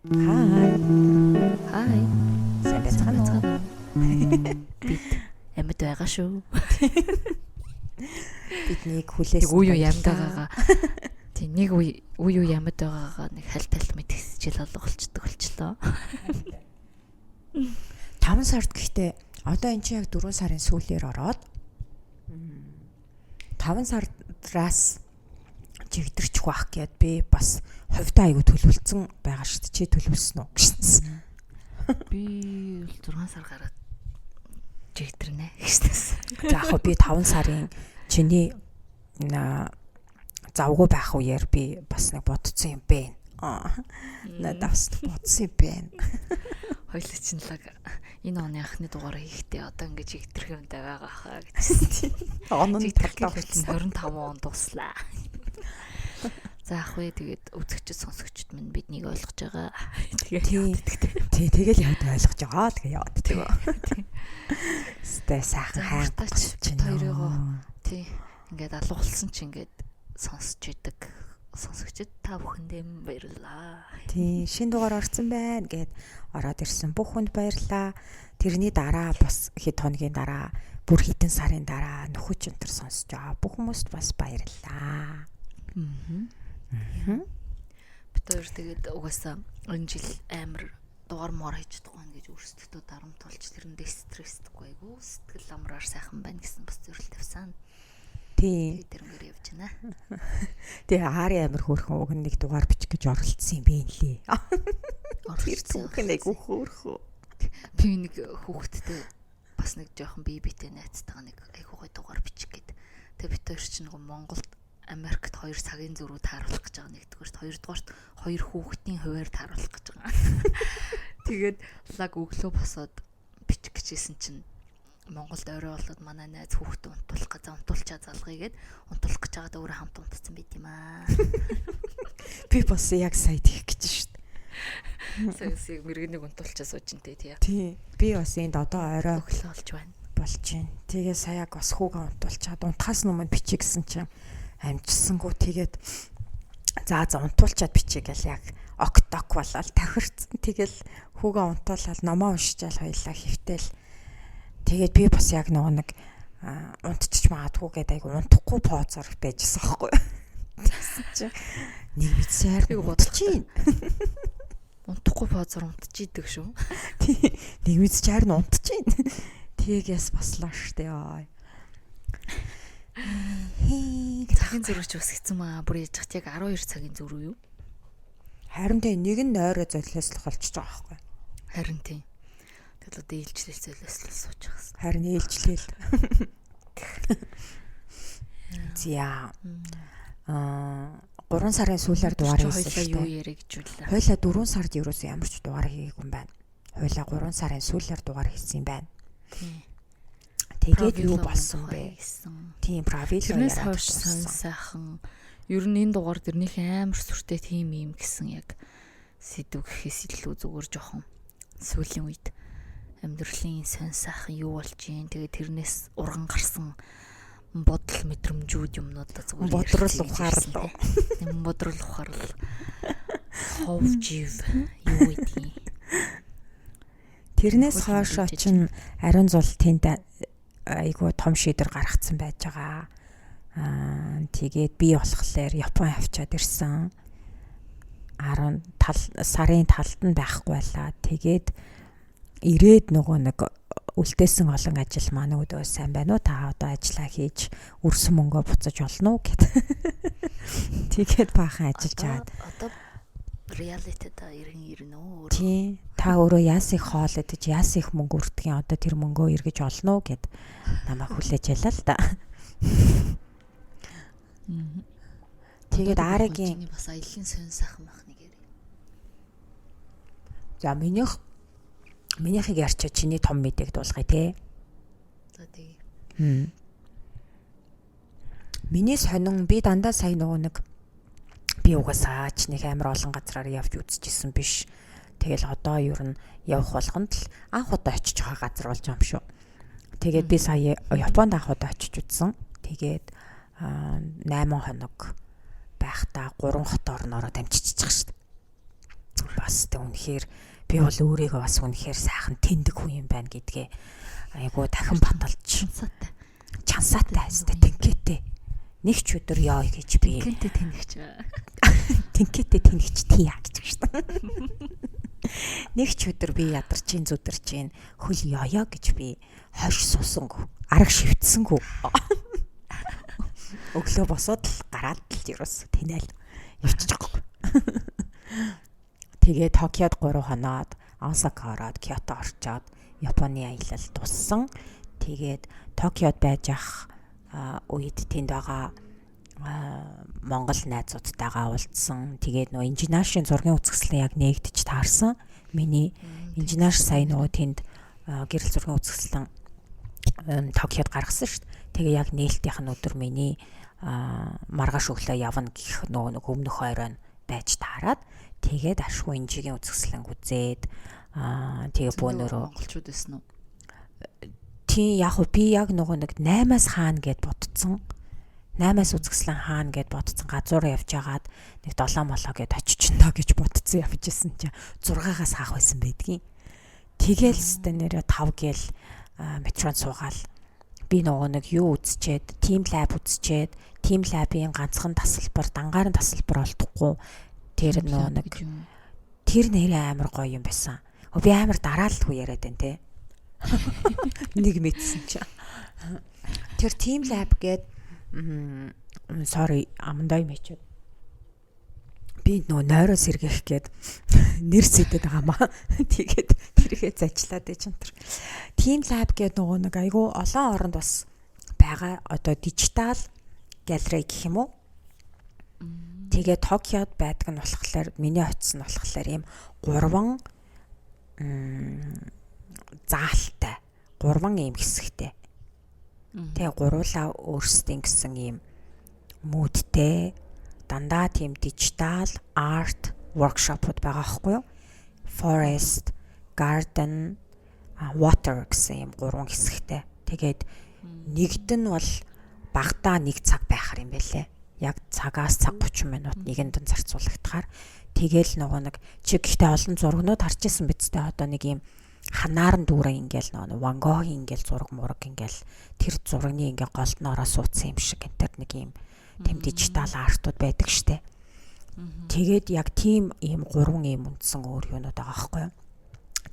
Хай. Хай. Сайн байцгаана уу? Бид амьд байгаа шүү. Биднийг хүлээсэн. Нэг үе үе амьд байгаагаа. Тийм, нэг үе үе үе амьд байгаагаа нэг хальт хальт мэдгэсчил алга болчдөг болчлоо. 5 сард гэхдээ одоо эн чинь яг 4 сарын сүүлээр ороод 5 сардраас чигдэрчих байх гэд би бас хувьдаа айгу төлөвлөсөн байгаа шүү дээ. Чи төлөвлөсөн үү гэжсэн. Би бол 6 сар гараад чигдэрнэ гэжсэн. За яг би 5 сарын чиний завгүй байх үеэр би бас нэг бодсон юм бэ. Надад бас бодсон юм бэ. Хоёлаа чинь лаг энэ оны анхны дугаар хийхдээ одоо ингэж чигдрэх юм даа байгаа хаа гэсэн. Он нь талдаа 25 он дуслаа. За ах вэ, тэгээд үзэгчд сонсогчд минь биднийг ойлгож байгаа. Тэгээд яваад идэх. Тий, тэгэл яваад ойлгож байгаа л гээ яваад идэх. Стэй сайхан хайртач чинь хоёрыгоо тий ингээд алгуулсан чи ингээд сонсч идэг сонсогчд та бүхэндээ баярлалаа. Тий, шинэ дугаар орсон байна гэд ороод ирсэн бүх хүнд баярлалаа. Тэрний дараа бас хэд хоногийн дараа бүр хэдэн сарын дараа нөхөж өнтер сонсож байгаа бүх хүмүүст бас баярлалаа. Бид хоёр тэгээд угаасаа энэ жил амар дугаар моор хийж чадахгүй гэж өөрсдөө дарамт болж тэрэндээ стрессдэггүй айгу сэтгэл амраар сайхан байна гэсэн бас зөвлөл тавьсан. Тий. Тэрнгээр явж байна. Тэгээ Ари амар хөөрхөн уг нэг дугаар бичих гэж оролцсон юм бэ лээ. Тэр түүхэн айгу хөөрхөн. Би нэг хүүхэдтэй бас нэг жоохон бие биетэй найзтайгаа нэг айгу гой дугаар бичих гээд. Тэгээ бид хоёр чинь нөгөө Монголд Америкт 2 цагийн зөрүү тааруулах гэж байгаа нэгдүгээрт, хоёрдугаарт хоёр хүүхдийн хуваар тааруулах гэж байгаа. Тэгээд лаг өглөө босоод бичих гэжсэн чинь Монголд орой болоод манай найз хүүхдээ унтуулах гэж унтуулчаа залгая гэд унтуулах гэж байгаад өөрөө хамт унтцсан байт юм аа. Би бас яг сая тийх гэж шít. Сая сая мэргэнийг унтуулчаа сууж интэй тий. Тий. Би бас энд одоо орой өглөө болж байна. Болж байна. Тэгээ саяг бас хүүгээ унтуулчаад унтахаас өмнө бичих гэсэн чинь амжсангүй тэгээд за унтуулчаад бичээ гэл яг окток болол тохирцсон. Тэгэл хүүгээ унтуулаад номоо уншичаал хоёлаа хөвтэл тэгээд би бас яг нөгөө нэг унтчих магадгүй гэдэг айгу унтахгүй поозор байжсэн аахгүй. Тэгсэн чинь нэг мэдсээр бодчих. Унтахгүй поозор унтчихийдэг шүү. Тий. Нэг мэдсээр нь унтчих. Тэгээс баслаа штэ яа. Цагийн зөрүүч бас хэцүү маа. Бүр яж хат яг 12 цагийн зөрүү юу? Харин тий, нэг нь нойроо золиослох болчихж байгаа байхгүй. Харин тий. Тэгэл одоо ээлжлэл золиослол сууж байгаа юм. Харин ээлжлэл. За. 3 сарын сүүлээр дугаар хийсэн шүү дээ. Юу яриа гэж үлээ. Хойлоо 4 сард ерөөсөө ямар ч дугаар хийгээгүй юм байна. Хойлоо 3 сарын сүүлээр дугаар хийсэн юм байна. Тий. Тэгээд юу болсон бэ? Тийм, правил яриад хойш сон сайхан. Ер нь энэ дугаар дээр нөх амар сүртэй тийм юм гэсэн яг сэдв гэхээс илүү зүгээр жоохон сүүлийн үед амьдралын сон сайхан юу болж гин тэгээд тэрнээс урган гарсан бодол мэдрэмжүүд юмнуудаа зүгээр бодрол ухаарлаа. Тийм, бодрол ухаарл. Хов жив юу гэдгийг. Тэрнээс хойш чинь ариун зул тэнд айгуу том шийдвэр гаргацсан байж байгаа. Тэгээд би болохоор Япон авчаад ирсэн. 10 тал сарын талд нь байхгүй байлаа. Тэгээд ирээд нөгөө нэг үлдээсэн олон ажил маань өөдөө сайн байна уу? Та одоо ажиллаа хийж өрсөн мөнгөө буцаж олно уу гэд. Тэгээд баахан ажиллаж чаад. Одоо реалитида иргэн ирнэ үү? Тийм. Та өөрөө яас их хоол идэж, яас их мөнгө өртгийн одоо тэр мөнгөө эргэж олно уу гэд намайг хүлээж ялаа л да. Тэгээд Аригийн бас аялын сонь сайхан байх нэг ярив. За минийхийг ярьчаа чиний том мэдээг дуулгая те. За тэгээ. Миний сонин би дандаа сая нөгөө нэг би угаасаа ч нэг амар олон газраар явж үзчихсэн биш. Тэгэл одоо ер нь явах болгонд л анх удаа очиж байгаа газар болж байгаа юм шүү. Тэгээд би сая Японд анх удаа очиж үзсэн. Тэгээд 8 хоног байхдаа 3 хот орноороо дамжчихчих шүү дээ. Бас тэ үнэхээр би бол өөрийгөө бас үнэхээр сайхан тэндэг хүн юм байна гэдгээ айгуу дахин баталж чансаатай хайстай тэнкэтэй нэг ч өдөр ёо гэж би тэнкэтэй тэнэгч тэнкэтэй тэнэгч тийя гэж шүү дээ. Нэг ч өдөр би ядарч ин зүдэрч ин хөл ёё гэж би хойш суусангүй арга шивтсэнгүү. Өглөө босоод л гараад л ерөөс тэнээл явчих жоохгүй. Тэгээ Токиод 3 хоноод Осака ороод Киото орчоод Японы аялал дуссан. Тэгээд Токиод байж ах үед тэнд байгаа Монгол найзуудтайгаа уулзсан. Тэгээд нөгөө инженершийн зургийн үзэсгэлэн яг нээгдэж таарсан. Миний инженер сая нөгөө тэнд гэрэл зургийн үзэсгэлэн Токиод гаргасан шүү дээ. Тэгээ яг нээлтийнх нь өдөр миний маргааш өглөө явна гэх нөгөө нэг өмнөх оройн байж таарад тэгээд ашгүй инжигийн үзэсгэлэн үзээд тэгээ бөөнөрөө монголчууд байсан уу? Тийм яг хөө би яг нөгөө нэг 8-аас хаана гэд бодцсон. 8-аас үзэсгэлэн хаана гэд бодцсон газар явж хагаад нэг 7 молоо гэд очичноо гэж бодцсон явж исэн чи 6-аас хаах байсан байдгийн. Тэгэл өстө нэрэ 5 гээл метронд суугаал би нөгөө нэг юу үзчихэд Team Lab үзчихэд Team Lab-ийн ганцхан тасалбар дангаар нь тасалбар олдохгүй тэр нөгөө нэг тэр нэрээ амар гоё юм байсан. Би амар дараалалгүй яриад байна те. Нэг мэдсэн чи. Тэр Team Lab гээд sorry амандаа юм хийчихэд би нөгөө нойроо сэргийх гээд нэр сэдэд байгаа маа. Тэгээд тэрхээ зажлаад байж энэ. Team Lab гээд нөгөө нэг айгүй олон оронд бас байгаа одоо дижитал галерей гэх юм уу? Тэгээ Токиод байдаг нь болохоор миний очсон нь болохоор ийм гурван заалтай гурван ийм хэсэгтэй. Тэгээ гуруулаа өөрсдийн гэсэн ийм мүүдтэй дандаа тийм дижитал арт воркшопууд байгаа байхгүй юу? Forest, garden, water гэсэн ийм гурван хэсэгтэй. Тэгээд нэгд нь бол багадаа нэг цаг байхаар юм байлээ. Яг цагаас цаг 30 минут нэгэнд нь зарцуулагдахаар тэгэл нөгөө нэг чи гэхдээ олон зургнууд харж исэн биз дээ. Одоо нэг ийм ханаар нь дүүрэн ингээл нөгөө Ван Гогийн ингээл зураг мураг ингээл тэр зурагны ингээ голд нь ороо суудсан юм шиг энэ төр нэг ийм тэм дижитал артууд байдаг штэ. Тэгээд яг тийм ийм гурван ийм үндсэн өөр юунууд байгаа байхгүй юу?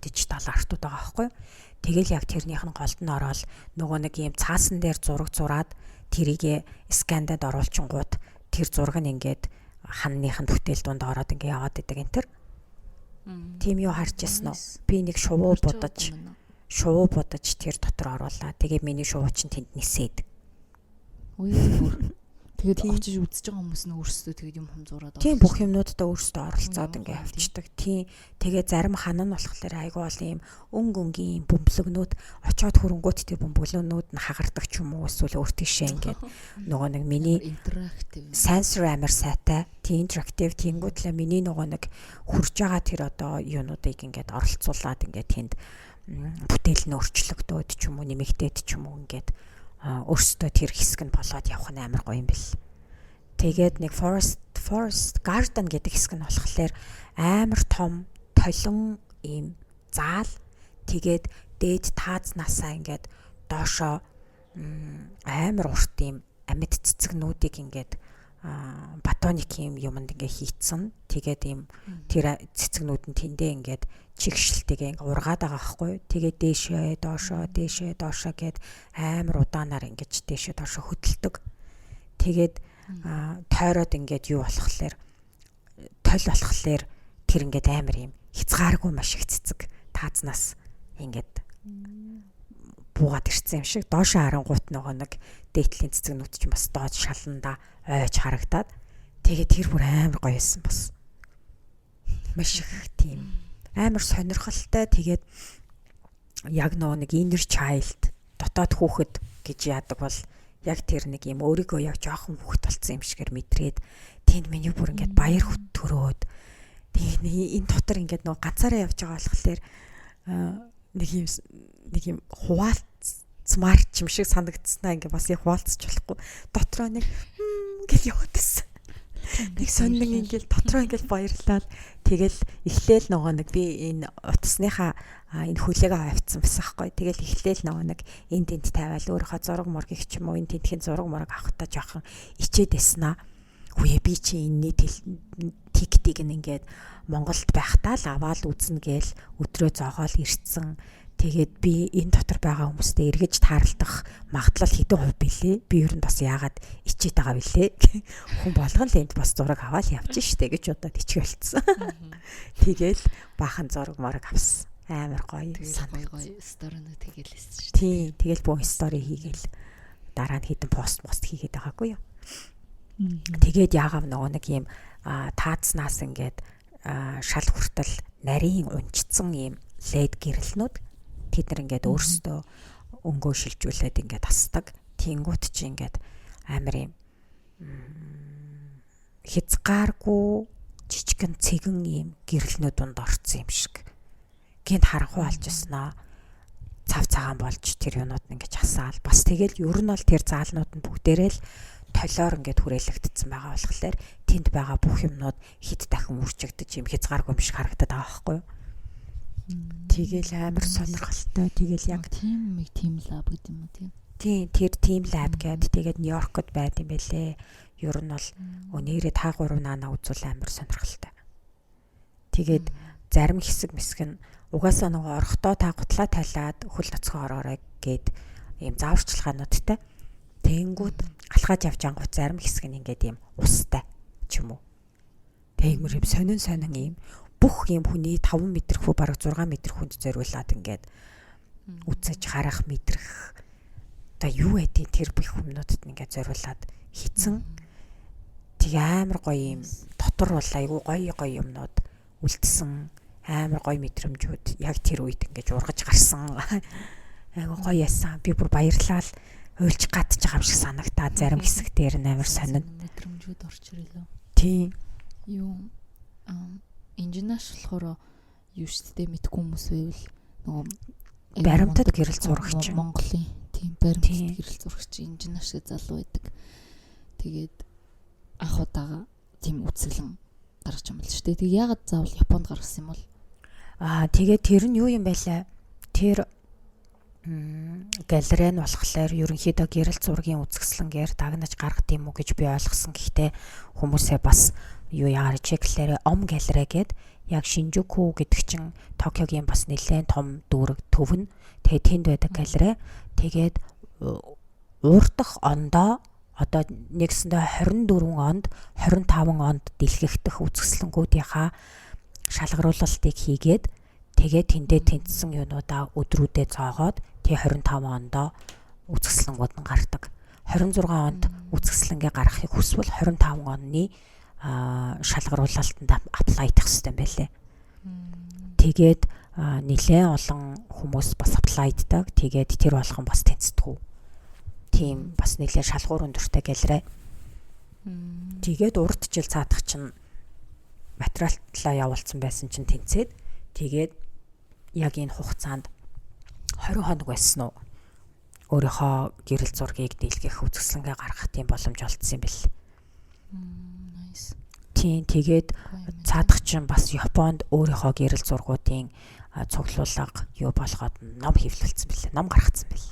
Дижитал артууд байгаа байхгүй юу? Тэгэл яг тэрнийх нь голд нь ороод нөгөө нэг ийм цаасан дээр зураг зураад тэрийгэ скандад оруулчингууд тэр зураг нь ингээд ханных нь бүтээл дунд ороод ингээ яваад идэг энэ төр. Тийм юу харж ирсэн үү? Би нэг шувуу будаж тэр дотор оруулаа. Тэгээ миний шувуу чинь тэнд нисээд. Үгүй бүр. Тэгээд очиж үзэж байгаа хүмүүс нь өөрсдөө тэгээд юм хум зураад Тийм бүх юмнуудаа өөрсдөө оролцоод ингээ явчихдаг. Тийм. Тэгээ зарим хан нь болохоор айгүй бол ийм өнгө өнгийн бөмбөлгнүүд очоод хөрөнгөт тэр бөмбөлгнүүд нь хагардаг ч юм уу эсвэл өөр тийшээ ингээд нөгөө нэг миний интерактив сенсор амар сайтай. Тийм интерактив тэнгүүтлээ миний нөгөө нэг хурж байгаа тэр одоо юунуудыг ингээд оролцуулаад ингээд тэнд бүтээл нь өөрчлөгдөөд ч юм уу нэмэгдээд ч юм уу ингээд өөрсдөө тэр хэсэг нь болоод явах нь амар гоё юм бэл. Тэгээд нэг forest garden гэдэг хэсэг нь болохоор амар том толон ийм заал тэгээд дээд таазнасаа ингээд доошоо амар урт ийм амьд цэцгнүүдийг ингээд батоник юм юмд ингээ хийцэн. Тэгээд ийм тэр цэцгнүүд нь тэндээ ингээд чигшилтэйгээ ингээ ургаад байгаа байхгүй. Тэгээд дээшээ доошоо гэд амар удаанаар ингэж дээшээ доошоо хөдөлдөг. Тэгээд тойроод ингээд юу болохоор тол болохоор тэр ингээд амар юм хязгааргүй маш их цэцэг таазнаас ингээд буугаад ирсэн юм шиг доошоо харангуут нөгөө нэг дээдлийн цэцгнүүд чинь бас доод шаланда ойж харагдаад тэгээд тэр бүр амар гоё байсан бас. Маш их тийм амар сонирхолтой тэгээд яг нөгөө нэг inner child дотоод хүүхэд гэж яадаг бол яг тэр нэг юм өөрийгөө яг жоохон хүүхэд болсон юм шигээр мэдрээд тэнд миний бүр ингээд баяр төрөөд тэгээд энэ дотор ингээд нөгөө ганцаараа явж байгаа болохоор нэг юм хуваалцмаар ч юм шиг санагдснаа ингээ бас яг хуваалцч болохгүй дотроо нэг гэж яваад байсан. Нэг сонин ингээл дотроо ингээл баярлаад тэгэл эхлээл нөгөө нэг би энэ утасныхаа энэ хөлөөгөө авцсан байсан хгүй. Тэгэл эхлээл нөгөө нэг энд тэнд тавиал өөрийнхөө зураг мургийг ч юм уу энэ тентхийн зураг мураг авахтаа жоохон ичээд байсан аа. Үе би чи энэний тиктийг ингээд Монголд байхдаа л аваад үзнэ гээл өдрөө зоогоол ирцэн. Тэгээд би энэ дотор байгаа хүмүүстэй эргэж тааралдах магадлал хэдэн хувь бэлээ? Би ер нь бас яагаад ичээд байгаа вүлээ? Хүн болгон л энд бас зураг аваад явж штэ гэж бодоод ичгээ болцсон. Тэгэл баахан зураг мораг авсан. Амар гоё гоё гоё сторинууд хийгээл байсан шүү. Тийм, тэгэл бүх стори хийгээл дараа нь хэдэн пост мост хийгээд байгаагүй юу. Тэгээд яагаад нөгөө нэг юм таацнаас ингээд шал хүртэл нарийн унчсан юм лед гэрэлнүүд тэд нар ингээд өөрсдөө өнгөө шилжүүлээд ингээд асдаг. Тэнгүүт чи ингээд амар юм хязгааргүй жижигэн цэгэн юм гэрэлнүүд дунд орцсон юм шиг. Гинт харанхуй болж яснаа цав цагаан болж тэр юунууд нь ингэж хасаал. Бас тэгэл ер нь бол тэр заалнууд нь бүгдээрээ л толиор ингээд хүрээлэгдсэн байгаа болохоор тэнд байгаа бүх юмнууд хэд дахин үржигдэж юм хязгааргүй юм шиг харагдаад байгаа байхгүй юу? Тэгэл амар сонирхолтой. Тэгэл яг тийм нэг team lab гэдэг юм уу тийм. Тийм, тэр team lab гэдэг тэгээд Нью-Йоркод байд юм бэлээ. Ер нь бол нэрээ та гурав наана үзвэл амар сонирхолтой. Тэгээд зарим хэсэг мэсэг нь угаасаа нөгөө орохдоо та гутлаа тайлаад хөл ноцгоо ороорой гэд ийм зааварчилгаануудтай. Тэнгүүд алхаж явж ангууд зарим хэсэг нь ингээд ийм устай ч юм уу. Тэгмэр юм сонин сонин ийм бүх юм хүний 5 метр хүү бараг 6 метр хүнд зориулаад ингээд үзэж харах мэдрэх одоо юу байдгийг тэр бүх хүмүүстд ингээд зориулаад хийцэн. Тэг амар гоё юм дотор бол айгүй гоё гоё юмнууд үлдсэн, амар гоё мэдрэмжүүд яг тэр үед ингээд ургаж гарсан. Айгүй гоё ясан. Би бүр баярлал уйлж гадж байгаа юм шиг санагтаа зарим хэсэг дээр нь амар сонин мэдрэмжүүд орч ирлээ. Тийм. Юу инженерш болохоор юу шүү дээ мэдгүй хүмүүс байвал нөгөө баримтат гэрэл зурагч Монголын тийм баримтат гэрэл зурагч инженер шиг залуу байдаг. Тэгээд анх удаага тийм үзэсгэлэн гаргаж юм л шүү дээ. Тэг яагаад заавал Японд гаргасан юм бол? Аа тэгээд тэр нь юу юм байлаа? Тэр галерей нь болохоор ерөнхийдөө гэрэл зургийн үзэсгэлэнгээр дагнаж гаргад юм уу гэж би ойлгосон. Гэхдээ хүмүүсээ бас юу яагаар чеклээрээ Ом галерей гээд яг Шинжуку гэдэг чинь Токиогийн бас нэлээд том дүүрэг төв нь. Тэгээд тэнд байдаг галерей. Тэгээд урдах ондоо одоо нэгсэндээ 24 онд 25 онд дэлгэгдэх үзэсгэлэнгүүдийнхаа шалгаруулалтыг хийгээд тэгээд тэндээ тэнцсэн юунуудаа өдрүүдэд зоогоод тэг 25 ондоо үзэсгэлэнгүүд нь гардаг. 26 онд үзэсгэлэнгээ гаргахыг хүсвэл 25 оны шалгаруулалтанд apply хийх хэрэгтэй юм байлээ. Тэгээд нэлээд олон хүмүүс бас apply-ддаг. Тэгээд тэр болгон бас тэнцдэг. Тийм бас нэлээд шалгуур өндөртэй галерей. Тэгээд урд жил цаадах чинь материалтлаа явуулсан байсан чинь тэнцээд тэгээд яг энэ хугацаанд 20 хоног байсан уу? Өөрийнхөө гэрэл зургийг дийлгэх үзэсгэлэнгээ гаргах тийм боломж олдсон юм бэл. Nice. Тийм, тэгээд цаадах чинь бас Японд өөрийнхөө гэрэл зургуудын цуглуулга юу болгоод ном хэвлүүлсэн бэлээ. Ном гаргацсан бэл.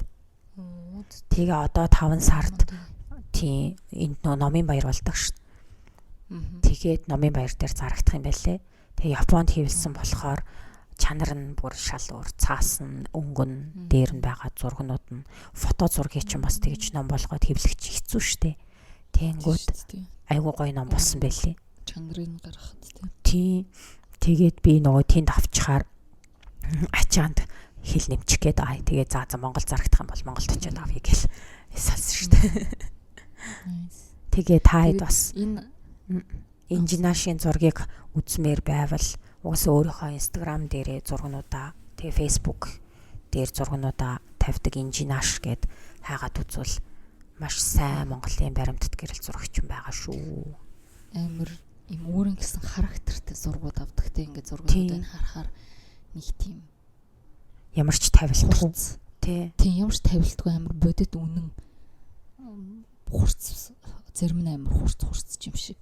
Тэгээ одоо 5 сард тийм энд нөө номын баяр болдог шүү. Тэгээд номын баяр дээр зарагдах юм байлээ. Тэгээ Японд хэвлсэн болохоор чанар нь бүр шал өөр, цаас нь, өнгө нь, дээр нь байгаа зургнууд нь, фото зургийг чинь бас тэгж ном болгоод хэвлэх чи хэцүү шттэ. Тэнгүүд айгуу гоё ном болсон байлээ. Чанарыг гаргахад тийм. Тийм. Тэгээд би нөгөө тэнд авчхаар ачаанд хэл нэмчих гээд аа тэгээ за за Монгол зарагдах юм бол Монголд очиод авъя гэл салсан шүү дээ. Тэгээ та хэд бас энэ инженершийн зургийг үзмээр байвал угаасаа өөрийнхөө Instagram дээрээ зургнуудаа тэгээ Facebook дээр зургнуудаа тавьдаг инженерш гэд хайгаад үзвэл маш сайн Монголын баримтат гэрэл зурагч юм байгаа шүү. Амар юм өөрөн гэсэн характертай зургууд авдаг те ингээд зургуудыг харахаар нэг тийм ямар ч тавилтгүй тий. Тийм ямар ч тавилтгүй амар бодит үнэн хурц зарим нь амар хурц юм шиг.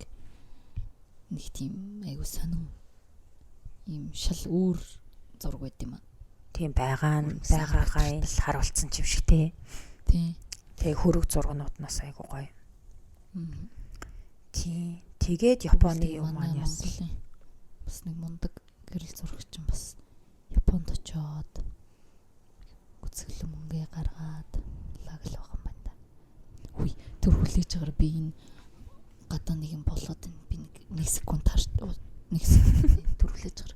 Нэг тийм айгу сонин ийм шал өөр зураг байд юм аа. Тийм байгаа нь байгаагаа л харуулсан юм шиг тий. Тийм. Тэгээ хөрөг зургнууд нас айгу гоё. Тийм. Тэгээд Японы юм маань яасан. Бас нэг мундаг гэрэл зурагч юм бас Японд очоод үзэглэн мөнгө гаргаад лаг л байгаа юм байна да. Хүй тэр хүлээж агаар би энэ гадаа нэг юм болоод байна. Би нэг секунд харж нэг секунд тэр хүлээж агаар.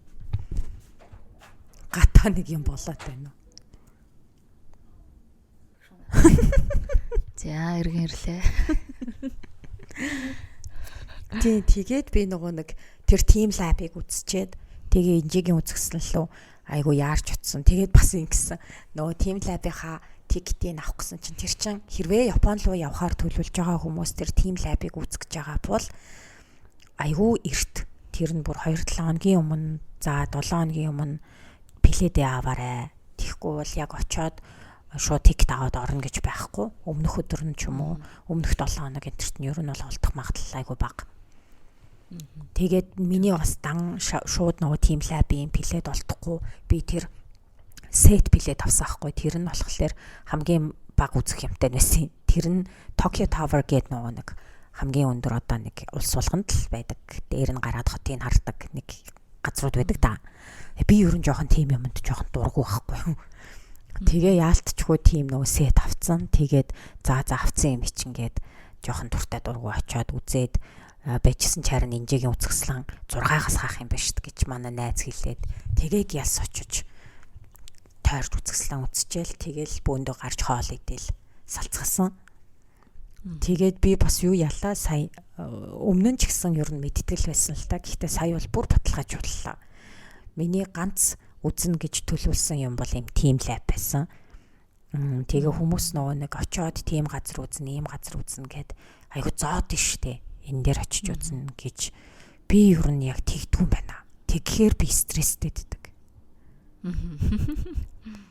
Гадаа нэг юм болоод байна уу? За эргэн ирлээ. Тийм, тэгээд би нөгөө нэг тэр Team Lab-ыг үзчихэд тэгээ инжигийн үзэсгэлэн лөө айгу яарч утсан. Тэгээд бас ингэсэн. Нөгөө Team Lab-ийнхаа тикетийг авах гэсэн чинь тэр чин хэрвээ Япон руу явхаар төлөвлөж байгаа хүмүүс тэр Team Lab-ыг үзэх гэж байгаа бол айгу эрт тэр нь бүр 2-7 хоногийн өмнө, за 7 хоногийн өмнө билетээ аваарэ. Тэгэхгүй бол яг очоод шууд тикет аваад орно гэж байхгүй. Өмнөх өдөр нь ч юм уу, өмнөх 7 хоног энэ тэрт нь ер нь бол олдох магадлал айгу бага. Тэгээд миний бас дан шууд нөгөө Team Lab-ийн билет олдохгүй би тэр сет билет авсан хгүй. Тэр нь болохоор хамгийн бага үзэх юмтай байсан. Тэр нь Tokyo Tower гэдэг нөгөө нэг хамгийн өндөр одоо нэг улс болгонд л байдаг. Дээр нь гараад хотыг хардаг нэг газрууд байдаг та. Би ер нь жоохон тийм юмд жоохон дургу байхгүй юу. Тэгээ яалтчгүй тийм нөгөө сет авцсан. Тэгээд за авцсан юм чингээд жоохон дуртай дургу очиод үзээд байжсэн ч харин инжигийн үзэсгэлэн 6-аас хаах юм байна шүү дээ гэж манай найз хэлээд тэгээд ялс очиж тойрч үзэсгэлэн үзчихэл тэгэл бөөндөө гарч хоол идэл салцгасан. Тэгээд би бас юу ялаа сая өмнө нь ч гэсэн ер нь мэдтгэл байсан л та. Гэхдээ сая бол бүр баталгаажууллаа. Миний ганц үзнэ гэж төлөвлөсөн юм бол юм Team Lab байсан. Тэгээ хүмүүс нөгөө нэг очиод тийм газар үзнэ, ийм газар үзнэ гэд айгу зоод штэ. Энэ дээр очиж үзнэ гэж би ер нь яг тэгдэггүй юм байна. Тэгэхээр би стресстэй ддэг.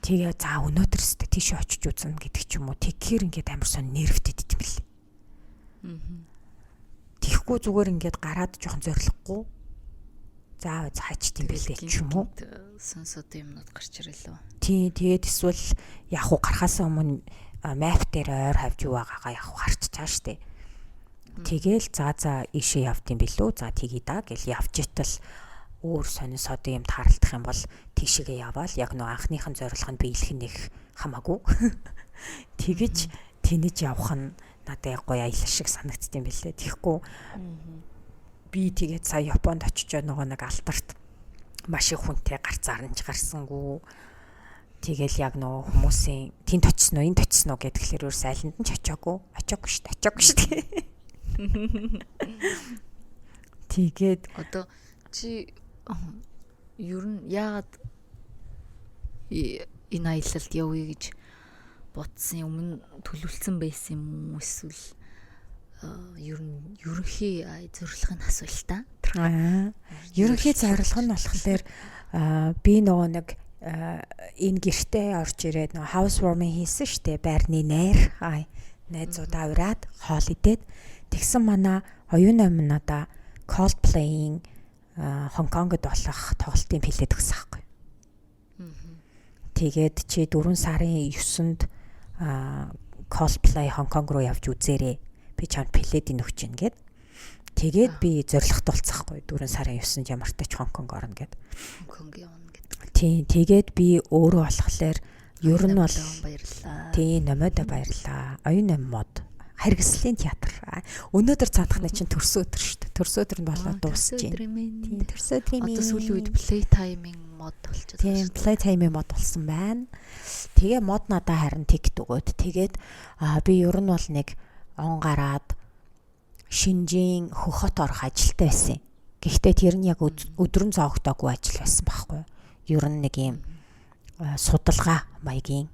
Тэгээ за өнөөдөр өстө тийшээ очиж үзнэ гэдэг ч юм уу. Тэгэхээр ингээд амар сон нервтэй ддэг юм лээ. Тэгэхгүй зүгээр ингээд гараад жоохон зориглохгүй. За хаачт юм бэлээ ч юм уу. Сонсоод юмнууд гарч ирэлээ. Тийм, тэгээд эсвэл яг уу гарахаасаа өмнө map дээр ойр хавж юу байгаагаа яг уу харчиж байгаа штэ. Тэгээл за ийшээ явд юм билүү. За тэгье да гэл явж итэл өөр сонин содын юм тааралдах юм бол тийшээгээ яваал яг нөө анхныхын зорилго нь биелэх нь их хамаагүй. Тэгэж тэнэж явах нь надад яг гоё аялал шиг санагдсан юм билээ. Тэгэхгүй би тэгээд сая Японд очиж нөгөө нэг алдарт маш их хүнтэй гарц арнж гарсангүй. Тэгэл яг нөгөө хүмүүсийн тэнд очсон уу, энд очсон уу гэдгээр өөр сайланд нь ч очоогүй. Очоогүй шүү дээ, очоогүй шүү дээ. Тэгээд одоо чи ер нь яагаад энэ аялалд явъя гэж бодсон, өмнө төлөвлөсөн байсан юм уу эсвэл ер нь ерөнхий зорилго нь асууль та. Ерөнхий зорилго нь болохоор би нөгөө нэг энэ гэртээ орж ирээд нөгөө housewarming хийсэн штэ, байрны найр найзуудаа ураад хоол идээд тэгсэн манай оюун ам надаа Coldplay-ийн Хонконгод болох тоглолтын билет өгсөн аахгүй. Тэгээд чи 4 сарын 9-нд Coldplay Хонконг руу явж үзээрэй. Би чамд билетийг өгч гин гэд. Тэгээд би зорилгот болцсохгүй. 4 сарын 9-нд ямар ч тач Хонконг орно гэд. Хонконг явна гэдэг. Тийм, тэгээд би өөрөө болохоор ер нь бол баярлалаа. Тийм, номиодо баярлалаа. Оюун ам мод. Харгислын театр. Өнөөдөр цаадахны чинь төрсөн өдөр шүү дээ. Төрсөн өдөр нь болоод дуусч байна. Тийм, төрсөн өдрийн Одоо сүүлийн үед playtime-ing мод болчиход байна. Тийм, playtime-ing мод болсон байна. Тэгээ мод надаа харин тикет өгөөд тэгээд би ер нь бол нэг он гараад Шинжийн хөхөт орох ажилтай байсан. Гэхдээ тэр нь яг өдрөн зоогтоогүй ажил байсан байхгүй. Ер нь нэг юм судалгаа маягийн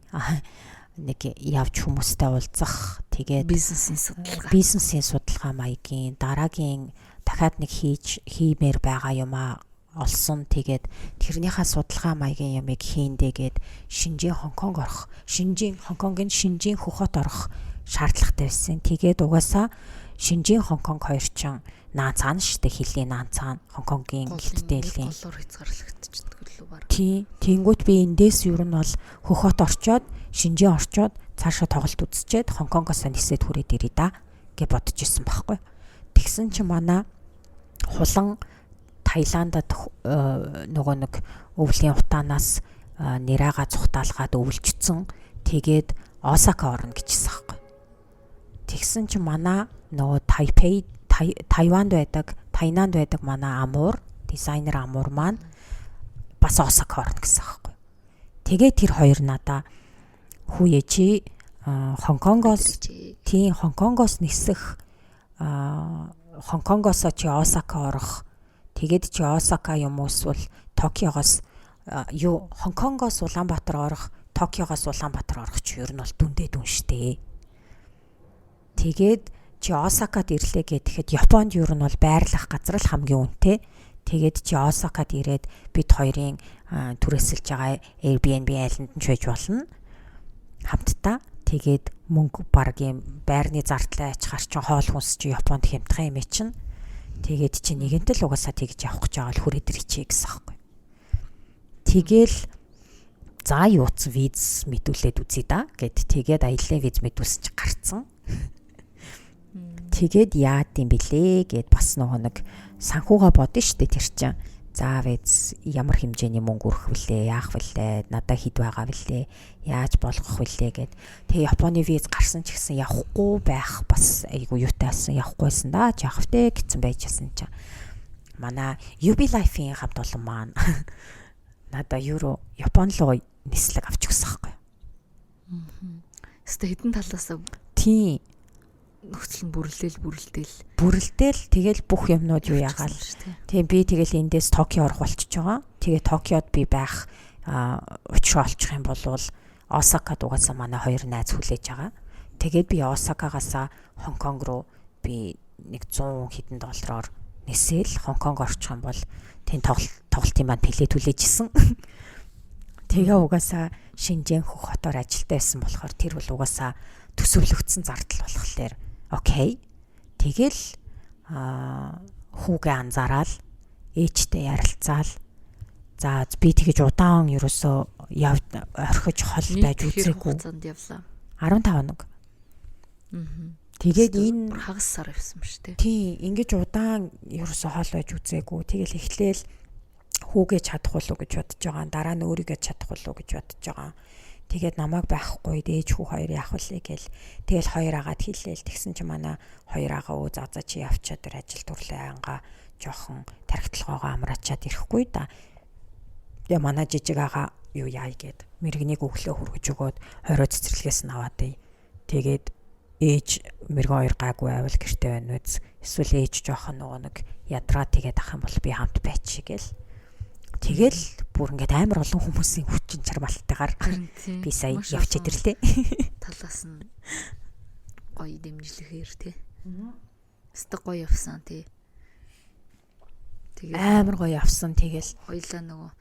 нэг явж хүмүүстэй уулзах, тэгээд бизнесийн судалгаа маягийн дараагийн дахиад нэг хиймээр байгаа юмаа олсон. Тэгээд тэрнийхээ судалгаа маягийн юмыг хийндээгээд Шинжийн Хонконг орох, Шинжийн Хонконгийн Шинжийн хөхөт орох шаардлагатай байсан. Тэгээд угаасаа Шинжийн Хонконг хоёр чинь Наан цаана штэ хилийн наан цаана Хонконгийн хятадын хилийн голоор хязгаарлагдчихдаг лүү баг. Тий. Тэнгүүт би эндээс ер нь бол Хөхөт орчоод, Шинжин орчоод цаашаа тоглолт үзчихэд Хонконгоос нисээд хүрээд ирээ да гэж бодож исэн байхгүй. Тэгсэн чинь манай хулан Таиландад нөгөө нэг өвлийн утаанаас нэрага цухтаалгаад өвлжсөн. Тэгээд Осака орно гэжсэн байхгүй. Тэгсэн чинь манай нөгөө Тайпей Тайванд байдаг, Тайнанд байдаг манай Амуур, дизайнер Амуур маань бас Осака орно гэсэн байхгүй. Тэгээ тэр хоёр надаа хүүе чи Хонконгоос тийм Хонконгоос нисэх Хонконгоос чи Осака орох тэгээд чи Осака юм уу эсвэл Токиогоос юу Хонконгоос Улаанбаатар орох Токиогоос Улаанбаатар орох чи ер нь бол дүндээ дүн штэ. Тэгээд чи Осакад ирлээ гэхэд Японд ер нь бол байрлах газар л хамгийн үнэтэй. Тэгээд чи Осакад ирээд бид хоёрын түрээсэлж байгаа Airbnb айланд нь ч байж болно. Хамтдаа тэгээд мөнгө баг юм байрны зардлаа ачаар чинь хоол хүнс чи Японд хямдхан юм чинь. Тэгээд чи нэгэнт л угаасаа тэгж явах гэж байгаа л хүрээд ирчихье гэсэн аахгүй. Тэгэл за юуц виз мэдүүлээд үзье да гэд тэгээд аяллаа виз мэдүүлсэн чи гарцсан. Тэгээд яад юм бэлээ гэд бас нөгөө нэг санхугаа бодно штэ тэр чинь. За виз ямар хэмжээний мөнгө өрөх вүлээ, яах вүлээ, надаа хэд байгаа вүлээ, яаж болгох вүлээ гэд. Тэгээ Японы виз гарсан ч гэсэн явахгүй байх бас айгу юутайсан явахгүйсэн да. Яах вэ гэсэн байжсэн чинь. Манай UB Life-ийн хамт олон маань надаа евро Япон руу нислэг авч өгсөн байхгүй. Аа. Хэвээ хэдэн талаас тийм нөхцөл нь бүрлээл бүрэлдээл. Бүрэлдээл тэгэл бүх юмнууд юу ягаал. Тийм би тэгэл эндээс Токио орох болчихж байгаа. Тэгээ Токиод би байх учраа олчих юм бол Осакад угаасаа манай хоёр найз хүлээж байгаа. Тэгээд би Осакагаас Хонконг руу би нэг 100 хэдэн доллараар нисээл Хонконг орчих юм бол тэн тоглолтын маань плей түлээжсэн. Тэгээ угаасаа Шинжэн хөх хотоор ажилтаа байсан болохоор тэр бол угаасаа төсөвлөгдсөн зардал болохоор окей. Тэгэл хүүгээ анзаараад ээжтэй ярилцаал. За би тэгэж удаан ерөөсөө яв орхиж хол байж үзээгүй. 15 хоног. Аа. Тэгээд энэ хагас сар явсан ба шүү дээ. Тийм, ингэж удаан ерөөсөө хол байж үзээгүй. Тэгэл эхлээл хүүгээ чадах болов гэж бодож байгаа. Дараа нь өөрийгөө чадах болов гэж бодож байгаа. Тэгээд намайг байхгүй ээж хүү хоёр яах вүлээ гээл. Тэгэл хоёр агаад хэлээл. Тэгсэн чи манай хоёр агаа өө за за чи явчаад тэр ажил төрлөө ангаа жоохон тархитлагоогоо амраачаад ирэхгүй да. Тэгээ манай жижиг агаа юу яа гээд мэрэгнийг өглөө хүргэж өгөөд хорой цэцэрлэгээс нь аваад ий. Тэгээд ээж мэрэгэн хоёр гайгүй байвал гэрте байна үз. Эсвэл ээж жоохон нөгөө нэг ядраа тэгээд ах юм бол би хамт байчих гээл. Тэгэл бүр ингээд амар олон хүмүүсийн хүчин чармаалтайгаар би сая явчаад ирлээ. Талаас нь гоё дэмжлэхээр тий. Өстө гоё явсан тий. Тэгээд амар гоё явсан тэгэл хоёлаа нөгөө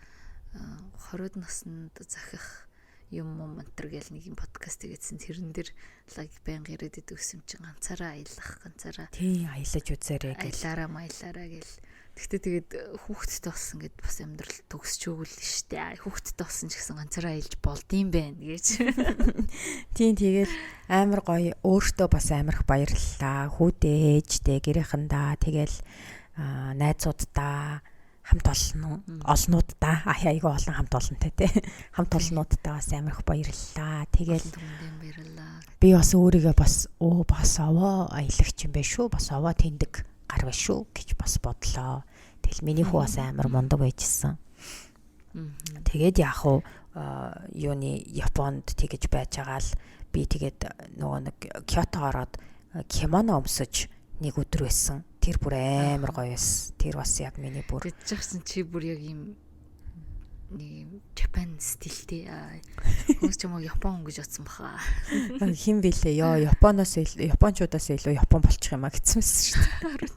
20 наснд захих юм юм антер гэл нэг юм подкаст хийгээдсэн тэрэн дээр лаг байнга яриад идэг юм чинь ганцаараа аялах ганцаараа тий аялаж үзээрэй гэл аялаараа маялаараа гэл. Тэгтээ тэгээд хүүхэдтэй болсон гэд бас амьдрал төгсчөөгүй л штэ. Хүүхэдтэй болсон ч гэсэн ганцаараа аялж болдсон байх гэж. Тийм тэгэл амар гоё өөртөө бас амар их баярлалаа. Хүүдээ ээжтэй гэрээхэндээ тэгэл найзууддаа хамт олон олнууддаа айгүй олон хамт олонтой те хамт олнуудтай бас амар их баярлалаа. Тэгэл баярлалаа. Би бас өөрийгөө бас өө бас овоо аялагч юм байна шүү. Бас овоо тэндэг гар байна шүү гэж бас бодлоо. Тэгэл миний хүү бас амар мундаг байжсэн. Тэгээд яах вэ? Юуны Японд тэгэж байж байгаа л би тэгээд нөгөө нэг Кёото ороод кимоно өмсөж нэг өдөр байсан. Тэр бүр амар гоё байсан. Тэр бас яг миний бүр тэгж чи бүр яг юм нэг юм Japan стилтэй. Хүмүүс ч юм уу Япон хүн гэж бодсон баха. Хин бэлээ ёо Японоос Япончуудаас илүү Япон болчих юм а гэсэн мэс шүү дээ.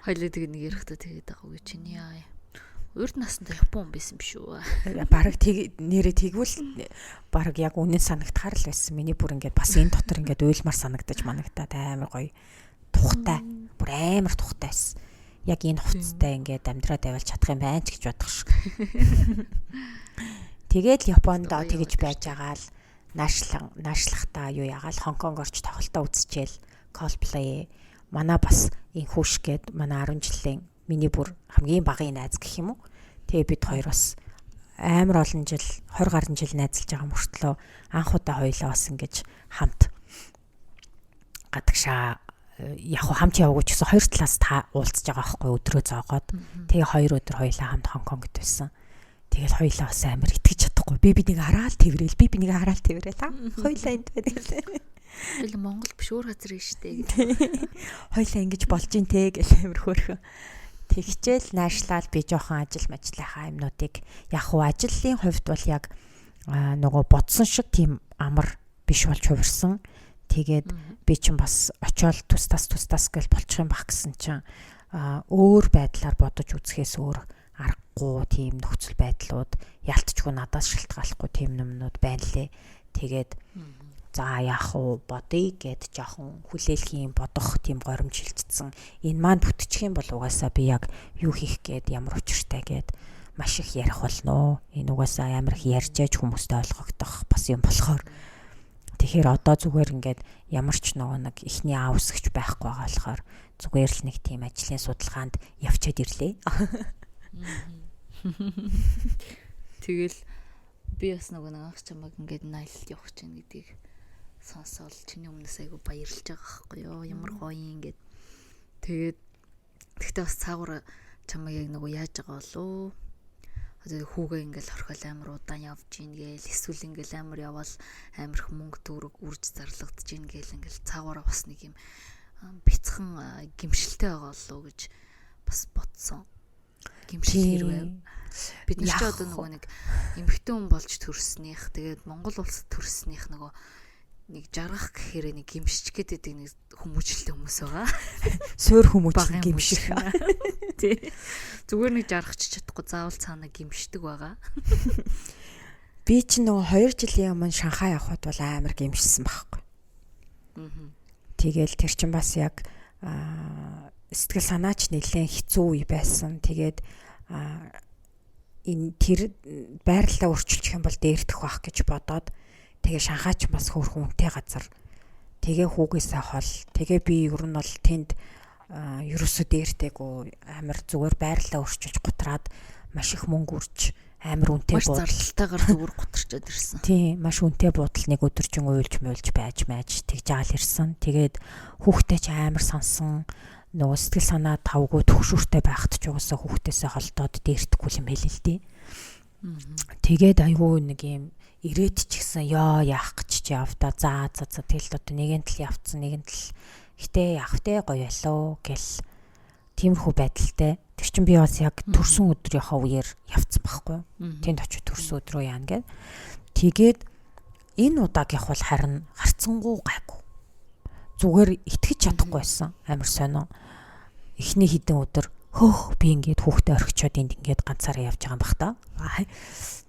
Хоёлаа тэгээ нэг ярихдаа тэгээд байгаа үгүй чиний яа. Урд насндаа Япон хүн байсан биш үү? Бараг тэг нэрээ тэгвэл бараг яг үнэн санагдахаар л байсан. Миний бүр ингээд бас энэ дотор ингээд уйлмар санагдаж манагдаад амар гоё тухтай. Бүр амар тухтай байсан. Яг энэ хувцастай ингээд амьдраад байвал чадах юм байна ч гэж бодох шиг. Тэгээд л Японд тэгэж байж байгаа л наашлахтаа юу ягаал Хонконг орч тоглолтоо үзчихэл Coldplay манай бас инхүүш гээд манай 10 жилийн миний бүр хамгийн багын найз гэх юм уу. Тэгээ бид хоёр бас амар олон жил 20 гаруй жил найзалж байгаа мөртлөө анх удаа хоёлаа бас ингэж хамт гадагшаа яг хамт яваагүй ч гэсэн хоёр талаас та уулзж байгаа байхгүй өдрөө зоогоод. Тэгээ хоёр өдөр хоёлаа хамт Хонконгт байсан. Тэгэл хоёлаа бас амар итгэж чадахгүй. Би бинийг хараал тэрвэл би бинийг хараал тэрвэл хоёлаа энд байна гэлээ. Тэгэл Монгол биш өөр газар юм штэ гэх. Хоёлаа ингэж болж ин тэ гэл амар хөөрхөн. Тэгчээл наашлаад би жоохон ажил мажлынхаа юмнуудыг яг хуу ажлын хувьд бол яг нөгөө бодсон шиг тийм амар биш болж хувирсан. Тэгээд би чинь бас очиод тус тас тус тас гэл болчих юм бах гэсэн чинь өөр байдлаар бодож үзэхээс өөр аргагүй тийм нөхцөл байдлууд ялтчгүй надаас шалтгааллахгүй тийм юмнууд байна лээ. Тэгээд за яах вэ бодъё гэд жоохон хүлээлхийн бодох тийм горимж хилчсэн. Энэ маань бүтчих юм бол угаасаа би яг юу хийх гээд ямар учиртай гээд маш их ярих болно. Энэ угаасаа амар их ярьж яж хүмүүстэй ойлгогдох бас юм болохоор. Тэгэхээр одоо зүгээр ингээд ямар ч нөгөө нэг ихний аав үсгч байхгүй байгаа болохоор зүгээр л нэг тийм ажлын судалгаанд явчаад ирлээ. Тэгэл би бас нөгөө нэг анх чамайг ингээд аялалд явах чинь гэдгийг сонсоол чиний өмнөөс айгу баярлж байгаа байхгүй юу? Ямар гоё юм ингээд. Тэгээд тэгтээ бас цаагуур чамайг яг нөгөө яаж байгаа болов? Одоо хүүгээ ингээл хорхол амар удаан явж ийн гээл эсвэл ингээл амар явбал амар их мөнгө төгрөг үрж зарлагдаж ийн гээл ингээл цаагаараа бас нэг юм бяцхан гимшилтэй байгаа болов гэж бас бодсон. Гимшил хэрвээ бид нар ч одоо нөгөө нэг эмэгтэй хүн болж төрснийх тэгээд Монгол улсад төрснийх нөгөө нэг жаргах гэхээр нэг гимшиж гээд байдаг нэг хүмүүжлтэй хүмүүс байгаа. Суур хүмүүжил гимших. Тий. Зүгээр нэг жаргах ч чадахгүй заавал цаана гимшдэг байгаа. Би чинь нөгөө 2 жилийн өмнө Шанхай явхад бол амар гимшсэн байхгүй. Аа. Тэгэл тэр чинь бас яг сэтгэл санаач нэлээд хэцүү үе байсан. Тэгээд энэ тэр байрлалаа өөрчилчих юм бол дээрдэх байх гэж бодоод тэгээ Шанхай ч бас хөөрхөн үнэтэй газар. Тэгээ хүүгээсээ хол. Тэгээ би ер нь бол тэнд ерөөсөө дээртэйгүү амар зүгээр байрлалаа өөрчилж гутраад маш их мөнгө үрж амар үнэтэй буудал зарлалтайгаар зүгээр гутарчаад ирсэн. Тийм, маш үнэтэй буудал нэг өдөржин уйлж муйлж байж мааж тэгж аал ирсэн. Тэгээд хүүхдээ ч амар сансан нөгөө сэтгэл санаа тавгүй төгшүүртэй байхад ч угаасаа хүүхдээсээ холдоод дээртэхгүй юм байл л дээ. Тэгээд айгүй нэг юм ирээд ч гэсэн ёо яах гэж чи явда за за за тэгэл одоо нэгэн тал явцсан нэгэн тал гэтээ явах те гоё болоо гэл тиймэрхүү байдалтай. Тэр чин би бас яг төрсөн өдрийнхөө үеэр явцсан байхгүй юу. Тэнд очиж төрсөн өдрөө яана гэд. Тэгээд энэ удаагийнх бол харин харцсангуу гайгүй. Зүгээр итгэж чадахгүй байсан. Амар сонио. Эхний хідэн өдөр хөөх би ингээд хүүхдээ орхичоод энд ингээд ганцаараа явж байгаа юм бах та.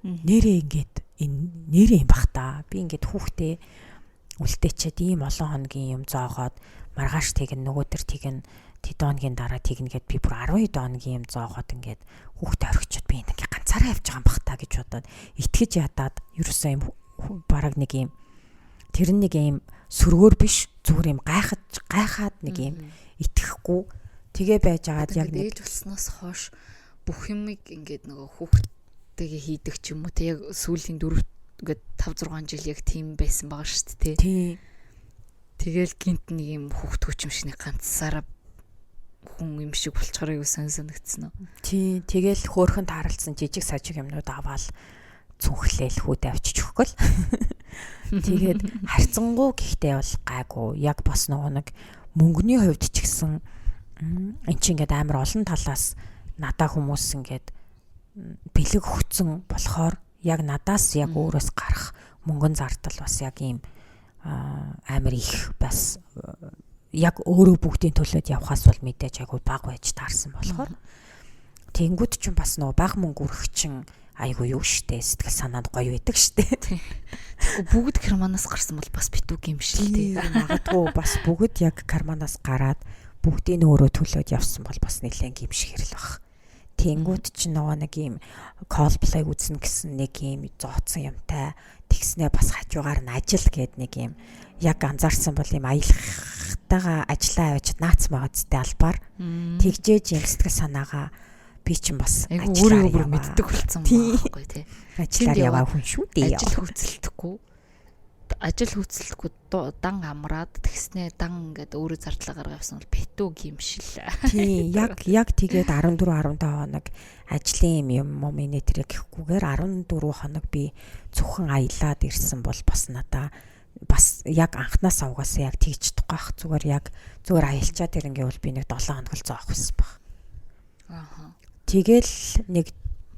Нэрээ ингээд энэ нэрээ юм бах та. Би ингээд хүүхдээ үлдээчээд ийм олон хоногийн юм зоогоод маргааш тэгнэ нөгөө төр тэгнэ тэд хоногийн дараа тэгнэ гэд би бүр 12 хоногийн юм зоогоод ингээд хүүхдээ орхичоод би ингээд ганцаараа явж байгаа юм бах та гэж бодоод итгэж ядаад ерөөсөө юм бараг нэг юм тэр нэг юм сөргөөр биш зүгээр юм гайхаж гайхаад нэг юм итгэхгүй тэгээ байж агаад яг нэг ээж болсноос хойш бүх юмыг ингээд нөгөө хүүхдтэйгээ хийдэг ч юм уу те яг сүүлийн 4 ингээд 5 6 жил яг тийм байсан байгаа шүү дээ. Тий. Тэгэл гинт нэг юм хүүхд хүч юм шиг нэг ганцаараа хүн юм шиг болчоор аюу сон санагдсан уу. Тий, тэгэл хөөхөн тааралцсан жижиг сажиг юмнууд аваал цүнхлээл хүүд авчиж өгөхгүй л. Тэгээд харьцангуй гэхдээ бол гайгүй. Яг бас нөгөө нэг мөнгөний хувьд ч гэсэн эн чинь ингээд амар олон талаас надаа хүмүүс ингээд бэлэг өгцөн болохоор яг надаас яг өөрөөс гарах мөнгөн зардал бас яг ийм амар их бас яг өөрөө бүгдийн төлөөд явхаас бол мэдээж айгу баг байж таарсан болохоор тэнгүүд чинь бас нөгөө баг мөнгө үрэх чинь айгу юу штэ сэтгэл санаанд гоё байдаг штэ. Тэгэхгүй бүгд карманаас гарсан бол бас битүү гимшил тий. Магадгүй бас бүгд яг карманаас гараад Бүгдийг өөрөө төлөөд явсан бол бас нэлээд гимших хэрэл бах. Тэнгүүд чинь нөгөө нэг юм Coldplay үзнэ гэсэн нэг юм зооцсон юмтай, тэгснээ бас хажуугаар нь ажил гээд нэг юм яг анзаарсан бол юм аялахтайгаа ажиллаа авчид наац магаазтай албаар тэгжээж юм сэтгэл санаагаа би чинь бас ажиллаар өөрөө мэддэг болсон байхгүй тий. Ажиллаар яваа хүн шүү дээ. Ажил хөөцөлдөхгүй дан амраад тэгснээ дан ингээд өөрөө зардлаа гаргаа явсан бол битүү гимшил. Тий, яг тэгээд 14 15 хоног ажлын юм юм инээ тэрэ гэхгүйгээр 14 хоног би зөвхөн аялаад ирсэн бол бас надаа бас яг анханасаа угаасаа яг тэгж чадахгүй ах, зүгээр яг зүгээр аялчаад ирэнгээ бол би нэг 7 хоног л зоох байсан баг. Ааха. Тэгэл нэг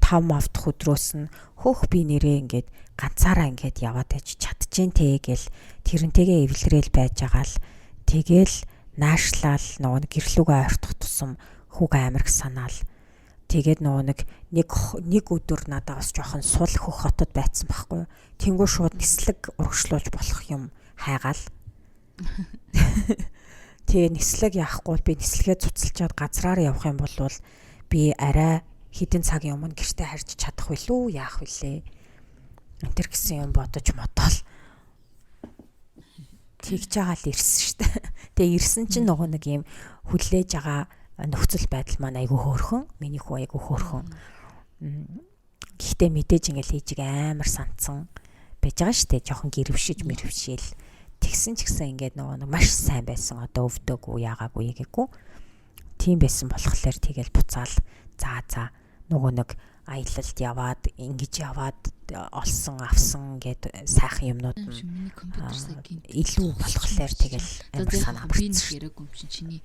5 авдах өдрөөс нь хөөх би нэрээ ингээд ганцаараа ингээд яваад байж чадчихээн те гэл тэрнтэйгээ эвлэрээл байж байгаа л тэгэл наашлал нөгөө нэг гэрлүүгээ ойртох тусам хүүг амирх санаал тэгээд нөгөө нэг өдөр надад бас жоохон сул хөх хотод байцсан байхгүй юу. Тэнгүү шууд нислэг урагшлуулж болох юм хайгаал. Тэгээ нислэг яахгүй би нислэгээ цуцалчаад газраар явах юм бол би арай хэдэн цагийн өмнө гэртээ харж чадах билүү яах вүлээ энэ төр гэсэн юм бодож мотоол тэгж байгаа л ирсэн шүү дээ. Тэгээ ирсэн чинь нөгөө нэг юм хүлээж байгаа нөхцөл байдал маань айгүй хөөрхөн. Миний хүү айгүй хөөрхөн. Гэхдээ мэдээж ингээл ээжиг амар сандсан байж байгаа шүү дээ. Жохон гэрвшиж мэрвшээл тэгсэн ч гэсэн ингээд нөгөө нэг маш сайн байсан. Одоо өвдөөгүй яагаагүй гээгүй. Тийм байсан болохоор тэгэл буцаал за нөгөө нэг аялалд яваад ингэж яваад олсон авсан гэд сайхан юмнууд нь компьютер сая гинт илүү болохоор тэгэл амар санаа би нэг яриаггүй юм чинь чиний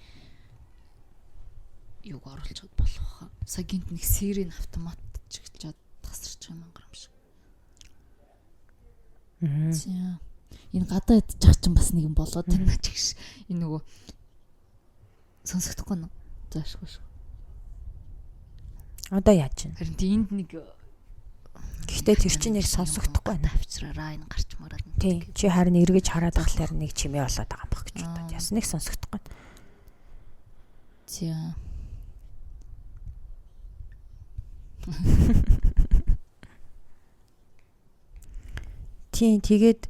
юг оруулчихад болох хаа. Сая гинт нэг сэрийн автомат чиглчаад тасарч юм ангар юм шиг. За энэ гадаа идчих чинь бас нэг юм болоод байна ч гэж. Энэ нөгөө сонсогдохгүй нөө. Заашгүй шүү. Одоо яаж чинь? Харин тийм энд нэг гэхдээ тэр чинь яг сонсогдохгүй байна. Авчраараа энэ гарч мараад. Тийм. Чи харин эргэж хараад ахлаар нэг чимээ болоод байгаа юм баг гэж бодоод. Яс нэг сонсогдохгүй. За. Тийм, тэгээд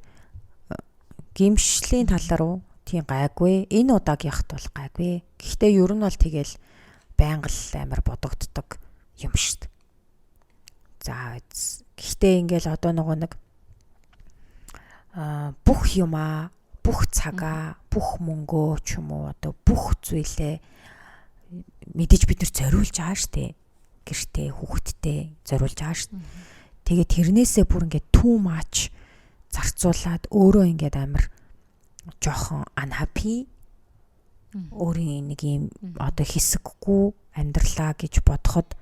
гимшлийн талаар уу? Тийм гайгүй. Энэ удаагийнхт бол гайгүй. Гэхдээ ер нь бол тэгэл байнга л амар бодогддог юм шүү дээ. За гэхдээ ингээл одоо нөгөө нэг бүх юмаа, бүх цагаа, бүх мөнгөө ч юм уу одоо бүх зүйлээ мэдээж бид нар зориулж байгаа шүү дээ. Гэртээ, хүүхэдтэй зориулж байгаа шүү дээ. Тэгээд тэрнээсээ бүр ингээд too much зарцуулаад өөрөө ингээд амар жоохон unhappy өөрийн нэг юм одоо хэсэггүй амьдралаа гэж бодоход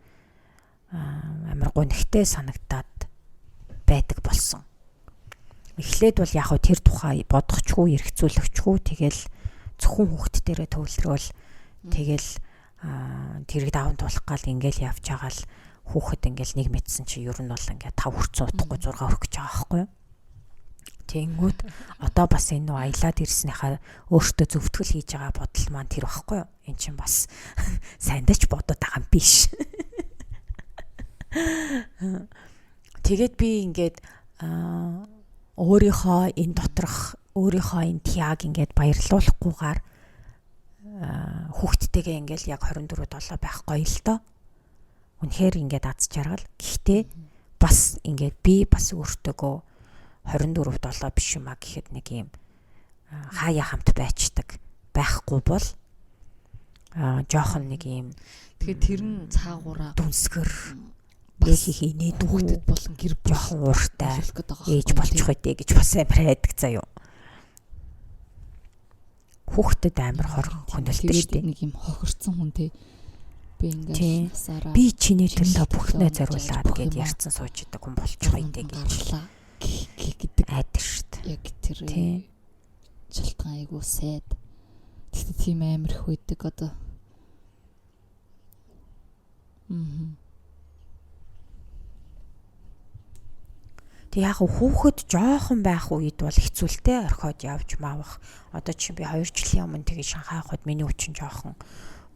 амар гунигтай санагдаад байдаг болсон. Эхлээд бол яг хөө тэр тухай бодохчгүй, эргцүүлэхчгүй тэгэл зөвхөн хүүхд дээрээ төвлөрөөл тэгэл тэрэг даван туулах гал ингээл явж байгаа л хүүхэд ингээл нэг мэдсэн чи ер нь бол ингээд 5 хүрсэн утахгүй 6 хүрэх гэж байгаа байхгүй юу? Тэнгүүд одоо бас энэ нөө аялаад ирснийхаа өөртөө зөвтгөл хийж байгаа бодол маань тэр багхгүй юу? Эн чинь бас сайндаж бодод байгаа юм биш. Тэгээд би ингээд өөрийнхөө энэ доторх өөрийнхөө энэ тяаг ингээд баярлуулахгүйгээр хүүхдтэйгээ ингээд яг 24/7 байх гоё л доо. Үнэхээр ингээд аз жаргал. Гэхдээ бас ингээд би бас өөртөөгөө 24/7 биш юм а гэхэд нэг юм хаяа хамт байчдаг байхгүй бол жоохон нэг юм. Тэгэхээр тэр нь цаагаараа дүнсгэр бас их инээдгүй хүүхдэд болон гэр жоохон ууртай ээж болчих үү гэж бас амар хайдаг заяа. Хүүхдэд амар хор хөнөөлтэй шүү дээ. Нэг юм хохирцсон хүн те. Би ингээд насаараа би чиний төлөө бүхнээ зориулаад гэд ярьцсан сууж идэг хүн болчих үү гэж гэдэг айдаг шүү дээ. Яг тэр шалтгаан айгуу сайд. Тэгтээ тийм амар их үйдэг одоо. Тэг яг хүүхэд жоохон байх үед бол хэцүүлтэй орхиод явж маавах. Одоо чинь би 2 жилийн өмнө тэгээ Шанхай явахад миний хүчин жоохон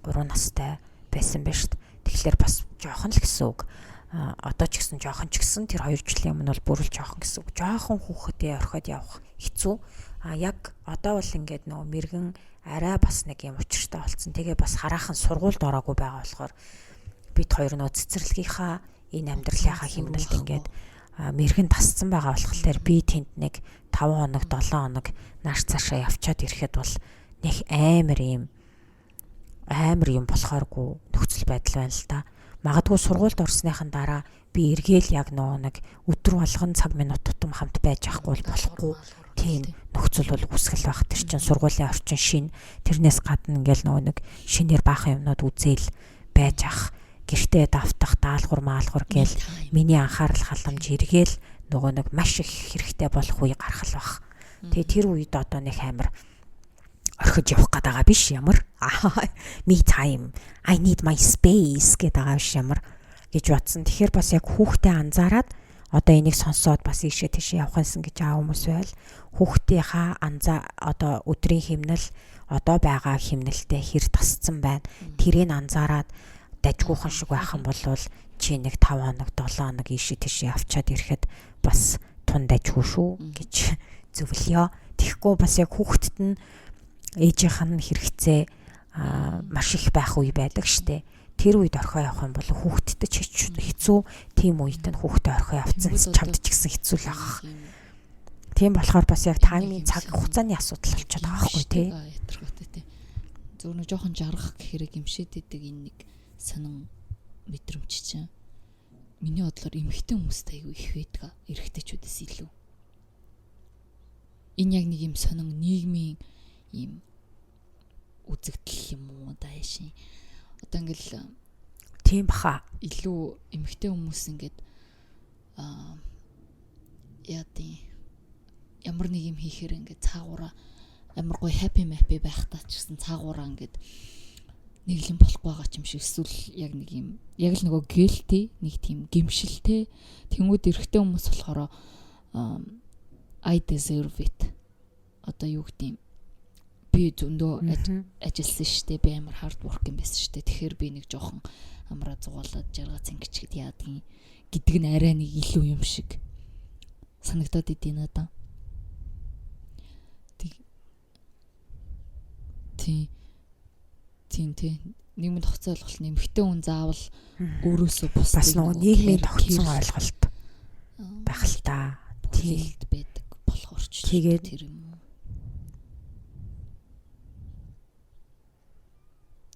3 настай байсан байна шүү дээ. Тэгэхээр бас жоохон л гэсэн үг. Одоо ч гэсэн жоохон ч гэсэн тэр 2 жилийн өмнө бол бүр л жоохон гэсэн үг. Жоохон хүүхэдээ орхиод явах хэцүү. А яг одоо бол ингээд нөгөө мэрэгэн арай бас нэг юм учиртай болцсон. Тэгээ бас хараахан сургуульд ороогүй байгаа болохоор бид хоёр нөгөө цэцэрлэгийнхаа энэ амьдралынхаа хэмнэлт ингээд мэрэгэн тасцсан байгаа болохоор би тэнд нэг 5 хоног 7 хоног нааш цаашаа явчаад ирэхэд бол нэг амар юм амар юм болохооргүй нөхцөл байдал байна л да. Магадгүй сургуульд орсныхан дараа би эргээл яг нөгөө нэг өдөр болгон цаг минут тутам хамт байж авахгүй болохгүй тийм нөхцөл бол үүсгэл байх. Тэр чинь сургуулийн орчин шин тэрнээс гадна ингээл нөгөө нэг шинээр баахан юмнууд үзээл байж ах гэртээ давтах даалгавар маалгавар гээл миний анхаарал халамж эргээл нөгөө нэг маш их хэрэгтэй болох үе гарах л бах. Тэгээ тэр үед одоо нэг амар орхиж явах гээд байгаа биш ямар. Me time. I need my space гэдэг байгаа биш ямар гэж бодсон. Тэгэхээр бас яг хүүхдээ анзаараад одоо энийг сонсоод бас ийшээ тийшээ явах юмсан гэж аа хүмүүс байл хүүхдийнхаа анзаа одоо өдрийн хэмнэл одоо байгаа хэмнэлтэд хэр тасцсан байна. Тэрийг анзаараад дажгүйхан шиг байх юм бол чи нэг 5 хоног 7 хоног ийшээ тийшээ авчаад ирэхэд бас тун дажгүй шүү гэж зөвлөё. Тэгэхгүй бас яг хүүхдэд нь ээжийнх нь хэрэгцээ маш их байх үе байдаг штэ. Тэр үед орхио явах юм бол хүүхдэд ч хэцүү, тийм үед нь хүүхдээ орхио явцсан чамд ч гэсэн хэцүү л байх. Тийм болохоор бас яг timing цаг хугацааны асуудал болчиход байгаа байхгүй тий. Ядаргаатай тий. Зөв нэг жоохон жаргах гэхээр гимшээд идэг энэ нэг сонин мэдрэмж чинь миний бодлоор эмэгтэй хүмүүст айгүй их байдаг эрэгтэйчүүдээс илүү. Энэ яг нэг юм сонин нийгмийн ийм үзэгдэл юм уу дайшин. Одоо ингээл тийм баха. Илүү эмэгтэй хүмүүс ингээд аа яа тийм ямар нэг юм хийхээр ингээд цаагаараа амар гоё happy happy байхдаа ч гэсэн цаагаараа ингээд нэг юм болохгүй байгаа ч юм шиг эсвэл яг нэг юм яг л нөгөө guilty нэг тийм гимшилтэй тэнгууд эрэгтэй хүмүүс болохоор I deserve it одоо юу гэдэг юм би зөндөө ажилласан штэ би амар hard work юм байсан штэ тэгэхээр би нэг жоохон амраа зугаалаад жаргаа цэнгичгэд яадгийн гэдэг нь арай нэг илүү юм шиг санагдаад идэв надаа. Тийм. Тийм тий. Нийгмийн тогтцоо ойлголт нэмэгтэй хүн заавал өөрөөсөө бусдыг бас нөгөө нийгмийн тогтсон ойлголт байх л та. Тийм байдаг болохоор ч тэгээд тэр юм уу.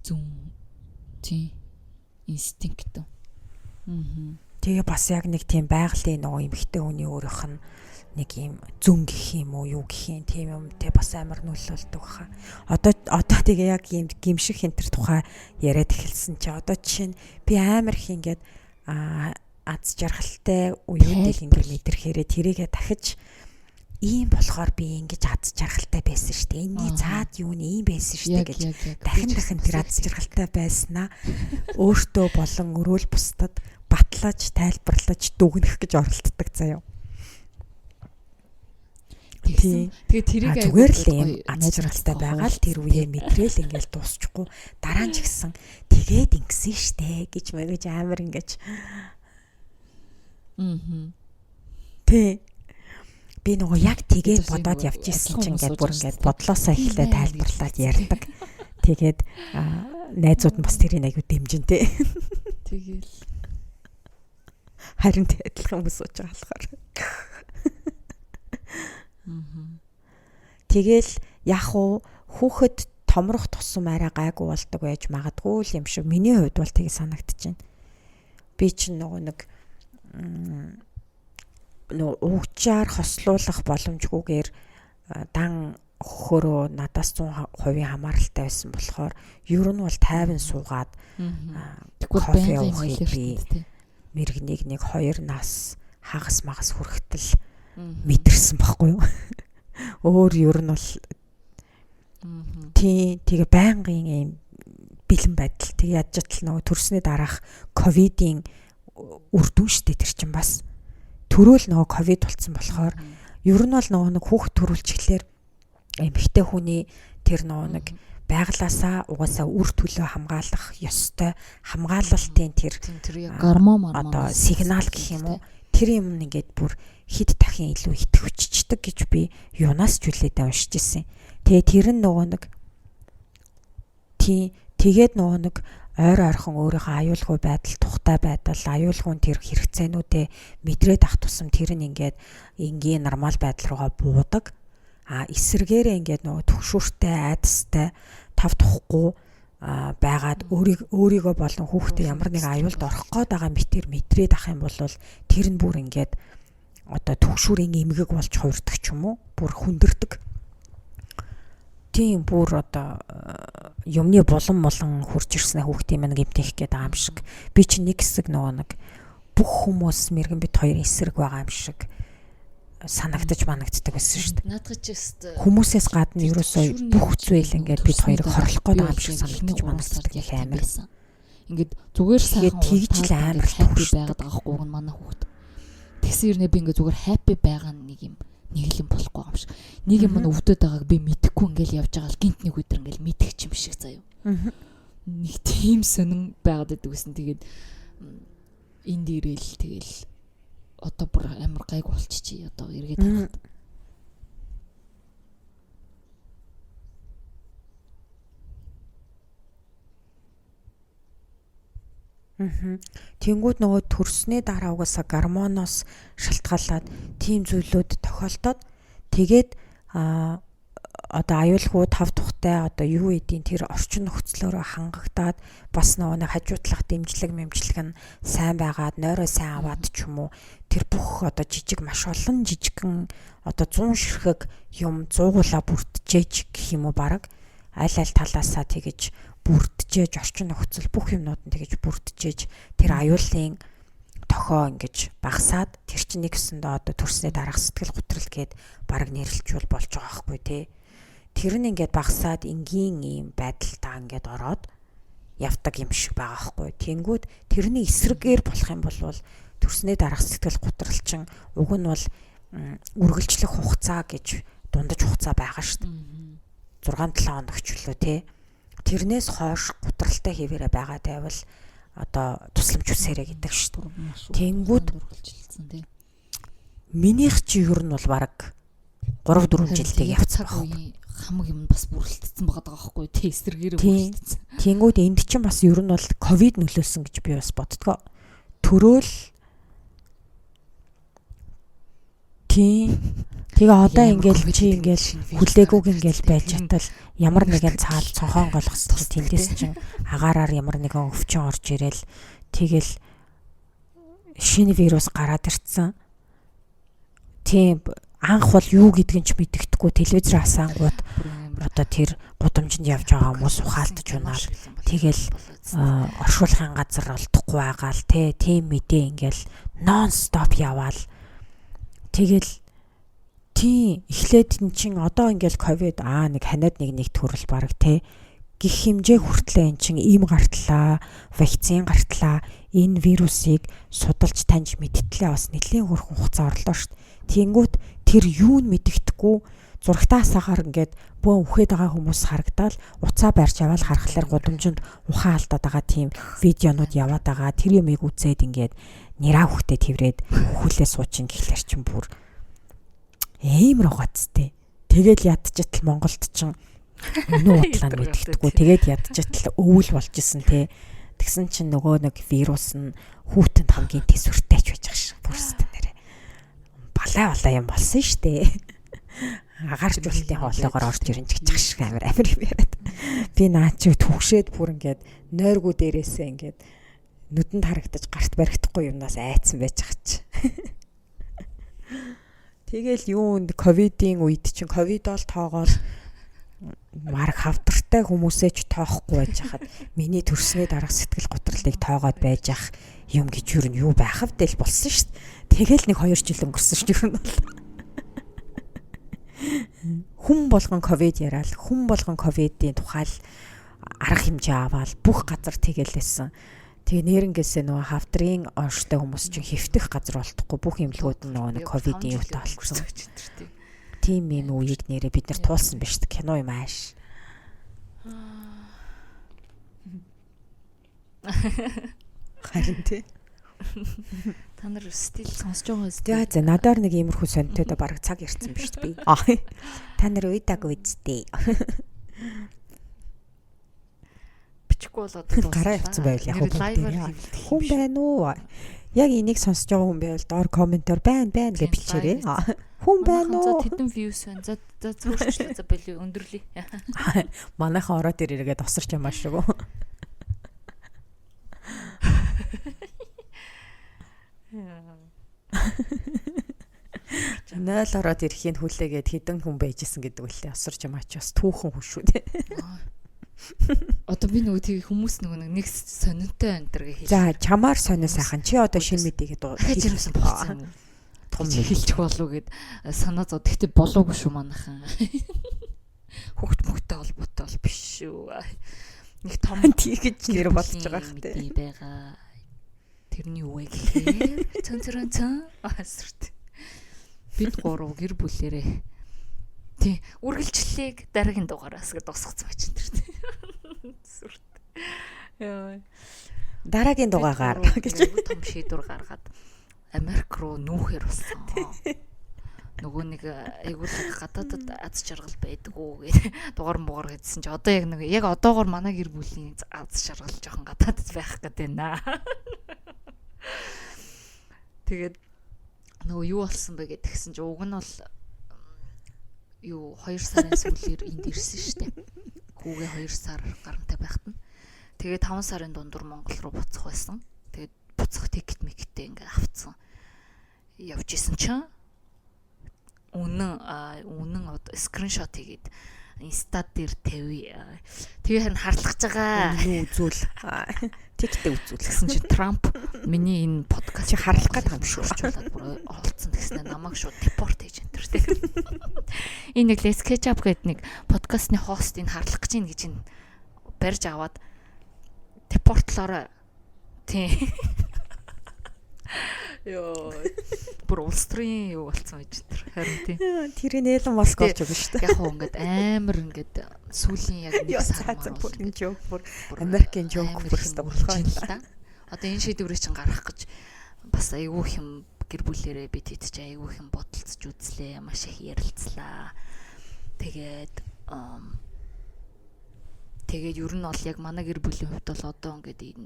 Зүн. Тийм. Инстинкт. Аа. Тэгээ бас яг нэг тийм байгалийн нөгөө эмэгтэй хүний өөрийнх нь нэг юм зүн гэх юм уу юу гэх юм тийм юм те бас амар нөлөөлдөг баха. Одоо тэгээ яг ийм гимших хэнтер тухай яриад эхэлсэн чи одоо жишээ нь би амар их ингээд аз жаргалтай үеүүдийг ингээд мэдрэхээрээ тэрийгэ дахиж ийм болохоор би ингэж аз жаргалтай байсан шүү дээ. Энийний цаад юу нь ийм байсан шүү дээ гэж дахин дахин тэр аз жаргалтай байснаа өөртөө болон өрөөл бусдад батлаж тайлбарлаж дүгнэх гэж оролддог заяа. Тийм. Тэгээ тэрийг зүгээр л юм аз жаргалтай байгаа л тэр үеэ мэдрээл ингээл дуусчихгүй дараа нь ч гэсэн тэгээд ингэсэн штэ гэж мэгэж амар ингэж аа тий. Би нөгөө яг тэгээд бодоод явж исэн чинь ингээд бүр ингээд бодлоосоо эхлээ тайлбарлаад ярьдаг. Тэгээд найзууд нь бас тэрийг аягүй дэмжин тий. Тэгэл харин тий адилхан хүмүүс сууж байгаа болохоор. Тэгэл яг уу хүүхэд томрох тусам арай гайгүй болдог байж магадгүй л юм шиг миний хувьд бол тийг санагдчихэв. Би чинь нөгөө нэг нөгөө угчаар хослуулах боломжгүйгээр дан хөхөрөө надаас 100% хамааралтай байсан болохоор ер нь бол 50 суугаад кофе уухыг би мэрэгнийг нэг 2 нас хагас магас хүрэхтэл мэдэрсэн байхгүй юу. Өөр ер нь бол тий тэгээ байнгын ийм бэлэн байдал. Тэг ядж атал нөгөө төрсний дараах ковидын үр дүн штэ тэр чинь бас Төрөөл нөгөө ковид болцсон болохоор ер нь бол нөгөө нэг хүүхд төрүүлчихлээр эмэгтэй хүний тэр нөгөө нэг байглаасаа угаасаа үр төлөө хамгаалах ёстой хамгаалалтын тэр гормон одоо сигнал гэх юм уу, тэр юм ингээд бүр хэд дахин илүү идэвхжчихдэг гэж би юунаас ч үлээдээ уншиж ирсэн. Тэгээ тэр нь нөгөө нэг тий тэгээд нөгөө нэг ойр ойрхон өөрийнхөө аюулгүй байдал, тухтай байдал, аюулгүй тэр хэрэгцээнүүдээ мэдрээд ах тусам тэр нь ингээд энгийн нормал байдал руугаа буудаг. А эсэргээрээ ингээд нөгөө төгшүүртэй, айдастай, тав тухгүй байгаад өөрийгөө болон хүүхдээ ямар нэг аюулд орох гээд байгаа мэтэр мэдрээд ах юм бол тэр нь бүр ингээд одоо төгшүүрийн эмгэг болж хувирдаг ч юм уу, бүр хүндэрдэг. Тийм бүр одоо юмны булан мулан хурж ирснэ хүүхдийн маань гэмтэх гээд байгаа юм шиг. Би чинь нэг хэсэг нөгөө нэг бүх хүмүүс мэрэгэн бит хоёр эсрэг байгаа юм шиг санагдаж манагддаг байсан шүү дээ. Наадах чи өст хүмүүсээс гадна ерөөсөө бүх зүйл ингээд бид хоёрыг хорлох гээд байгаа юм шиг санагдаж манагддаг их амар. Ингээд зүгээр сайхан тэгж л амар happy байгаад байгаа хгүй нь манай хүүхд. Тэгсэн хэрнээ би ингээд зүгээр happy байгаа нэг юм нэг л юм болохгүй юм шиг. Нэг юм нь өвдөд байгааг би мэдэхгүй ингээл явж байгаа л гинт нэг өдөр ингээл мэдэх юм шиг заяа. Нэг тийм сонин байгаад байдаг гэсэн. Тэгээд энд ирээл тэгэл одоо бүр амар гайг болчихчих одоо эргээд харахад. Тэнгүүд нөгөө төрсний дараа угаасаа гормоноос шалтгаалаад тийм зүйлүүд тохиолдоод тэгээд одоо аюулгүй тав тухтай одоо юу эдийн тэр орчин нөхцлөөрөө хангагдаад бас нөгөө нэг хажуутлах дэмжлэг мэмжлэг нь сайн байгаад нойроо сайн аваад ч юм уу тэр бүх одоо жижиг маш олон жижигхэн одоо 100 ширхэг юм зуугуулаа бүрджээж гэх юм уу бараг аль аль талаасаа тэгэж бүрджээж орчин нөхцөл бүх юмнууд нь тэгэж бүрджээж тэр аюулын тохоо ингэж багасаад тэр чинь нэг гэсэндээ одоо төрсний дараах сэтгэл готрол гээд бараг нэрлэлжүүл болж байгаа байхгүй тий. Тэр нь ингээд багасаад энгийн ийм байдалтаа ингээд ороод явдаг юм шиг байгаа байхгүй. Тэнгүүд тэрний эсрэгээр болох юм бол төрсний дараах сэтгэл готрол чинь уг нь бол үргэлжлэх хугацаа гэж дундаж хугацаа байгаа шүү дээ. 6-7 хоног ч үлээ тий. Тэрнээс хойш гутралтай хэвээрээ байгаа тайвал одоо тусламж үсээрэй гэдэг шүү дээ. Тэнгүүд минийх чи ер нь бол бараг 3-4 жилдээ явцсан байхгүй. Хамаг юм бас бүрэлдсэн байгаа байхгүй тий, эсрэгээрээ бүрэлдсэн. Тэнгүүд энд чинь бас ер нь бол ковид нөлөөлсөн гэж би бас боддгоо. Төрөөл тий. Тэгээ одоо ингээл чи ингээл хүлээгүүг ингээл байж чадвал ямар нэгэн цаал цонхоон голгосч тэндээс чинь агаараар ямар нэгэн өвчин орж ирээл тэгэл шинэ вирус гараад ирцэн. Тийм анх бол юу гэдгийг ч мэддэхгүй телевизээр асаангууд одоо тэр гудамжинд явж байгаа хүмүүс ухаалтж унаал тэгэл оршуулгын газар олдохгүй байгаа л тийм мэдээ ингээл нон стоп яваал тэгэл тийм эхлээд эн чин одоо ингээл ковид нэг ханиад нэг төрөл бараг те гих хэмжээ хүртлээ эн чин им гартлаа, вакцин гартлаа, энэ вирусыг судалж таньж мэдтлээ бас нэлийн хөрхөн хугацаа орлоо шүү дээ. Тэнгүүт тэр юу нь мэддэхгүй зурагтаа асаагаар ингээд бөөн үхээд байгаа хүмүүс харагдаал уцаа барьж аваад харахлаар гудамжинд ухаан алдаад байгаа тийм видеонууд яваад байгаа. Тэр юмыг үзээд ингээд нэраа хөхтэй тэрврээд хөхүүлээ суучин гэхлээр чин бүр амар угаацтэй. Тэгэл ядчитал Монголд чинь үнэн удлаа мэддэхгүй. Тэгээд ядчитал өвөл болж исэн те. Тэгсэн чинь нөгөө нэг вирус нь хүүтэнд хамгийн төсвөртэй ч байж байгаа шиг бүрстэн нэрэ. Балай балай юм болсон штэ. Агааржуулалтын хоолоогоор орж ирэн ч гэж шиг амар амар юм яриад. Би наа чи түгшээд бүр ингээд нойргуу дээрээсээ ингээд нүдэнд харагдаж гарт баригдахгүй юмнаас айцсан байж байгаа чи. Тэгэл юунд ковидын үед чинь ковидол тоогоол марг хавдартай хүмүүсээ ч тоохгүй байж хахад миний төрсний дараах сэтгэл готролыг тоогоод байж ах юм гэж юу нь юу байх вэ л болсон шүү дээ. Тэгэл нэг 2 жил өнгөрсөн шүү дээ ер нь бол. Хүн болгон ковид яриад, хүн болгон ковидын тухай л арга хэмжээ аваад бүх газар тэгэлээсэн. Тэгээ нэрнгээсээ нөгөө хавдрын онштой хүмүүс чинь хэвтэх газар болтохгүй бүх имлгүүд нь нөгөө нэг ковидын юутай болчихсон. Тийм юм үеийг нэрээ бид нар туулсан биш үү? Кино юм ааш. Харин тий. Та нар стил сонсож байгаа үстэй. За надаар нэг иймэрхүү сонтойдоо бараг цаг ярьсан биш би. Та нар уйдаг үсттэй. Бичихгүй бол одоо гараа явцсан байвал яг хүн байна уу? Яг энийг сонсож байгаа хүн байвал доор комментоор байна байна гэж бичээрэй. Хүн байна уу? За тэдэн views байна. За за зөөрчлөө. За болио өндөрлөе. Манайхан ороод ирээгээд осорч ямаа шүү. Нойл ороод ирэхийг хүлээгээд хэдэн хүн байжсэн гэдэг үлээ осорч ямаа ч бас түүхэн хүн шүү дээ. Одоо би нөгөө тийг хүмүүс нөгөө нэг сонинтой энэ төр гэж хэлсэн. За чамаар сонин сайхан чи одоо шинэ мэдээгээ дуу. Дахиад ирсэн болсон юм уу? Том хэлчих болов гэд санаа зов. Тэгтээ болоогүй шүү манайхан. Хүүхд мөхтэй холбоотой бол биш шүү. Нэг том тийгэж нэр бодож байгаа хэ тий байгаа. Тэрний юу вэ гэхээр цэн цэн цэн асэрт. Бид гурав гэр бүлэрээ тий үргэлжлэлийг дараагийн дугаараас гэж дуусгацсан байж энэ төр. Сүрт. Яа. Дараагийн дугаагаар гэж том шийдвэр гаргаад Америк руу нүүхээр болсон. Нөгөө нэг айгуулаг гадаадад аз жаргал байдгүй гэж дугаар муугар гэдсэн чи одоо яг нэг яг одоогор манай гэр бүлийн аз жаргал жоохон гадаадд байх гэдэг байна. Тэгээд нөгөө юу болсон бэ гэдгсэн чи уг нь бол юу 2 сарын сүүлээр энд ирсэн шүү дээ. Хүүгээ 2 сар гарантай байхад нь. Тэгээд 5 сарын дундуур Монгол руу буцах байсан. Тэгээд буцах тикет микеттэй ингээ авцсан. Явж исэн чинь үнэн одоо скриншот хийгээд инста дээр тавь. Тэгээ харин харлах гэж байгаа. Үнэн үзүүл. Тикетээ үзүүл гэсэн чинь Трамп миний энэ подкаст чи харлах гээд юм шүү. Орчуулад бүр олцсон гэснээр намайг шууд депорт хийж энэ төр. Энэ нэг Let's Catch Up гэдэг нэг подкастны хост энэ харлах гэж ийн гэж энэ барьж аваад депортлоорой. Тийм. Йоо. Бүр улс төрийн юу болсон байж тэр. Харин тийм. Тэрийг Элон Маск олж өгнө шүү дээ. Яг хоо ингээд амар ингээд сүүлийн яг нэг сар мар бүр энэ жоок бүр Америкийн жоок бүр өстө болох юм л та. Одоо энэ шийдвэрийг чинь гаргах гэж бас айгүй хэм гэр бүлэрээ би тэт чинь айгүй хэм бодолцож үзлээ, маш их ярилцлаа. Тэгээд тэгээд ер нь бол яг манай гэр бүлийн хувьд бол одоо ингээд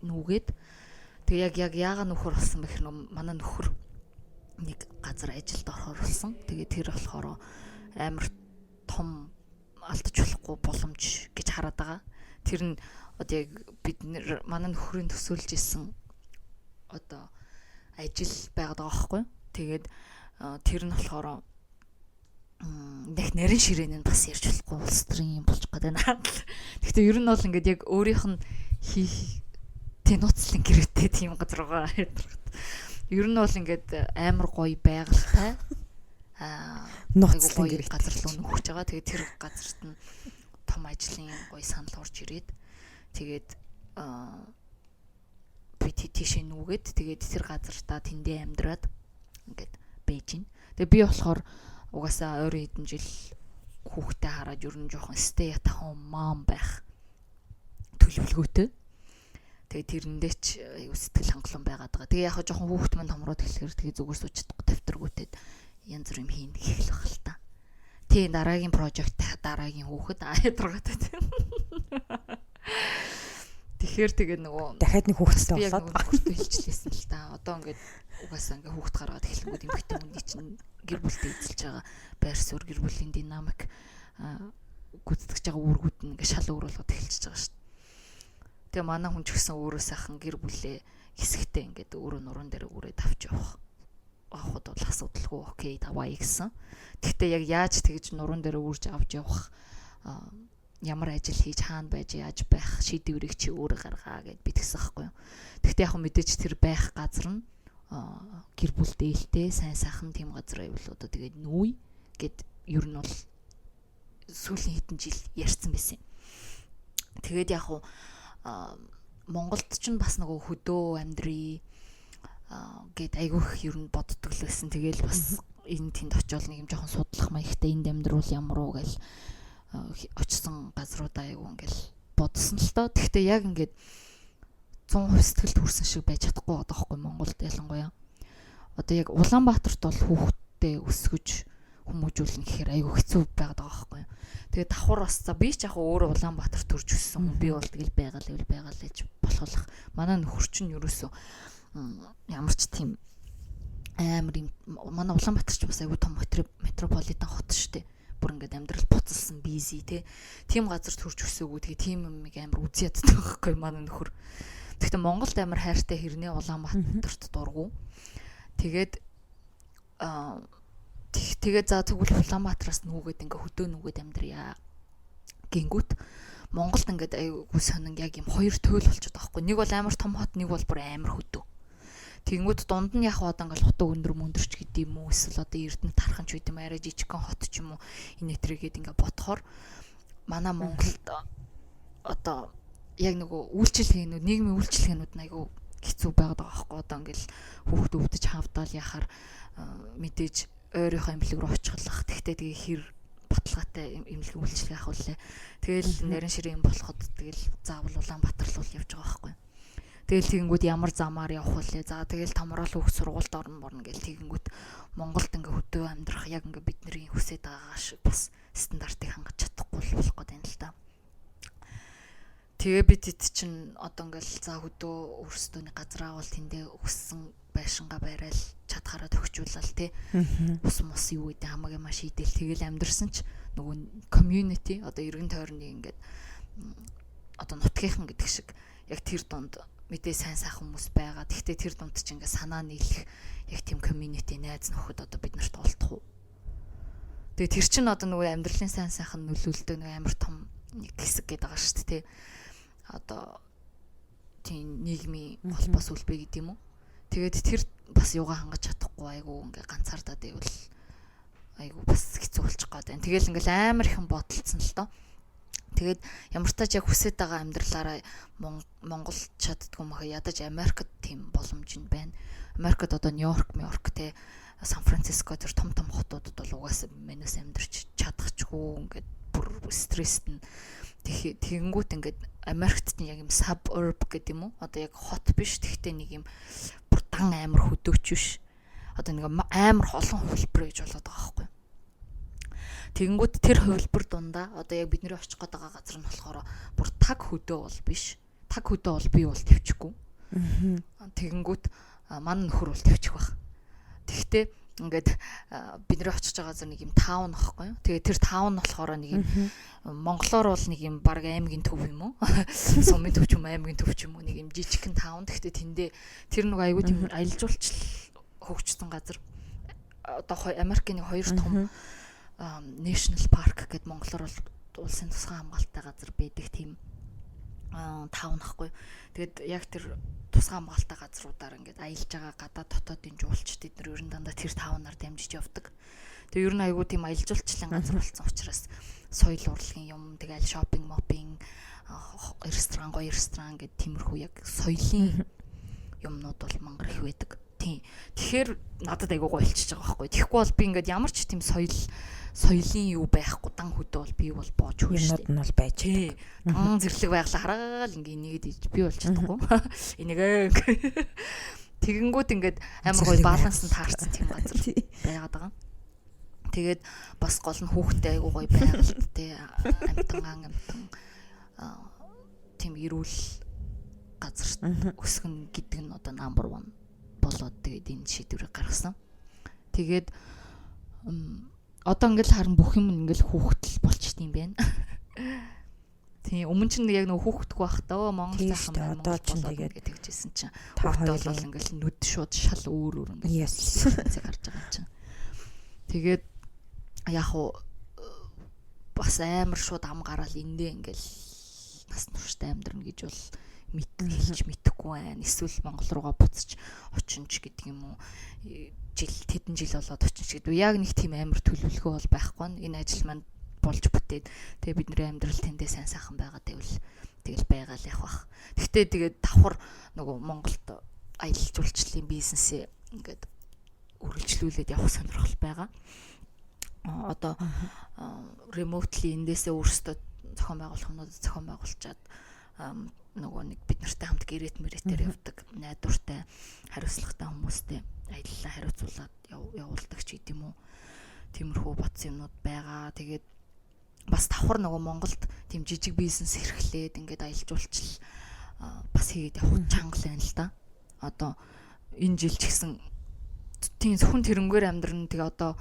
нүгээд тэгээ яг яагаад нөхөр болсон бэ гэхээр манай нөхөр нэг газар ажилд орохоор болсон. Тэгээ тэр болохоор амар том алдаж болохгүй боломж гэж хараад байгаа. Тэр нь одоо яг бид нэр манай нөхрийн төсөөлж исэн одоо ажил байгаад байгаа байхгүй. Тэгээд тэр нь болохоор нэг нарийн ширээн нь бас ярьж болохгүй улс төрийн юм болж гээд байна. Гэхдээ ер нь бол ингээд яг өөрийнх нь хийх тийм нууцлан гэрээтэй тийм газар байгаа. Ер нь бол ингээд амар гоё байгальтай нууцлан гэрээтэй газар руу нөхөж байгаа. Тэгээд тэр газарт нь том ажлын гоё санал орж ирээд тэгээд би тийшээ нүгээд тэгээд тэр газартаа тэндээ амьдраад ингээд байж гин. Тэгээд би болохоор угаасаа ойрын хэдэн жил хүүхдээ хараад ер нь жоохон stay at home mom байх төлөвлөгөөтэй. Тэгээ тэрэндээ ч аюу сэтгэл хангалуун байгаад байгаа. Тэгээ яг жоохон хүүхд мань томроод эхлэхээр тэгээ зүгээр сууж чадахгүй тавтаргүйтэд янз бүр юм хийн гэх л баг л та. Тэгээ дараагийн прожект дараагийн хүүхэд аядраатай тийм. Тэгэхээр тэгээ нөгөө дахиад нэг хүүхэдтэй болоод нөхөртөө хэлчихлээсэн л та. Одоо ингээд угаасаа ингээд хүүхд гаргаад эхлэнгүүд эмэгтэй хүний чинь гэр бүлтэй эзэлж байгаа байр суурь, гэр бүлийн динамик гүйцэтгэж байгаа үүргүүд нь ингээд шал өөр болгоод эхэлчихэж байгаа шүү дээ. Тэгээ манай хүн ч гэсэн өөрөө сайхан гэр бүлээ хэсэгтээ ингээд өөрөө нуруунд дээр үрээд авч явах авахд бол асуудалгүй окей таваа гэсэн. Гэхдээ яг яаж тэгж нуруунд дээр үрж авч явах ямар ажил хийж хаана байж яаж байх шийдвэрийг чи өөрөө гаргаа гэд би тэгсэн байхгүй юу. Гэхдээ яг мэдээж тэр байх газар нь гэр бүл дээлтэй сайн сайхан тийм газар байвал одоо тэгээд нүүй гэд ер нь бол сүүлийн хэдэн жил ярьсан байсан юм. Тэгээд яг хуу Монголд ч бас нөгөө хөдөө амьдрий гэд айгүйх ер нь боддог л байсан. Тэгэл бас энэ тэнд очиод нэг юм жоохон судлах маягтай энд амьдруул ямар уу гэл очсон газруудаа айгу ингээл бодсон л доо. Тэгтээ яг ингээд 100% сэтгэлд хүрсэн шиг байж чадахгүй байгаа байхгүй Монголд ялангуяа. Одоо яг Улаанбаатарт бол хүүхдтэй өсгөж хүмүүжүүлнэ гэхээр айгүй хэцүү байгаад байгаа байхгүй. Тэгээд давхар бас за би ч яг өөрөө Улаанбаатар төрж өссөн хүн, би бол тэгэл байгаал гэвэл байгаал гэж болохлох. Манай нөхөр чинь ерөөсөө ямар ч тийм амар юм, манай Улаанбаатар ч бас айгүй том метрополитен хот шүү дээ. Бүр ингээд амьдрал буцалсан busy те. Тийм газар төрж өсөөгүй, тэгээ тийм юмыг амар үзий яддаг байхгүй манай нөхөр. Тэгэхдээ Монголд амар хайртай хэрнээ Улаанбаатарт дургу. Тэгээд тэгээ за тэгвэл Улаанбаатараас нүүгээд ингээ хөдөө нүүгээд амьдрья гингүүт Монголд ингээд айгүй сонин яг юм хоёр туйл болчиход байгаа байхгүй. Нэг бол амар том хот, нэг бол бүр амар хөдөө. Тэгэнгүүт дунд нь яг одоо ингээл хутаг өндөр мөндөрч гэдэг юм уу, эсвэл одоо Эрдэнэ тархан ч гэдэг юм, арай жижигхэн хот ч юм уу, энэ тэргээд ингээ бодохоор манай Монголд одоо яг нөгөө үйлчилгээнүүд, нийгмийн үйлчилгээнүүд нь айгүй хэцүү байгаад байгаа байхгүй. Одоо ингээл хүүхд өвдөж хавдаал яхаар мэдээж ойрынхоо эмнэлэг рүү очихлах. Тэгтээ тэгээ хэр баталгаатай эмнэлэг үйлчилгээ авах вүлээ. Тэгэл нарийн ширээ юм болоход тэгэл заавал Улаанбаатар руу явж байгаа байхгүй. Тэгэл тэгэнгүүт ямар замаар явах вүлээ. За тэгэл томрол хүүхд сургуульд орно борно гэл тэгэнгүүт Монголд ингээ хөдөө амьдрах яг ингээ бидний хүсэж байгаа шиг бас стандартыг хангаж чадахгүй болох гээд байна л да. Тэгээ бид хэд чинь одоо ингээл за хөдөө өөрсдөө нэг газар авал тэндээ өссөн байшингаа барайл чадхаараа төгчүүлэл тий. Ус мус юу гэдэг хамаг юм шийдэл тэгэл амьдрсан ч нөгөө community одоо эргэн тойрны ингээд одоо нутгийнхан гэдэг шиг яг тэр дунд мэдээ сайн сайхан хүмүүс байгаа. Тэгтээ тэр дунд чинь ингээ санаа нийлэх яг тийм community найз нөхөд одоо бид нарт олдох уу? Тэгээ тэр чинь одоо нөгөө амьдралын сайн сайхан нөлөөлдөг нэг амар том нэг хэсэг гэдэг байгаа шүү дээ, тий. Одоо тийм нийгмийн холбоос үлбэ гэдэг юм уу? Тэгээд тэр бас юугаа хангаж чадахгүй айгу ингээ ганцаардаад байвал айгу бас хэцүү болчих гээд байна. Тэгэл ингээл амар ихэн бодолцсон л доо. Тэгээд ямар ч тач яг хүсэж байгаа амьдралаараа Монгол чаддгүй мөхө ядаж Америкт тийм боломж нь байна. Америкт одоо Нью-Йорк, Нью-Йорк те, Сан Франциско тэр том том хотуудад бол угаасаа манаас амьдарч чадахчгүй, ингээд бүр стресст нь. Тэгэнгүүт ингээд Америкт чинь яг юм suburb гэдэг юм уу? Одоо яг хот биш. Тэгтээ нэг юм бүр дан амар хөдөөч биш. Одоо нэг амар олон хувилбар гэж болоод байгаа байхгүй юу? Тэгэнгүүт тэр хувилбар дундаа одоо яг бидний очих гээд байгаа газар нь болохоор бүр таг хөдөө бол биш. Таг хөдөө бол би бол төвчихгүй. Тэгэнгүүт манай нөхөр бол төвчих байх. Тэгтээ ингээд бидний очиж байгаа газар нэг юм town ахгүй юу. Тэгээ тэр town болохоор нэг юм монголоор бол нэг юм баг аймгийн төв юм уу? Сумын төв ч юм уу, аймгийн төв ч юм уу, нэг юм жижигхэн town. Тэгтээ тэндээ тэр нэг айгүй тийм аялал жуулчлал хөгжсөн газар. Одоо Америкийн нэг хоёр том National Park гэд монголоор бол улсын тусгай хамгаалалттай газар байдаг тийм town ахгүй. Тэгээд яг тэр тусгай хамгаалалттай газруудаар ингээд аялж байгаа гадаад дотоодын жуулчид эднэр ер нь дандаа тэр town аар дамжиж явдаг. Тэгээ ер нь айгүй тийм аялал жуулчлалын газар болсон учраас соёл урлагийн юм, тэгэл shopping, мопинг, ресторан, гоё ресторан гэд тиймэрхүү яг соёлын юмнууд бол мангар их байдаг. Тийм. Тэгэхээр надад айгүй гоё болчихж байгаа байхгүй. Тэгэхгүй бол би ингээд ямар ч тийм соёл соёлын юу байхгүй дан хөдөө бол би бол боож хөө шүү дээ. Юмнууд нь бол байж байгаа. Дан зэрлэг байглаа хараал ингээ энийгэд иж би болж чадахгүй. Энийгээ. Тэгэнгүүт ингээд амар гоё баланс нь таарсан тийм газар байгаад байгаа. Тэгээд бас гол нь хүүхдтэй айгуу гоё байгальд те, амтан амтан тийм эрүүл газарт өсгөн гэдэг нь одоо number 1 болоод тэгээд энэ шийдвэрийг гаргасан. Тэгээд одоо ингээл харин бүх юм ингээл хүүхдэл болчт юм байна. Тийм, өмнө чинь яг нөгөө хүүхдгүй байхдаа Монгол сайхан байна. Одоо чинь тэгээд тэгжсэн чинь хүүхдээ бол ингээл нүд шууд шал өөр өөр ингээл гарч байгаа юм чинь. Тэгээд яг уу бас амар шууд ам гараал эндээ ингээл нас нурштай амьдрна гэж бол мэд хэлж мэдэхгүй байна. Эсвэл Монгол руугаа буцаж очинч гэдэг юм уу, жил тэдэн жил болоод очинч гэдэг. Яг нэг тийм амар төлөвлөгөө бол байхгүй. Энэ ажил маань болж бүтээд тэгээ бидний амьдрал тэндээ сайн сайхан байгаа гэвэл тэгэл байгаа л явах бах. Гэхдээ тэгээд давхар нөгөө Монголд аялал жуулчлалын бизнесээ ингээд үргэлжлүүлээд явах сонирхол байгаа. Одоо remotely эндээсээ өөрсдөө зохион байгуулах юмнууд зохион байгуулчаад нөгөө нэг бид нартай хамт гэрээт мэрэтээр явдаг найдвартай, хариуцлагатай хүмүүстэй аяллаа хариуцуулаад явуулдаг ч гэдэм үү. Тиймэрхүү бодсон юмнууд байгаа. Тэгээд бас давхар нөгөө Монголд тийм жижиг бизнес эрхлээд ингээд аялал жуулчлал бас хийгээд явах чанга л байна л да. Одоо энэ жил ч гэсэн тийм зөвхөн тэрнгээр амьдрна. Тэгээ одоо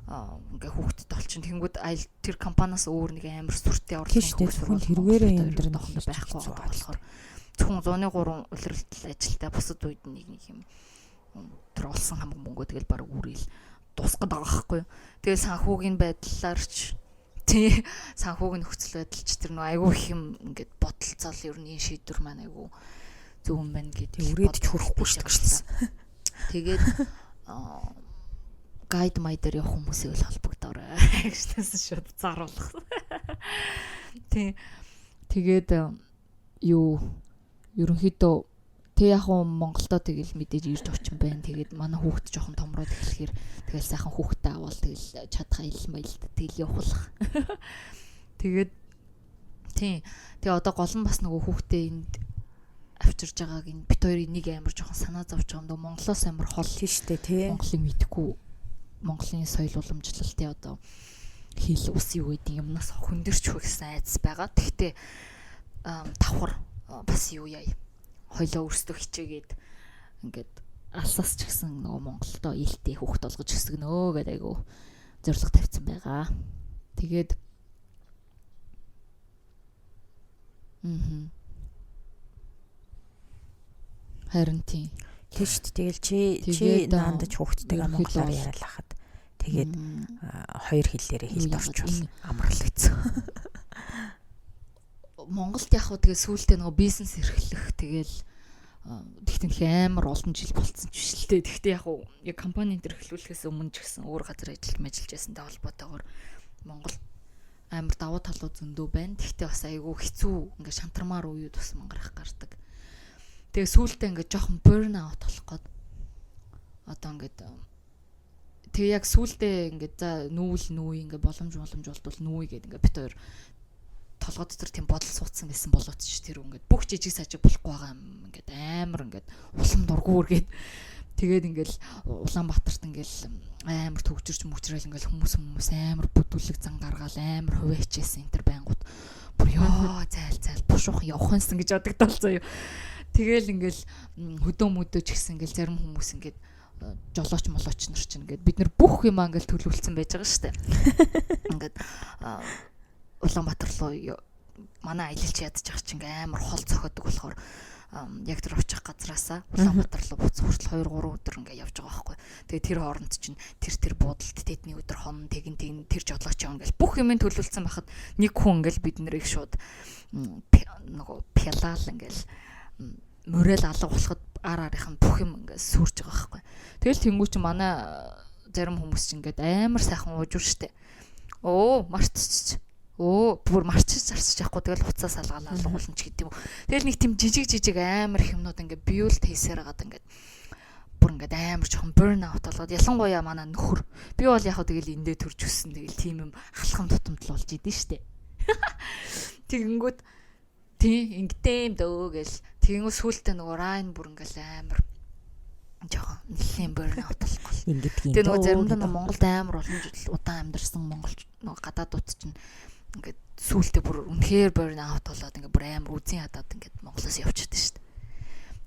ингээ хүүхдтэй болчин, тэнгүүд аялал тэр компаниас өөр нэг амар сүртэй орлогын зөвхөн тэргээрээ амьдрах байхгүй болохоор зөвхөн зуны 3 улиралд ажилтай, бусад үед нэг нэг юм тэр олсон хамаг мөнгөө тэгэл баг үрэл дуусгаад байгаа байхгүй. Тэгээ санхүүгийн байдлаар ч, тий, санхүүгийн нөхцөл байдал ч тэр нөө айгүй их юм ингээд бодолцоол ер нь энэ шийдвэр маань айгүй зөв юм байна гэдэг. Үрээд ч хүрэхгүй шүү дээ. Тэгээд guide май дээр явах хүмүүсийг л холбогдоорой гэжтэйсэн, шууд заруулах. Тий. Тэгээд юу, ерөнхийдөө тэг яг уу Монголдо тэгэл мэдээж ирж очин байна. Тэгээд манай хүүхд жоохон томроод эхлэхээр тэгэл сайхан хүүхдээ аваад тэгэл чадах аялал маялалд тэгэл явуулах. Тэгээд тий. Тэгээ одоо гол нь бас нөгөө хүүхдээ энд авчирж байгааг энэ бит хоёрын нэг амар жоохон санаа зовж байгаа юм дөө, Монголоос амар хол Тийм шүү дээ, тий. Монголыг мэдэхгүй, Монголын соёл уламжлал, тий, одоо хэл ус юу гэдэг юмнаас хөндөрч гэсэн айдас байгаа. Тэгтээ давхар бас юу яа, хоёлоо өөрсдөө хичээгээд ингээд алсаас ч гэсэн нөгөө Монголдо ээлтэй хүүхд болгож өсгөнөө гэдэг айгу зорилго тавьсан байгаа. Тэгээд харин тийм. Тийм шүү дээ. Тэгэл чи наандаж хүүхдтэйгээ монголоор яриалахад тэгээд хоёр хэлээрээ хэлд орчвол амрал гэсэн. Монголд яг хөө тэгээ сүүлдээ нөгөө бизнес эрхлэх, тэгэл тэгтэн их амар олон жил болцсон ч биш л дээ. Тэгтээ яг хөө яг компани энэ эрхлүүлэхээс өмнө ч гэсэн өөр газар ажиллаж ажиллаж байсантай холбоотойгоор Монгол амар давуу талууд зөндөө байна. Тэгтээ бас айгүй хэцүү, ингээ шантармаар үеуд бас мангарах гардаг. Тэгээ сүүлдээ ингээ жоохон burn out болох гээд одоо ингээд тэгээ яг сүүлдээ ингээд за нүүл нүүе, ингээ боломж боломж болдвол нүүе гэд ингээ бит хоёр толгой дотор тийм бодол суудсан гэсэн болоод ч тэр ингээд бүх жижиг сажиг болохгүй байгаа юм, ингээд амар ингээд улам дургу үргээд, тэгээд ингээл Улаанбаатарт ингээл амар төгжирч мөчрөөл, ингээл хүмүүс хүмүүс амар бүдүүлэг зан гаргаал, амар хувиа хичээсэн энэ төр байнгут бүр ёо зайл зайл бушуух явах юмсан гэж бодогдол заяа. Тэгэл ингээл хөдөө мөдөө ч гэсэн ингээл зарим хүмүүс ингээд жолооч молооч нар чинь ингээд бид нар бүх юм ингээл төлөвлөсөн байж байгаа шүү дээ. Ингээд Улаанбаатар руу манай аялалч ядчих чинь ингээ амар хол цохиодог болохоор яг тэр очих газраасаа Улаанбаатар руу буцах хүртэл 2 3 өдөр ингээ явж байгаа байхгүй. Тэгээ тэр хооронд чинь тэр тэр буудалд тэдний өдөр хон тэгин тэгин тэр жолооч юм ингээл бүх юм төлөвлөсөн байхад нэг хүн ингээл бид нарыг шууд нөгөө пялаал ингээл морил алга болоход ар арын бүх юм ингээ сүрж байгаа байхгүй. Тэгэл тэнгуү чи манай зарим хүмүүс чинь ингээд амар сайхан уужуур штэ. Оо, мартчих. Өө, бүр марчиж зарчиж яахгүй, тэгэл хуцаа салгаалаа алгуулна ч гэдэг юм. Тэгэл нэг тийм жижиг жижиг амар их юмнууд ингээ биюул хийсээр хагаад ингээд бүр ингээд амар жоохон burn out болоод, ялангуяа манай нөхөр. Би бол яг тэгэл эндээ төрж өссөн, тэгэл тийм юм алхам тутамд л болж идэв штэ. Тэгэнгүүт тий ингэдэм дөө гэл, тэгэнгүүт сүултээ нөгөө Райн бүр ингээл амар жоохон нэлийн burn out болохгүй. Ингэдгийг. Тэгээ нөгөө заримдаа Монголд амар олон жил удаан амьдарсан монголч нөгөө гадаадууд чинь ингээд сүултээ бүр үнэхээр burn out болоод ингээд бүр амар үзэн ядаад ингээд Монголоос явчихдаг шүү дээ.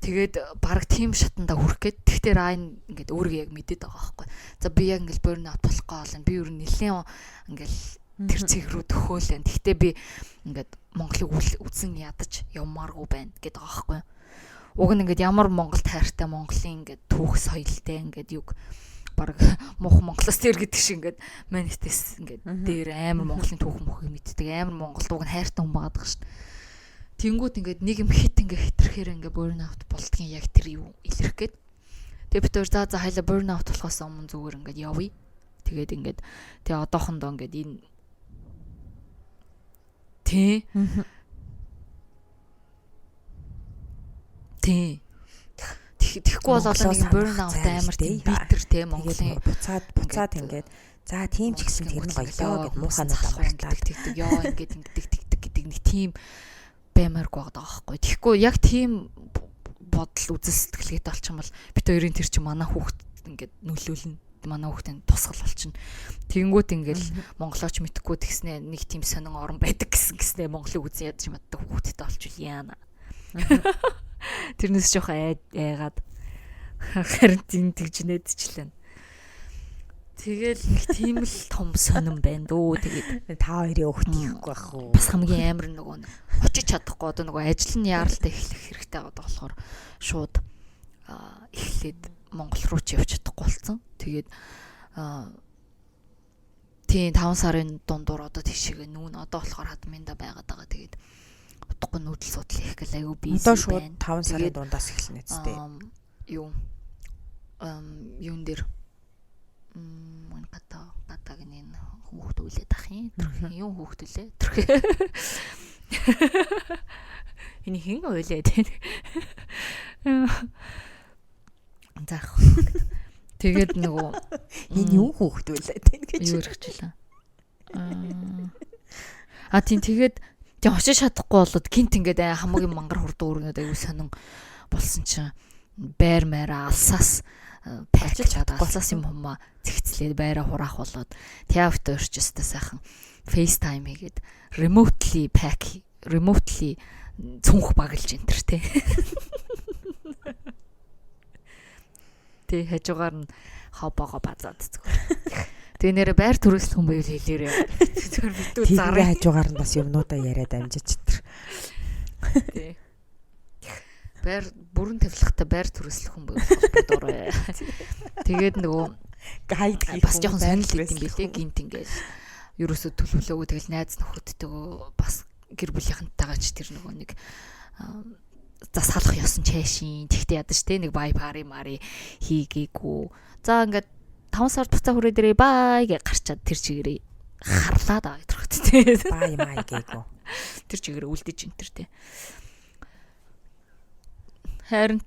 Тэгээд баг тийм шатанда хүрэх гээд, тэгтээ Райн ингээд өөрийгөө яг мэдээд байгаа байхгүй. За, би яг ингээд burn out болохгүй бол би ер нь нэлийн ингээд тэр цэг рүү төхөөлэн. Тэгтээ би ингээд Монголыг үзэн ядаж явмааргүй байна гэдэг байгаа байхгүй. Уг нь ингээд ямар Монголд хайртай, Монголын ингээд түүх соёлтой, ингээд юг баг муух Монголоос тэр гэдэг шиг ингээд манитес ингээд дээр амар Монголын түүх мөхийг мэддэг, амар Монголд уг нь хайртай хүн байгаа шүү дээ. Тэнгүүд ингээд нэг юм хит ингээд хэтэрхээр ингээд burn out болдгийн яг тэр юу илэрх гээд. Тэгээ бид өөр за за хайла burn out болохоос өмнө зүгээр ингээд явъя. Тэгээд ингээд тэгээ одоохондоо ингээд энэ Тий. Тий. Тэгэхгүй бол одоо нэг burn out амар тийм битэр те Монголын буцаад ингээд за тийм ч гэсэн тэр нь гоёлоо гэд муухайнууд амартлаа тэгдэг ёо ингээд ингэдэг тэгдэг гэдэг нэг тийм баймааргүй байгаа байхгүй. Тэгэхгүй яг тийм бодол үзэл сэтгэлгээтэй болчих юм бол бит хоёрын тэр чинь манай хүүхд ингээд нөлөөлнө. Манай хүүхдийн тусгал болчихно. Тэгэнгүүт ингээл монголооч мэдхгүй тэгснэ нэг тийм сонин орон байдаг гэсэн гэснэ Монголыг үзэн ядч маддаг хүүхдтэй болчихвол яана. Тэрнээс жоохон айгаад харин тийм тэгж нээдчлээ. Тэгэл нэг тийм л том сонин байна дөө. Тэгээд та хоёрын өгт хийхгүй байх уу? Бас хамгийн амар нөгөө очиж чадахгүй одоо нөгөө ажил нь яаралтай эхлэх хэрэгтэй байгаа болохоор шууд эхлээд Монгол руу ч явж чадахгүй болсон. Тэгээд тийм 5 сарын дундуур одоо тийшээгээ нүүн одоо болохоор хадминда байгаад байгаа. Тэгээд утгагүй нүүдэл судал хийх гэл айгүй биз байна. Одоо шууд 5 сарын дундаас эхэлнэ үстэй. Юу юун дээр гадааг нь хүүхд үлээд ах юм. Юм хүүхд үлээ. Энэ хэн уйлээ те. За. Тэгээд нөгөө энэ юу хүүхд үлээ те гэж юу өргөжлээ. А тийм тэгээд тийм очиж чадахгүй болоод гинт ингээд хамаагийн мангар хурд өргөнөд аягүй сонин болсон чинь байр маяра алсаас пачилж чадахгүй алсаас юм хумаа зэгцлээд байраа хураах болоод теавт орч өстой сайхан FaceTime хийгээд remotely pack remotely цүнх баглж энэ төр те. Тэ хажуугаар нь хобоогоо базаад зүгээр. Тэгээ нэрэ байр төрөслөх хүн байвал хэлээрээ. Зүгээр битүү зарыг хажуугаар нь бас юмнуудаа яриад амжиж тэр. Тий. Байр бүрэн тавилгатай байр төрөслөх хүн байвал холбогдоорой. Тэгээд нөгөө гайд хийх бас жоохон сонирхол идэм билээ гинт ингээл ерөөсөө төлөвлөөгүй тэгэл найз нөхөдтэйгөө бас гэр бүлийнхэнтэйгээ ч тэр нөгөө нэг засаалах ёсон чайшин тэгтээ ядаж те нэг бай пари мари хийгээгүй. За ингээд 5 сард буцаа хүрээ дээрээ бай гэж гарчаад тэр чигээрээ харлаад аа гэдэг те. Бай май гээгүй. Тэр чигээрээ үлдэж энэ төр те. Харин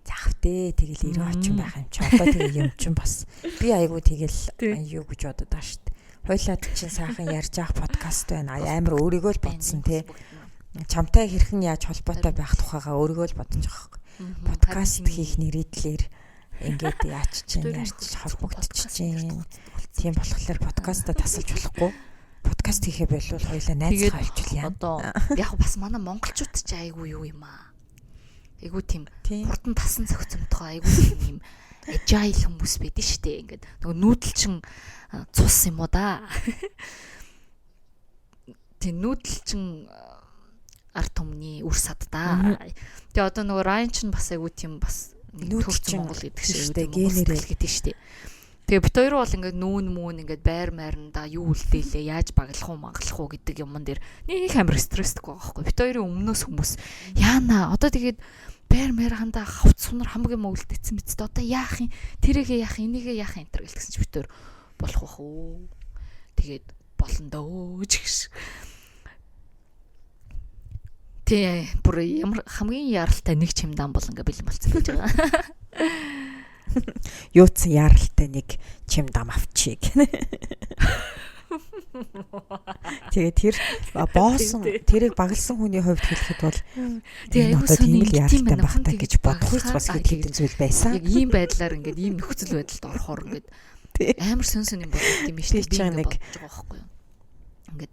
заах вэ тэгэл 90 очин байх юм чи одоо тэгээ юм чин бас би айгүй тэгэл юу гэж бодод байгаа шүү дээ. Хойлоод чинь сайхан ярьж авах подкаст байна. Амар өөрийгөө л бодсон те. Чамтай хэрхэн яаж холбоотой байх тухайгаа өөрийгөө л бодож байгаа хөөх. Подкаст хийх нэрийдлэр ингээд яач чинь ярьж холбогдчих чинь. Тийм болохоор подкаста тасалж болохгүй. Подкаст хийхээ болвол хоёлаа найзгаа олчихлаа. Одоо яг бас манай монголчууд ч айгүй юу юм аа. Айгүй тийм хурдан тасан зохицомтгой айгүй тийм юм agile хүмүүс байдэн штэ. Ингээд нөгөө нүүдэлчин цус юм уу да. Тийм нүүдэлчин ард түмний үр сад да. Тэгээ одоо нөгөө Райан ч бас айгүй тийм бас нүүдэлчин Монгол гэдэг шиг генерэл гэдэг штэ. Тэгээ бит хоёр бол ингээд нүүн мүүн ингээд байр майранда юу үлдээлээ яаж баглах уу маглах уу гэдэг юмн дээр нэг амар стресстэй байгаа байхгүй. Бит хоёрын өмнөөс хүмүүс яана одоо тэгээд байр майрхандаа хавц сунар хамаг юм үлдээсэн мэт одоо яах юм тэрийгээ яах энийгээ яах энэ төр гэлтгсэн чи бит хоёр болох бах уу. Тэгээд болно дөө ч гэж. Тэ бүр ямар хамгийн яралтай нэг чимдаан бол ингээд бэлэн болцсон гэж байгаа. Юуцсан яралтай нэг чимдам авчиг. Тэгээ тэр боосон тэрийг баглсан хүний хувьд хэлэхэд бол тэгээ айгуу тийм л яралтай байх та гэж бодох үс бас хэд хэдэн зүйл байсан. Яг ийм байдлаар ингээд ийм нөхцөл байдалд орохоор ингээд амар сөн сөн юм болд юм биш үү? Би ингээд бодож байгаа байхгүй юу?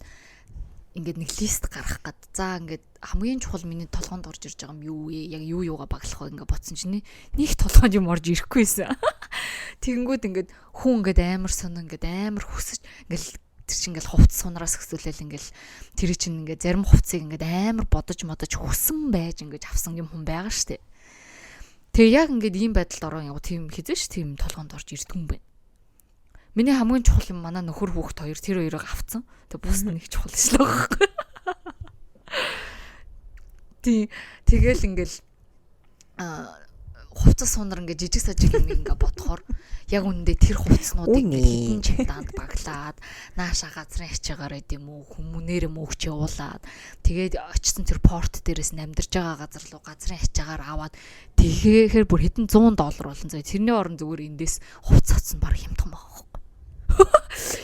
Ингээд нэг лист гаргах гад. За ингээд хамгийн чухал миний толгоонд орж ирж байгаа юм юу вэ? Яг юу юугаа баглах вэ ингээд бодсон чинь нэг толгоонд юм орж ирэхгүйсэн. Тэгэнгүүт ингээд хүн ингээд амар сонин ингээд амар хүсэж ингээд тэр чинь ингээд хувцас сунараас өсвөлэл ингээд тэр чинь ингээд зарим хувцсыг ингээд амар бодож модож хүсэн байж ингээд авсан юм хүн байгаа штэ. Тэгээ яг ингээд ийм байдалд ороо яг тийм хизээш тийм толгоонд орж ирдэг юм байна. Миний хамгийн чухал юм манай нөхөр хүүхэд хоёр тэр хоёрыг авцсан. Тэг бус нэг чухал шл байгаа байхгүй. Тий. Тэгэл ингээл Хувцас сунар ингээ жижиг сажиг юм ингээ бодохоор яг үнэндээ тэр хувцснуудыг ингээ Үнэ. хэдэн чамдаанд баглаад нааша газрын ачаагаар байд юм уу, хүмүүнээр мөөгч явуулаад тэгээд очисон тэр порт дээрээс нь амьдарч байгаа газар руу газрын ачаагаар аваад тэгэхээр бүр хэдэн 100 доллар болон зөө. Тэрний орон зүгээр эндээс хувцас авсан баг хямдхан байгаа хөөхгүй.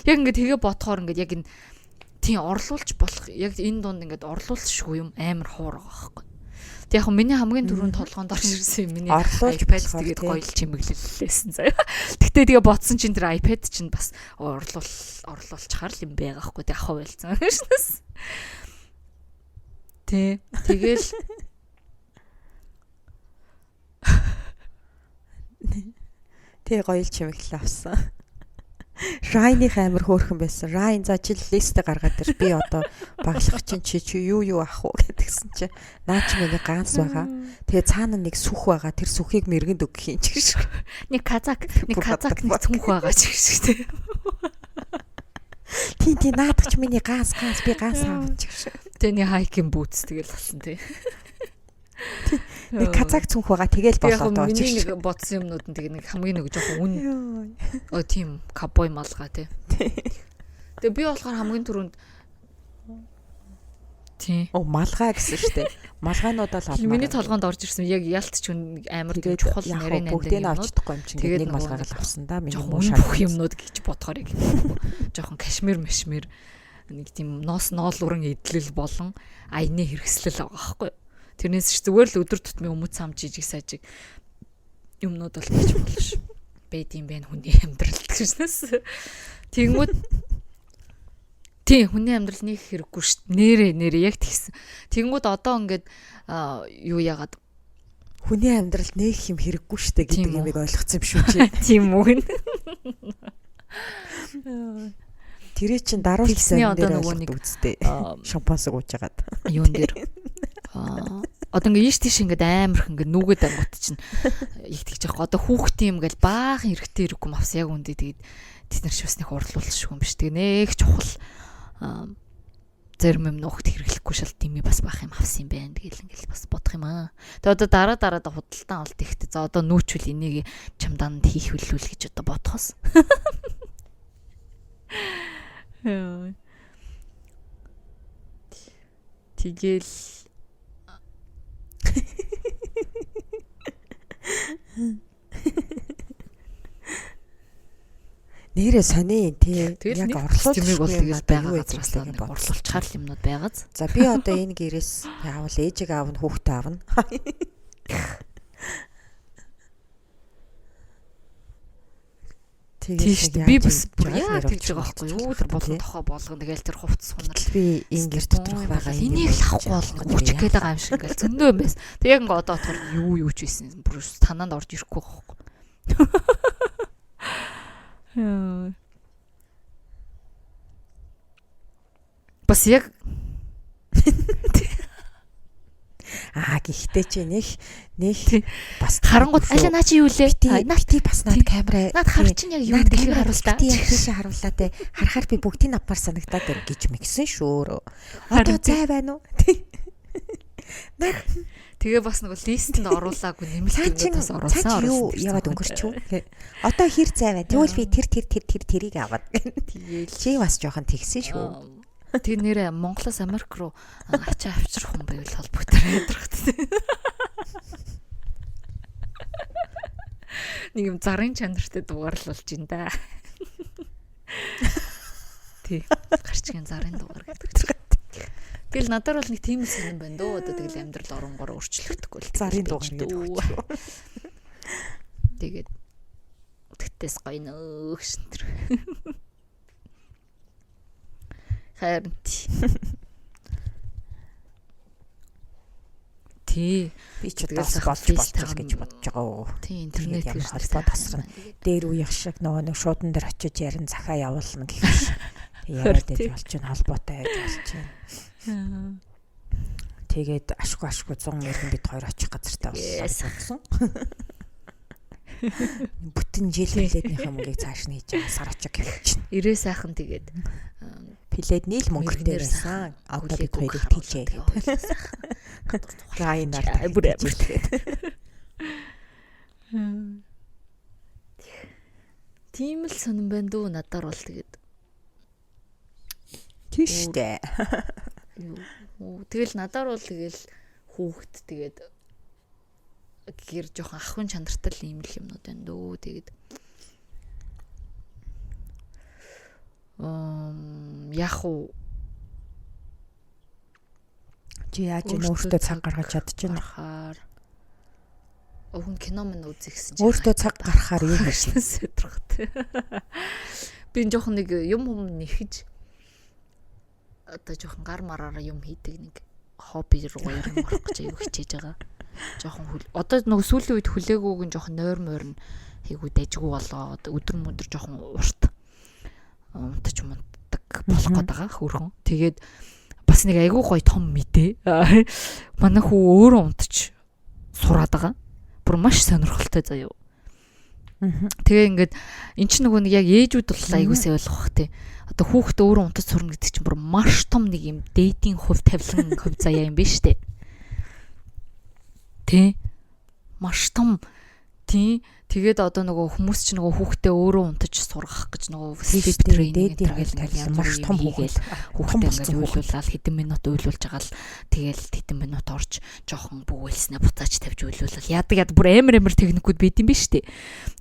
Яг ингээ тэгээ бодохоор ингээ яг энэ тийм орлуулж болох яг энэ дунд ингээд орлуулшгүй юм амар хуур байгаа хөөхгүй. Тэг яг миний хамгийн түрүүнд толгоонд орж ирсэн юм миний Орлуулж iPad болохоор тэгээд тий. гоё л чимэглэлээсэн заяа. Гэтэ тэгээ бодсон чинь тэр iPad чинь бас орлуулчихар л юм байгаа хгүй тэг авах байлцсан шнэс. Тэ. Тэгэл Тий гоё л чимэглэл авсан. Райных амар хөөрхөн байсан. Райн за чи листэ гаргаад ир. Би одоо баглах чинь чи чи юу юу авах уу гэдгсэн чи. Наа чи миний ганц байгаа. Тэгээ цаана нэг сүх байгаа. Тэр сүхийг мэргэнд өгөх юм чи шиг. нэг казак нэг Бүр казак what the нэг fuck. цүнх байгаа ч гэж тэ. Тий тий наадах чи миний ганц ганц би ганц аав чи шиг. Тэ нэг hiking boots тэгэл болсон тий. Нэг казак цүнх байгаа. Тэгэл Тэг яг болоо доо чи миний шиг. нэг бодсон юмнууд нь тэгээ нэг хамгийн нэг жоохон үн Йой. Оо тийм кабой малгай тий. Тэгээ би болохоор хамгийн түрүүнд тий. Оо малгай гэсэн штэ. Малгайнуудаа л авмаар. Миний толгоонд орж ирсэн яг ялт ч үн амар тийм Тэгээд чухал яг нарийн хөө бүгдийг нь нандин авч юмнууд чадахгүй юм чинь Тэгээд гээд нэг нөгөө малгайг нэг л авсан да. Миний жоохон муу үн шар. бүх юмнууд гэж бодохоор яг жоохон кашмир машмир нэг тийм ноос ноолуурын эдлэл болон аяны хэрэгслэл байгаа байхгүй юу. Тэрнээс ч зүгээр л өдөр тутмын өмд сам жижиг сажиг юмнууд бол гэж болно ш. Байд юм байна хүний амьдрал гэжнэс. Тэнгүүд тий хүний амьдрал нэг хэрэггүй ш. Нэрэ нэрэ яг тэгсэн. Тэнгүүд одоо ингээд юу яагаад Хүний амьдралд нэг юм хэрэггүй штэ гэдэг Тийм үү. юмыг ойлгоцсон юм шүү чи. тийм үг нь. Тэрий чин даруул Тэгсний зарим одоо дээр нөгөө ойлгох нэг, үсттэй. Аа, Шампансыг ууж хагаад. юун дээр одоо ингээ ийш тийш ингээд амар их ингээ нүгэд ангут чинь их тэгж яах одоо хүүхдийн юм ингээл баахан хэрэгтэй хэрэггүй юм авсан яг үндэ тэгээд тэд нар шивс нэг урлуулшгүй юм биш тэгээ нэг чухал зарим юм нөхд хэрэглэхгүй шал дими бас баах юм авсан юм байна тэгэл ингээл бас бодох юм аа тэгээ одоо дараа дараад худалдан авалт ихтэй за одоо нүүчвэл энийг чамдаанд хийх хүлүүл гэж одоо бодохоос Тэгэл Нэрээ сони тий. Тэгэл Яг нэг орлуулшгүй костюмыг бол юм тэгэл надад байгаа юу газраас гэдэг л юм нэг бодсон. орлуулчихар л юмнууд байгааз. За би одоо энэ гэрээс яавал ээжийг аавна, хүүхдээ аавна. Тийм Тэгээд шүү дээ. нэг Би яаж бас хийж бүр байгаа яг нэр тэгж байгаа авч байхгүй юу? Тэр болон тий. тохоо болгон тэгэл тэр хувцас хунар Гэтэл би энэ гэр доторх байгаа Энийг л авахгүй бол нэг үчих гээд байгаа юм шиг ингээл зөндөө юм байсан. Тэг яг ингээ одоо бодохоор юу юу ч байсан бүр танаанд орж ирэхгүй байгаа байхгүй. Яа. Бас яг Аа гэхдээ чи нэх нэх Тий. бас харангууд аля наа чи юу лээ? бити Наад бити бас наад Тий. камера наад хар чинь яг юу наад дэлхийг камера харуул та. бити яг тийшээ харууллаа те харахаар би бүгдийг авмаар санагдаад байна гэж мэгсэн шүү өөрөө. Одоо Харин тий. зай байна уу? Тэгээ бас нөгөө листэнд оруулаагүй нэмэлт Цаа чин юмнууд бас оруулсан цаа чи юу оруулсан. яваад өнгөрч үү? Одоо хэр зай байна? Тэгвэл би тэр тэр тэр тэр тэрийг аваад. Тэгээл Чи бас жоохон тэгсэн шүү. Тэгээ нэрээ Монголоос Америк руу ачаа авчрах хүн байвал холбогдоор ядрах тий. Нэг юм зарын чанартай дугаар л болж ин да. Тий. Гарчгийн зарын дугаар гэдэг. Тэгэл надаар бол нэг тийм л сонирн байна дөө. Одоо тэгэл амьдрал оронгоор өөрчлөгдөхгүй л Зарын тэгэл дугаар байж гэдэг дүү. өгч. Тэгээд тэгтээс гоё нөөх шин тэр. Харин тий. Тий. Би ч Тэгэл одоо бас сайхан болж болж FaceTime гэж бодож байгаа уу. Тий интернет Тэгээд ямар гэж холбоо тасарна. Дээр үеих шиг нөгөө нэг шуудан дээр очиж ярин захаа явуулна гэх шиг. Тэг яриад Тий. байж болж чинь холбоотой байж болж чинь. Тэгээд ашгүй ашгүй 100 мөргөн бид хоёр очих газартай боллоо Yes. гэж бодсон. Бүтэн жил пледнийхээ мөнгийг цааш нь хийж байгаа сар очих гэж чинь. Ирээ сайхан тэгээд Пледний л мөнгөтэй Мөргөнээр байсан. Одоо бид хүлээг хоёрыг харуулна. тийжээ. Тэгээ хоёулаа сайхан гадуур Райнаар Ай, бүр амар. тэгээд. Тийм л сонирн байна дөө надаар бол тэгээд. Тийш дээ. Тэгэл надаар бол тэгэл хүүхэд тэгээд гэр жоохон ахын чанартай л ийм л юмнууд байна дөө. Тэгээд яг уу чи яаж энэ өөртөө цаг гаргаж чадчихна гарахаар өвхөн кино мань үзэх гэсэн чинь өөртөө цаг гаргахаар юу хийж сэтрэх. Би жоохон нэг юм юм нэхэж одоо жоохон гар мараараа юм хийдэг нэг хобби руу юм орох гэж аюу хичээж байгаа. Жоохон хөл одоо нөгөө сүүлийн үед хүлээгүүг нь жоохон нойр мойр нь хийгүү дайжгүй болоод өдөр мөдөр жоохон урт унтаж мунтдаг болох гээд байгаа хөөрхөн. Тэгээд бас нэг айгүй гоё том мэдээ. Манай хүү өөрөө унтаж сураад байгаа. Бүр маш сонирхолтой заяа. Тэгээ ингээд эн чинь нөгөө нэг яг ээжүүд бол айгүй сайн ойлгох бах тий. Одоо хүүхдээ өөрөө унтаж сурна гэдэг чинь бүр маш том нэг юм дээдийн хувь тавилан хувь заяа юм биш үү? Тий. Маш том тий. Тэгээд одоо нөгөө хүмүүс чинь нөгөө хүүхдээ өөрөө унтаж сургах гэж нөгөө sleep training гэдэг тавилан маш том хүүгээл хүүхдээ ингээд уйлуулаад хэдэн минут уйлуулж байгаа л тэгэл хэдэн минут орж жоохон бүүгэлснээ буцааж тавьж уйлуулал яадаг яд бүр амар амар техникүүд байд юм биш үү.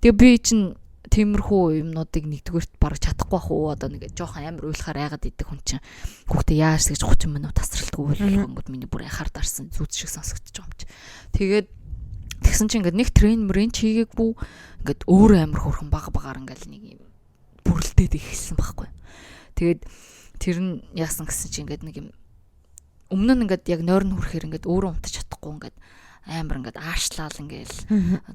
Тэгээ би чинь тиймэрхүү юмнуудыг нэгдүгээрт бараг чадахгүй бах уу одоо нэг жоохон амар уйлахаар айгаад идэг хүн чинь хүүхдээ яаж тэгж 30 минут тасралтгүй уйлуулах өнгөд миний бүр анхаар дарсан зүуд шиг сонсогдож байгаа юм чи. Тэгээд тэгсэн чинь ингээд нэг трен мөрийн чигээгүй ингээд өөрөө амар хөрхөн баг багаар ингээд нэг юм бүрэлдээд эхэлсэн байхгүй. Тэгээд тэр нь яасан гэсэн чинь ингээд нэг юм өмнө нь ингээд яг нойрон хүрэхээр ингээд өөрөө унтаж чадахгүй ингээд амар ингээд аашлаал ингээд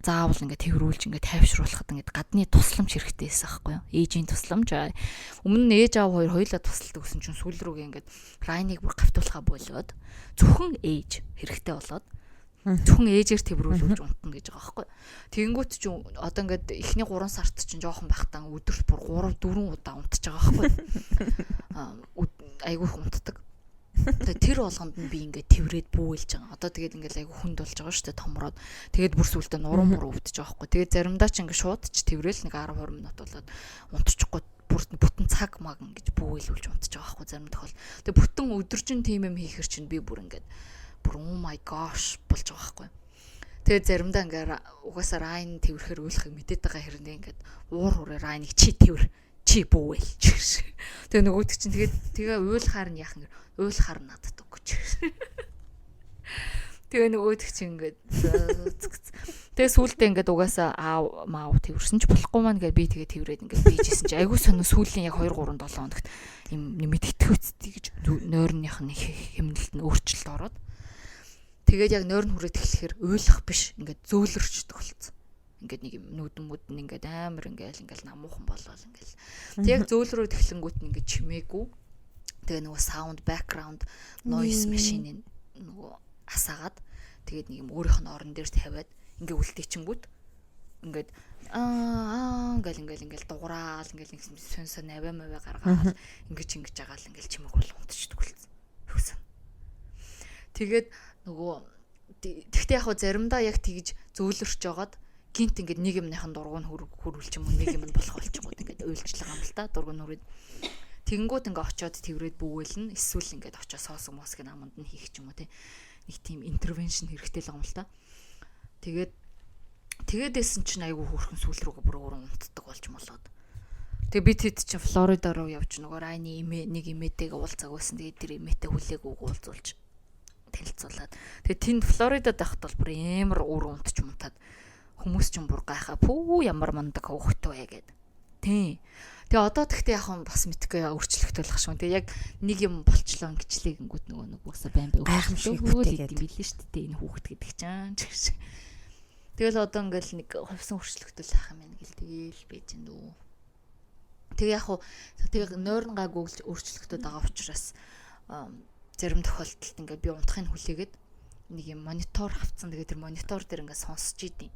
заавал ингээд тэрврүүлж ингээд тайвшруулахад ингээд гадны тусламж хэрэгтэй байсан байхгүй юу? Ээжийн тусламж. Өмнө нь ээж аав хоёр хоёулаа тусалдаг гэсэн чинь сүүл рүүгээ ингээд Райныг бүр гавтуулахаа болоод зөвхөн ээж хэрэгтэй болоод зөвхөн ээжээр тэрврүүлж унтна гэж байгаа байхгүй. Тэгэнгүүт чинь одоо ингээд эхний 3 сард чинь жоохон байхдаа өдөрт бүр 3 4 удаа унтж байгаа байхгүй. Айгүй их унтдаг. Тэгээ тэр болгонд нь би ингээд тэрврээд бүүэлж байгаа. Одоо тэгээд ингээд айгүй хүнд болж байгаа шүү дээ томроод. Тэгээд бүр сүултээ нуруу муруу өвдөж байгаа байхгүй. Тэгээд заримдаа ч ингээд шууд ч тэрвэл нэг 10 20 минут болоод унтчихгүй бүр бүтэн цаг маг ингэж бүүэлүүлж унтж байгаа байхгүй зарим тохиол. Тэгээд бүтэн өдөржин тийм юм хийхэр чинь би бүр ингээд бүр oh my gosh болж байгаа байхгүй. Тэгээд заримдаа ингээд угаасаа Райн тэрвэрхээр уйлахыг мэдээд байгаа хэрнээ ингээд уур хурээ Райныг чи тэрвэр чи бүүэл ч. Тэгээ нөгөөдөг чинь тэгээд тэгээ уйлахаар нь яах юм уйлахаар надад өгч. Тэгээ нөгөөдөг чинь ингээд тэгээ сүүлдээ ингээд угаасаа аав маав тэрвэрсэн ч болохгүй маань ингээд би тэгээ тэрврээд ингээд бийжсэн чи айгүй сонин сүүлийн яг 2 3 7 хоногт юм мэдгэтгэв гэж нойрных нь хэмнэлт нь өөрчлөлт ороод тэгээд яг нойрон хүрээд эхлэхээр уйлах биш ингээд зөөлрчдөг болцсон. Ингээд нэг юм нүдэн мүдэн ингээд амар ингээд ингээд намуухан болол ингээд. Тэг яг зөөлрөөд эхлэнгүүт нь ингээд чимээгүй. Тэгээ нөгөө sound background noise machine нөгөө асаагаад тэгээд нэг юм өөрийнх нь орон дээр тавиад ингээд үлдээчингүүт ингээд аа ингээл ингээл ингээл дуграал ингээл нэг сон сон аваа маваа гаргаал ингэж ингэж агаал ингээл чимээг бол унтчихдаг болсон. Хөсөн. Тэгээд нөгөө тэгтээ яг заримдаа яг тэгж зөөлөрч жагаад гинт ингээд нэг юмныхан дургуун хөрвүүл ч юм уу нэг юм нь болох болчихгоо ингээд уйлжлага юм л та дургуун хүрээд тэгэнгүүт ингээд очиод тэрврээд бүүгээлнэ эсвэл ингээд очиод соос мосг наманд нь хийх ч юм уу те нэг тийм интервеншн хэрэгтэй л байгаа юм л та. Тэгээд тэгээд байсан чинь айгүй хөөрхөн сүүл рүүгээ бүр өөрөө унтдаг болж молоод. Тэгээ би тэд чинь Флорида руу явж нөгөө Райны эмээ нэг эмээтэйгээ уулзааг байсан. Тэгээд тэр эмээтэй хүлээгүй уулзуулж танилцуулаад. Тэгээ тэнд Флоридад байхад бол бүр амар өөрөө унтч мунтаад хүмүүс ч бүр гайхаа пүү ямар мундаг хөөхтэй вэ гэд. Тийм. Тэгээ одоо тэгтээ яг бас мэдхгүй өөрчлөгдөөл ах шүү. Тэгээ яг нэг юм болчлоо ингэчлээ гингүүд нөгөө нэг уусаа байн бай гайхамшиг бүтээгээд юм билээ шүү дээ. Энэ хүүхэд гэдэг чинь ч гэж. Тэгэл одоо ингээл нэг хувьсан өөрчлөгдөөл ах юм байна гэл тэгэл байж ин дүү. Тэгээ яг хуу тэгээ нойрон гайгүй өөрчлөгдөд байгаа учраас зарим тохиолдолд ингээд би унтахыг хүлээгээд нэг юм монитор авцсан. Тэгээ тэр монитор дээр ингээд сонсч идэв.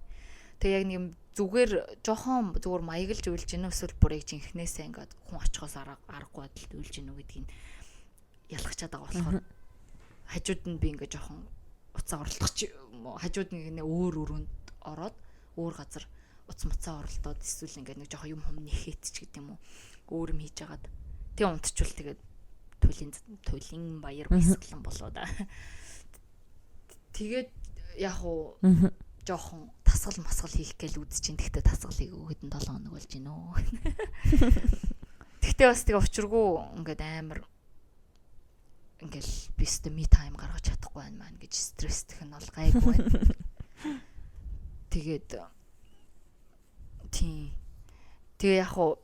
Тэгээ яг нэг юм зүгээр жоохон зүгээр маяглж уйлж гинэ эсвэл бүр яг жинхнээсээ ингээд хүн очихоос аргагүй байдалд уйлж гинэ үү гэдгийг ялгачаад байгаа болохоор хажууд нь би ингээд жоохон уцаа орлох хажууд нэг нэ өөр өрөөнд ороод өөр газар уц муцаа оролдоод эсвэл ингээд нэг жоохон юм хум нэхэд ч гэдэг юм уу. Өөр юм хийж агаад тэгээ унтчвал тэгээд туйлын баяр баясгалан болоо да. Тэгээд яг уу жоохон тасгал масгал хийх гээл үзэж чинь тэгтээ тасгал хийгээгүй хэдэн 7 хоног болж гинөө. Тэгтээ бас тэгээ учиргүй ингээд амар ингээл би өстө me time гаргаж чадахгүй байна маань гэж стресстэх нь бол гайгүй байна. Тэгээд тийм. Тэгээ яг уу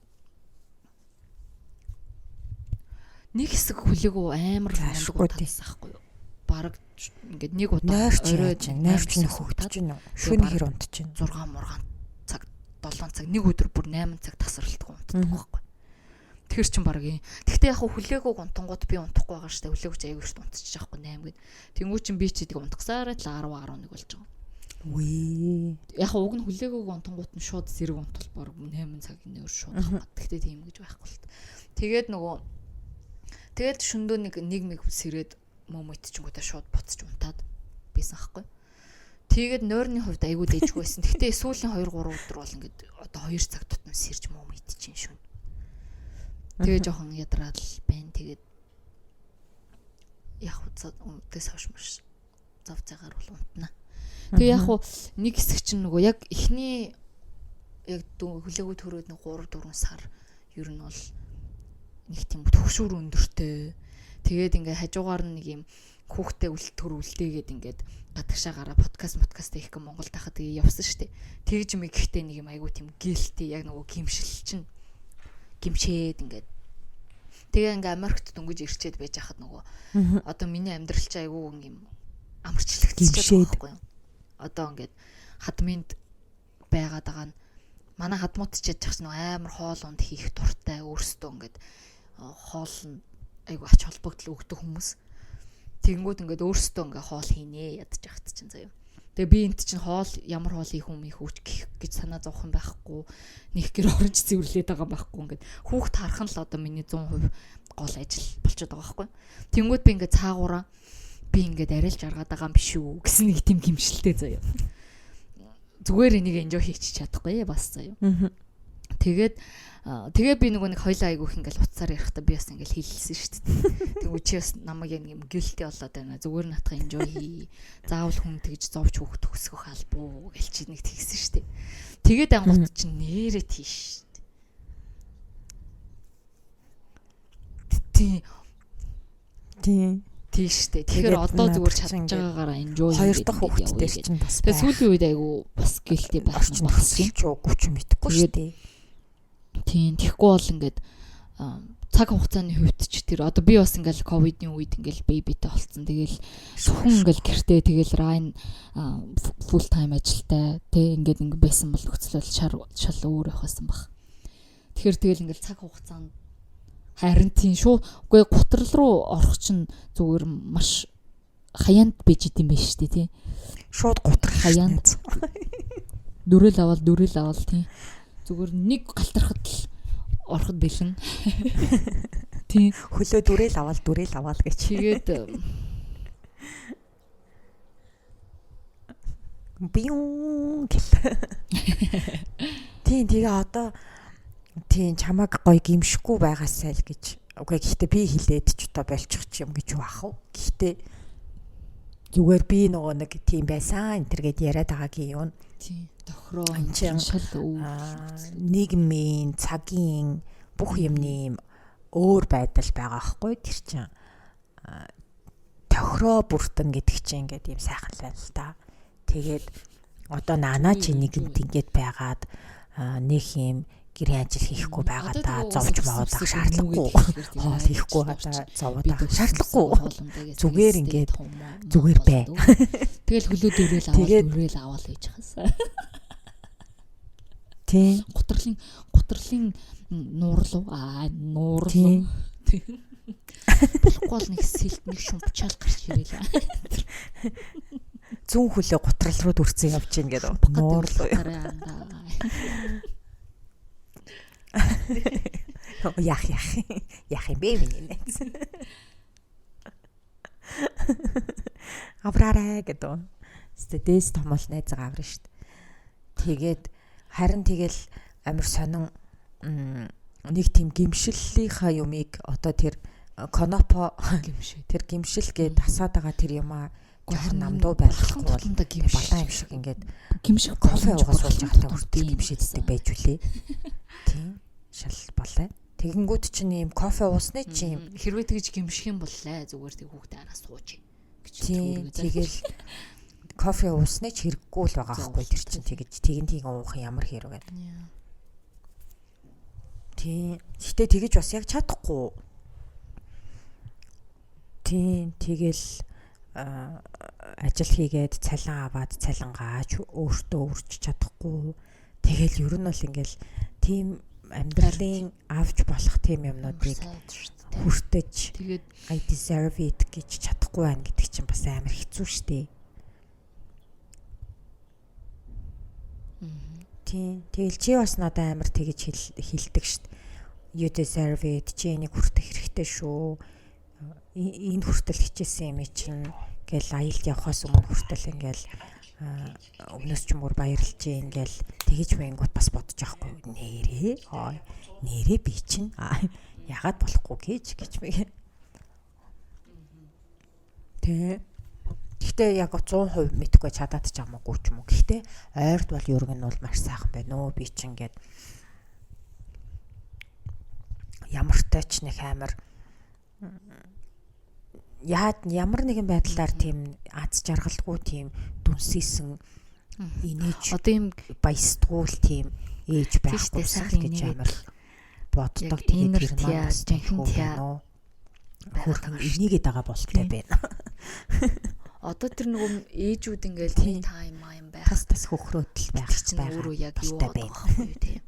нэг хэсэг хүлээгүү амар мундаг татсан байхгүй юу? Бараг ингээд нэг удаа орой нойрч нөхөгдөж гинөө. Шөнө хэр унтж гин. 6 мургаан цаг 7 цаг нэг өдөр бүр 8 цаг тасралтгүй унтдаг байхгүй. Тэр чин баг юм. Тэгтээ яг хүлээгүү унтангууд би унтахгүй байгаа штэ. Хүлээгүү чи аягүй эрт унтчих жоохгүй 8 гэд. Тэнгүү чин би чи тэг унтгасаараа л 10 11 болж байгаа. Үгүй. Яг уг нь хүлээгүүг унтангууд нь шууд зэрэг унтвал баг 8 цаг нөр шууд авах. Тэгтээ тийм гэж байхгүй л. Тэгээд нөгөө тэгээд шөндөө нэг нэг мэг сэрээд мөмөт чингүүтээ шууд буцаж унтаад байсан хгүй. Тэгээд нойрны хувьд айгүй дэжгүй байсан. Тэгтээ сүүлийн 2 3 өдөр бол ингээд одоо 2 цаг тутам сэрж мөм идчихин шүн. Тэгээ жоохон ядраад л байна. Тэгээд яг үдээс хойш маш зав цагаар бол унтна. Тэгээ яг нэг хэсэг чинь нөгөө яг эхний яг хүлээгүү төрөөд нэг 3 4 сар ер нь бол нэг тийм төгшүүр өндөртэй. Тэгээд ингээ хажуугаар нь нэг юм хүүхдээ төр үлдээгээд ингээд гадагшаа гараа подкаст хийх гэх Монголд байхад тэгээ явсан штэ. Тэгж юм ихтэй нэг юм айгуу тийм гэлтэй яг нөгөө гимшил чинь гимшээд ингээд тэгээ ингээ Америкт дөнгөж ирчээд байж хахад нөгөө одоо миний амьдрал чи айгуу юм амарчлагдчихад байгаа байхгүй юу? Одоо ингээд хадминд байгаад байгаа нь манай хадмууд ч яж чинь амар хоол унд хийх дуртай өөрсдөө ингээд хоол нь айгуу ач холбогдол өгдөг хүмүүс. Тэгэнгүүт ингээд өөрсдөө ингээд хоол хийнэ ядаж яхад чинь заяа. Тэгээ би энт чинь хоол ямар хоол хийх юм их үуч гэх гэж санаа зовох юм байхгүй. Нэг гэр оронч цэвэрлээд байгаа байхгүй ингээд хүүхд харах нь л одоо миний 100% гол ажил болчиход байгаа байхгүй. Тэнгүүд би ингээд цаагаараа би ингээд арай л жаргаад байгаа юм биш үү гэсэн нэг тийм гимшилтэй заяа. Зүгээр энийг enjoy хийчих чадахгүй бас заяа. Тэгээд тэгээ би нөгөө нэг хоёлаа айгүйх ингээл утсаар ярихдаа би бас ингээл хэлсэн шүү дээ. Тэгвэл чи бас намайг яг юм guilty болоод байна. Зүгээр наатах enjoy хий. Заавал хүн тэгж зовч хүүхд өсгөх албуу гэл чи нэг тэгсэн шүү дээ. Тэгээд ангууд чинь нэрээ тийш. Тийм. Тийм. Тийш дээ. Тэгэхээр одоо зүгээр чадж байгаагаараа enjoy хоёр дахь хүүхд дээр чинь бас тэгээ сүүлийн үед айгу бас guilty байх нь бас ч үгүй ч мэдэхгүй шүү дээ. Тийм. Тэгэхгүй бол ингээд цаг хугацааны хувьд ч тэр одоо би бас ингээл ковидын үед ингээл бэбитэй болцсон. Тэгэл зөвхөн ингээл гэртээ тэгэл Райн full time ажилтай тэ ингээд ингээд байсан бол нөхцөл бол шал өөр байх байсан баг. Тэгэхээр тэгэл ингээл цаг хугацаанд харин тийм шүү. Үгүй гутрал руу орох чинь зүгээр маш хаяанд байж идэм байх шүү дээ тий. Шууд гутрал хаяанд. Дүрэл авал тий. Зүгээр нэг галтархад л ороход бэлэн. Тий. Хөлөө дүрэл авал гэж. Тэгээд биюн гэл. Тийм тэгээ одоо тийм чамайг гоё гимшихгүй байгаасай л гэж. Үгүй гэхдээ би хилээд ч одоо болчих юм гэж баах уу. Гэхдээ зүгээр би нөгөө нэг тийм байсан энэ төр гэд яриад байгаагийн юм. Тийм. Тохироо шал нийгмийн, цагийн бүх юмны юм өөр байдал байгаа хгүй тэр чинь тохироо бүртэн гэдэг чинь ингээд юм сайхан л байна л та. Тэгээд одоо наанаа чи нэгэнт ингээд байгаад нэг юм гэрийн ажил хийхгүй байгаа та зовж мовоод ах шаардлагагүй. Хоол хийхгүй байгаа зовоод ах шаардлагагүй. Зүгээр ингээд зүгээр бай. Тэгэл хөлөө дөрөөл авал гэж хасаа. Тийм. Гутрлын нуурлуу нуурлуу. Болохгүй бол нэг сэлт нэг шумпчаал гарч ирээлээ. Зүүн хөлөө гутрал руу дүрцэн явж гин гэдэг. Нуурлуу. Яах яах юм бэ миний найз. Авраарай гэдэг. Тэ дээс томол найзгаа аврна штт. Тэгээд Харин тэгэл амар сонин нэг тийм гимшиллийнхаа юмыг одоо тэр конопо Гимшээ. тэр гимшил гээд тасаад байгаа тэр юмаа жоохон намдуу байлгахгүй бол гимшил балан юм шиг ингээд гимших кофе уугаа сууж байхдаа хүртэл гимшээддэг байж үлээ. Тийм. Шал балай. Тэгэнгүүт чинь ийм кофе уусны чи юм Хэрвээ тэгж гимших юм бол лээ зүгээр тэг хүүхдээ араас сууж гэж Тийм. Тэгэл кофе уусны ч хэрэггүй л байгаа байхгүй тэр чинь тэгэж тэгин тэгин уух ямар хэрэг вэ? Тийм. Гэтэ тэгэж бас яг чадахгүй. Тийм. Тэгэл ажил хийгээд цалин аваад цалингаа ч өөртөө үрч чадахгүй. Тэгэл ер нь бол ингээл тийм амьдралын авч болох тийм юмнуудыг хүртэж тэгээд I deserve it гэж чадахгүй байна гэдэг чинь бас амар хэцүү шттэ. Тийм. Тэгэл чи бас надад амар тэгэж хэлдэг шт. You deserve it. Чи энийг хүртэх хэрэгтэй шүү. Энэ хүртэл хичээсэн юм чинь гэл аялд явхаас өмнө хүртэл ингээл өмнөөс ч юм уу баярлж гин гэл тэгэж мэнгүүт бас бодож байхгүй нэрээ нэрээ би чинь ягаад болохгүй гэж гэж мэг. Тэ. Гэхдээ яг 100% мэдхгүй чадаад ч амаагүй ч юм уу. Гэхдээ ойрд бол ер нь бол маш сайхан байна өө би чинь ингээд ямартай ч нэг амар яад ямар нэгэн байдлаар тийм аз жаргалгүй тийм дүнсийсэн инээж одоо юм баясдгуул тийм ээж байхгүй гэж амар боддог. Тэгээд тэр маань бас жинхэнэ байна уу? Хөөрхөн энийгээд байгаа болтой байна. Одоо тэр нөгөө ээжүүд ингээл me time юм байх. Тас тас хөхрөөдөл байх чинь өөрөө яг юу байгаа вэ тийм.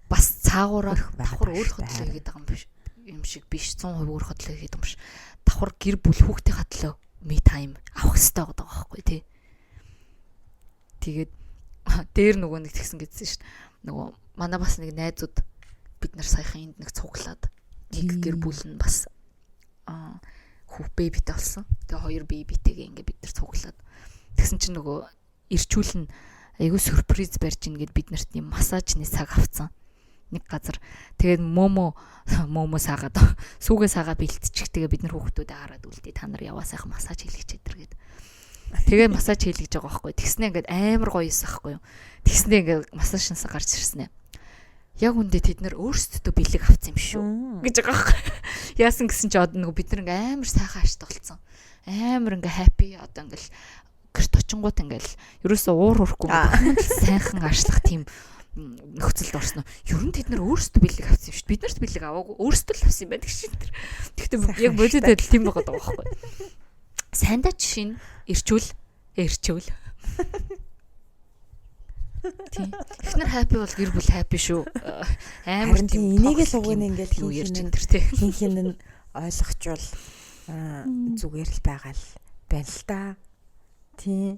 Бас цаагаараа давхар өөр хөдлөө хийгээд байгаа юм биш юм шиг биш 100% өөр хөдлөө хийгээд юм биш. Давхар гэр бүл хүүхдийн хатлаа me time авах хэрэгтэй байгаа байхгүй тий. Тэгээд дээр нөгөө нэг тэгсэн гэдсэн шүү дээ. Нөгөө манай бас нэг найзууд бид нар саяхан энд нэг цуглаад нэг гэр бүл нь бас хүү бэбитэй болсон. Тэгээ хоёр бэбитэйгээ ингээ бид нар цуглаад тэгсэн чинь нөгөө ирчүүл нь айгүй сюрприз барьж ин гэд бид нарт юм массажны цаг авцсан. Нэг газар тэгээд мөмө мөмө саагаад сүүгээ саагаа бэлтчих. Тэгээ бид нар хүүхдүүдэд хараад үлдээ та нар яваа сайхан массаж хийлгэж өдр гэд. Тэгээ массаж хийлгэж байгаа байхгүй. Тэгснэ ингээд амар гоё юусан байхгүй юу. Тэгснэ ингээд массажнасаа гарч ирсэн ээ. Яг үндэ тэд нар өөрсдөө бэлэг авсан юм шүү гэж байгаа байхгүй. Яасан гэсэн чи одоо нөгөө бид нар ингээ амар сайхан ашт болцсон. Амар ингээ happy одоо ингээл гэрт очингууд ингээл ерөөсөө уур хөрөхгүй сайхан ашлах тийм нөхцөлд орсон. Ер нь тэд нар өөрсдөө бэлэг авсан юм шүү. Бид нарт бэлэг аваагүй өөрсдөө л авсан юм байна гэж тэр. Тэгэхдээ яг бодит адил тийм байгаа даа байхгүй. Сандаа жишээ нь ирчүүл эрчүүл. Тийм. Эхнэр happy бол гэр бүл happy шүү. Амар тийм энийг л уг нь ингээл юу ярьж энэ төр тий. Хин хин нь ойлгочвол зүгээр л байгаа л байна л да. Тийм.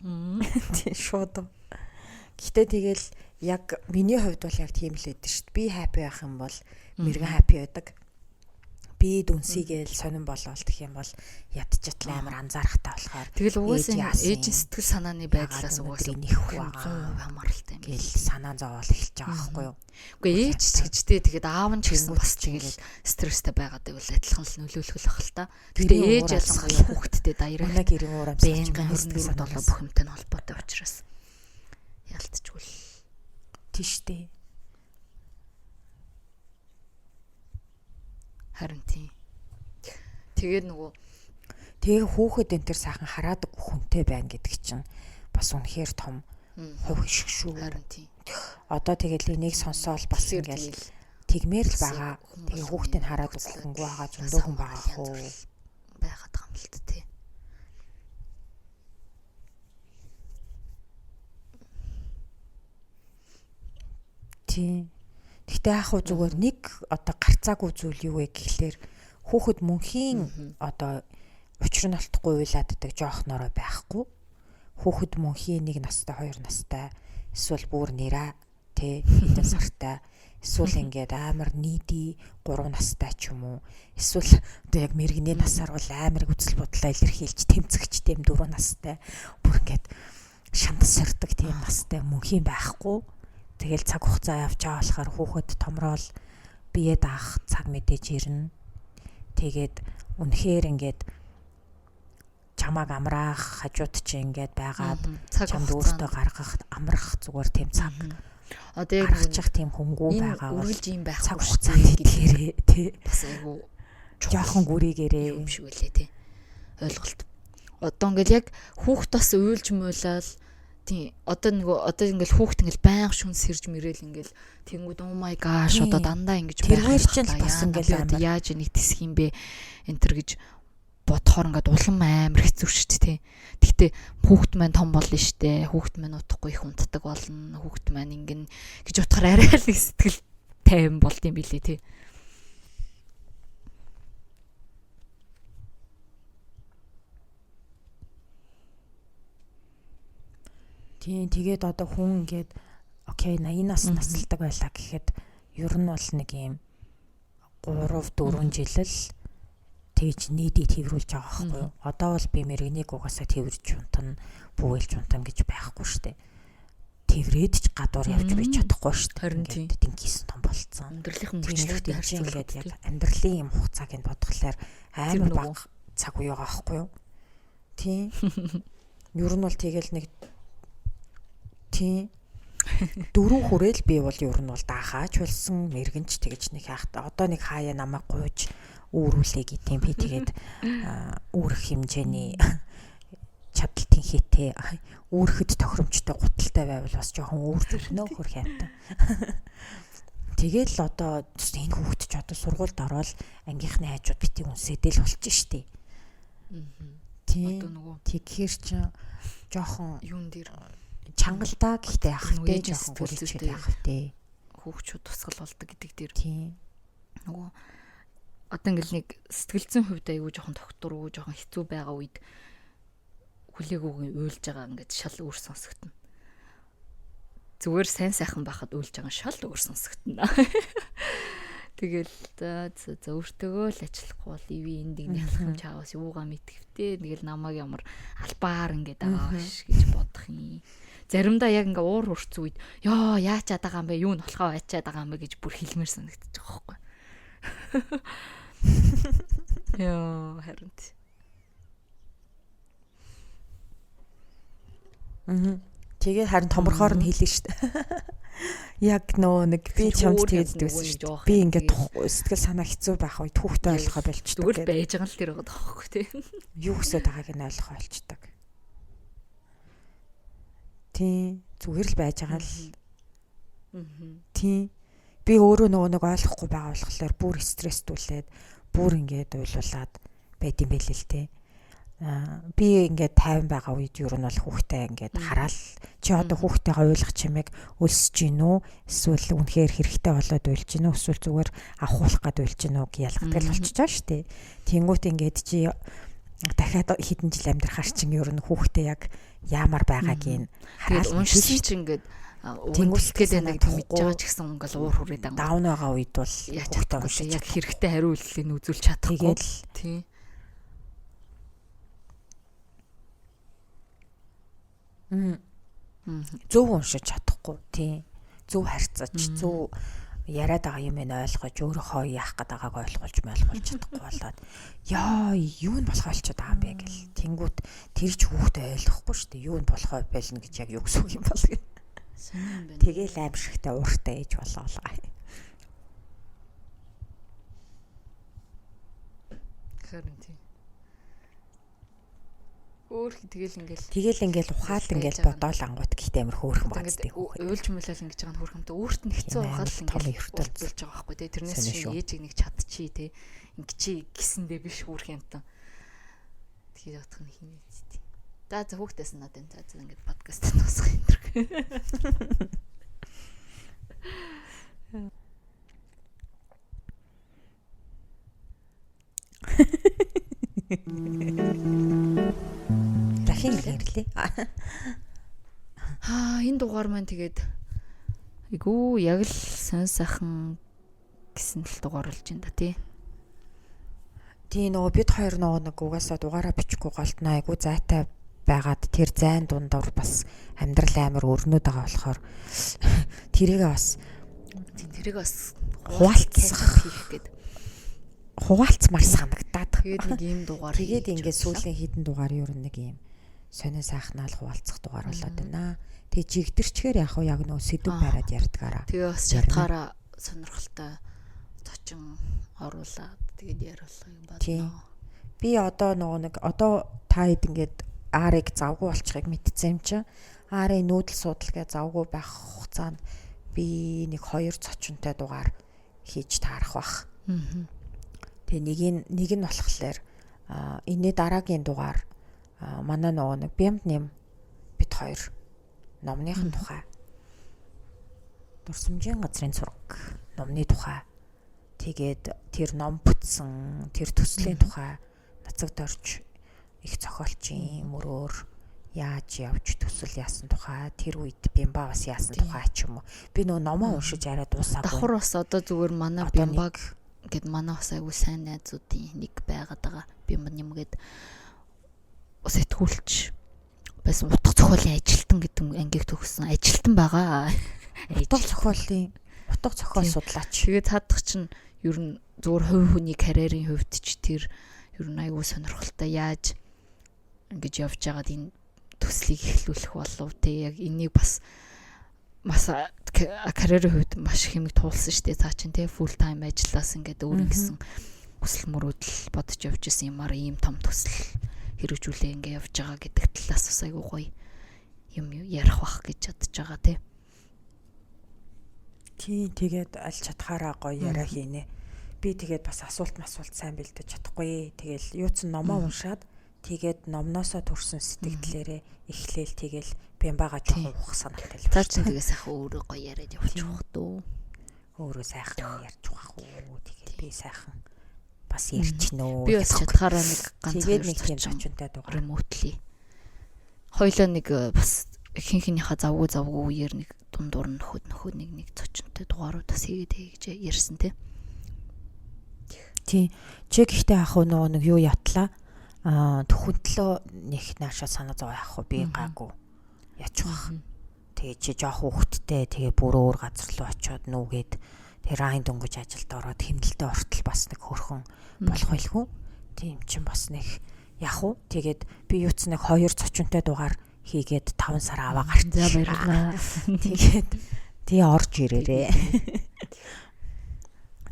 Тийм шууд. Гэтэ тэгэл яг миний хувьд бол яг тийм л байдаг шүү дээ. Би happy байх юм бол мэрэгэн happy байдаг. Би дүнсийгээл сонин болоол гэх юм бол ядчатлаа амар анзаарахтай болохоор тэгэл угаасаа ээжийн сэтгэл санааны байдлаас угаасаа нэх 100% хамааралтай юм гэл санаа зовоол эхэлж байгаа байхгүй юу. Үгүй ээж ч гэж дээ тэгээд аав нь ч гэсэн бас тэгэл стресстэй байгаад байвал адилхан л нөлөөлөх л ах л та. Гэтэ ээж ялангуяа хүүхэдтэй даяараа манай гэрийн уур амьсгал байнгын 24 7 бүх юмтай нь холбоотой учраас ялтчгүй л тийш дээ. Харин тийм. Тэгээд нөгөө тэгээ хүүхэд энэ төр сайхан хараадаг хүнтэй байна гэдэг чинь бас үнэхээр том хувь хишг шүү. Харин тийм. Одоо тэгэл энийг сонсоол бас ингээл тэгмээр л байгаа. Тэгээ хүүхдийг хараад хүнгүй байгаа зөндөө хүн байгаа хөө байгаад байгаа юм л та тий. Тийм. Гэхдээ яг хуу зүгээр нэг одоо гарцаагүй зүйл юу вэ гэхлээр хүүхэд мөнхийн одоо учир нь олдохгүй уйлааддаг жоохнороо байхгүй. Хүүхэд мөнхийн 1 настай 2 настай эсвэл бүр нэраа тэ хэдэн сартай эсвэл ингээд амар нийди 3 настай ч юм уу эсвэл одоо яг мэрэгний насаар бол амар үзэл бодлоо илэрхийлж тэмцэгч тийм 4 настай бүр ингээд шанд сордог тийм настай хэвээр мөнхийн байхгүй. Тэгэл цаг хугацаа явж байгаа болохоор хүүхэд томрол бие даах цаг мэдээж ирнэ. Тэгээд үнэхээр ингээд чамааг амраах хажууд чи ингээд байгаад чамд өөртөө гаргах амрах зүгээр тийм цаг. Одоо яг гаргачих тийм хөнгүү байгаа бол үргэлж юм байхгүй цаг хугацаанд итгээрээ тий. Бас айгу жоохон гүрийгээрээ юм шиг үлээ тий. Ойлголт. Одоо ингээл яг хүүхд бас уйлж муулаад тий одоо нөгөө одоо ингээл хүүхд ингээл байнга шүн сэрж мэрэл ингээл тэнгүүд oh my gosh одоо дандаа ингэж байх чинь бас ингээл яаж энийг тисэх юм бэ энтер гэж бодохоор ингээд улам амар хэцүү шүү дээ тий. Тэгтээ хүүхд маань том болно шүү дээ. Хүүхд маань удахгүй их унтдаг болно. Хүүхд маань ингэн гэж бодохоор арай л нэг сэтгэл тайван болд юм билээ тий. Тийм, тэгээд одоо хүн ингээд окей 80 нас насалдаг байлаа гэхэд ер нь бол нэг юм 3 4 жил л тэгж нийтийг тэрвэрлж байгаа байхгүй юу? Одоо бол би мэрэгнийг угаасаа тэрвэрж унтана, бүүгэлж унтана гэж байхгүй штэ. Тэрврээд ч гадуур явж би чадахгүй штэ. Харин тэнгисэн том болцсон. Амьдралын мөчлөгтэй харьцуулаад яг амьдралын юм хугацааг нь бодглохлоор амар бага цаг үе байгаа байхгүй юу? Тийм. Ер нь бол тэгэл нэг тийм дөрөв хүрээл би бол ер нь бол даахаач болсон мэрэгэнч тэгж нэг хайхта одоо нэг хаяа намайг гуйж үүрүүлээ гэдэм би тэгээд үүрэх хэмжээний чадал тэнхээтэй үүрэхэд тохиромжтой гуталтай байвал бас жоохон үүрч өгнө хөр хямтай. Тэгэл одоо энэ хүүхд ч одоо сургуульд ороод ангийнхны хажууд бити үнсэдэл болчих штеп. Тийм. Одоо нөгөө тэгэхээр чи жоохон юун дээр чангалдаа гэхдээ яах вэ? Жоохон гүрийчээд яах вэ? Хүүхчүүд тусгал болдог гэдэг дээр. Тийм. Нөгөө одоо ингээл нэг сэтгэл зүйн хувьд аягүй жоохон тогтургүй, жоохон хэцүү байгаа үед хүлээгүүгийн уйлж байгаа ингээд шал өөр сонсогдно. Зүгээр сайн сайхан байхад уйлж байгаа шал өөр сонсогдно. Тэгэл за за өөртөөгөө л ажиллахгүй бол иви энд нэг ялах юм чаавас юугаа мэдгэвтэй. Тэгэл намайг ямар албаар ингээд байгаа ш гэж бодох юм. Заримдаа яг ингээ уур хурцсан үед ёо яачаад байгаа юм бэ? Юу нь болохоо байчаад байгаа юм бэ гэж бүр хэлмээр санагдчих байгаа байхгүй. Яа, харин. Аа. Тэгээ харин томорхоор нь хэлнэ шүү дээ. Яг нөө нэг би чамд тэгээд дээсэн шүү дээ. Би ингээд сэтгэл санаа хэцүү байх үед хүүхдээ ойлгохоо болчдөг. Зүгээр байж байгаа л тэр байгаа байхгүй тий. Юу хүсэж байгааг нь ойлгохоо болчдөг. Тийм, зүгээр л байж байгаа л. Тийм. Би өөрөө нөгөө нэг ойлгохгүй байгаа болохоор бүр стресстүүлээд бүр ингээд уйлуулад байд юм байл л те. Би ингээд 50 байгаа үед ер нь бол хүүхдээ ингээд хараал чи одоо хүүхдтэйгээ уйлах чимээг өлсөж гин үү эсвэл үнэхээр хэрэгтэй болоод уйлж гин үү эсвэл зүгээр авахуулах гад уйлж гин үү гэж ялгадаг л болчихж байгаа шүү дээ. Тэнгүүт ингээд чи дахиад хэдэн жил амьдрахаар чинь ер нь хүүхдээ яг яамар байгааг нь хараал уншсан чинь ингээд тэнгуүлт гээд байна гэдэг мэдж байгаа ч гэсэн ингээл уур хүрээд ангуу даун байгаа үед бол хүүхдээ уншиж яг хэрэгтэй хариу үйлдэлийг нь үзүүлж чадахгүй. Тэгэл тий. Зөв уншиж чадахгүй тий. Зөв харьцаж, зөв яриад байгаа юм эн ойлгож, өөрөөхөө яах гээд байгааг ойлгуулж ойлгуулж чадахгүй болоод яа, юу нь болохоо болчиход байгаа юм бэ гэл. Тэнгүүт тэр ч хүүхдээ ойлгохгүй шүү дээ. Юу нь болохоо болно гэж яг юу гэсэн үг юм бол гэх. Сонин юм байна. Тэгээл аимшигтай ууртай ээж болоолаа. Харин тий. Өөр тэгэл ингээл тэгэл ингээл ухаал ингээл бодоол ангууд гэхдээ амар хөөрхөн байгаа зү хүүхэд. Уйлж муулал ингэж байгаа нь хөөрхөнтэй өөрт нь хэцүү байхад л ингээл ертөнцөлж байгаа байхгүй тий. Тэрнээс шиг ээжийг нэг чадчих тий. Ингэчи гэсэндээ биш хөөрх юмтан. Тэгэхээр бодох нь хинээ тий. За за хүүхдээс нь надад за за ингээд подкаст дуусгах юм дэр. Дахин хэлээ. Аа энэ дугаар маань тэгээд айгүү яг л сонь сайхан гэсэн л дугаар болж байна да тий. Тий нөгөө бид хоёр нөгөө нэг угаасаа дугаараа бичихгүй голдно айгүү зайтай байгаад тэр зайн дундуур бас Амьдрал амар өрнөд байгаа болохоор тэрийг бас тэрийг бас хуваалцах хийх гээд хуваалцмаар санагдаад. Тэгээд нэг ийм дугаар тэгээд ингээд сүүлийн хэдэн дугаар ер нь нэг ийм сонин сайхнаал хуваалцах дугаар болоод байна. Тэгээ жигдэрчгээр яг уу яг нөө сэдв бариад ярьдгаараа. Тэгээ бас чадхаараа сонирхолтой зочин оруулаад тэгээд яриулах юм байна. Би одоо нөгөө нэг одоо та хэд ингээд R-ыг завгүй болчихыг мэдсэн юм чинь. R-ын нүүдэл судал гэ завгүй байх хугацаанд би нэг 2 зочинтой дугаар хийж таарах бах. Тэгээ нэг нь болохоор энэний дараагийн дугаар манай нөгөө нэг Бямд нэм бит хоёр номныхын тухай Дурсамжийн газрын зураг номны тухай тэгээд тэр ном бүтсэн тэр төслийн тухай Нацаг дорж их зохиолчийн мөрөөр яаж явж төсөл яасан тухай тэр үед Бямба бас яасан тухай ч юм уу. Би нөгөө номоо уншиж арай дуусаагүй. Давхар бас одоо зүгээр манай Бямбаг гэд манай бас айгүй сайн найзуудын нэг байгаад байгаа. Бямба нэм гэд сэтгүүлч байсан утга зохиолын ажилтан гэдэг ангийг төгссөн ажилтан байгаа. Утга зохиолын утга зохиол судлаач. Тэгээд цаадах чинь ер нь зүгээр хувь хүний карьерийн хувьд ч тэр ер нь айгүй сонирхолтой яаж ингэж явж байгаад энэ төслийг эхлүүлэх болов те яг энийг бас бас карьерийн хувьд маш их юмыг туулсан шүү дээ. Цаа чинь те full time ажиллаас ингээд өөр ингэсэн хүсэл мөрөөдөл бодож явж исэн юмар ийм том төсөл хэрэгжүүлээ ингээ явж байгаа гэдэг талаас бас айгүй гоё юм ярих бах гэж бодож байгаа те. Тийм тэгээд аль чадхаараа гоё яриа хийнэ. Би тэгээд бас асуулт масуулт сайн бэлдэж чадахгүй. Тэгэл юу ч номоо уншаад тэгээд номноосоо төрсэн сэтгэлдэлээрээ эхлээл тэгэл Бямбага жоохон ухах санаатай л. Цаа чинь тэгээ сайхан өөрөө гоё яриад явчих бах дөө. Өөрөө сайхан ярьж байх уу. Тэгээд би сайхан бас ярьчихнөө. Би бас чадхаараа нэг ганц тэгээд нэг тийм зочинтой дугаар remotely. Хоёлоо нэг бас хин хинийхээ завгүй завгүй үеэр нэг дундуур нь нөхөд нэг нэг зочинтой дугаарууд бас хийгээд гэж ярьсан те. Тийм. Чи гэхдээ ах уу нөгөө нэг юу ятлаа? Төхөнтлөө нэг нааша санаа зов яах вэ? Би гаагүй ячих бах. Тэгээ чи жоох хүүхэдтэй тэгээ бүр өөр газар руу очиод нүгээд тэгээ райн дөнгөж ажилд ороод хэмнэлтэд ортол бас нэг хөрхөн болох байлгүй. Тийм чин бас нэг яах вэ? Тэгээд би юу ч нэг 2 зочинтой дугаар хийгээд 5 сар аваа гарч. За баярлалаа. Тэгээд тэгээ орж ирээрээ.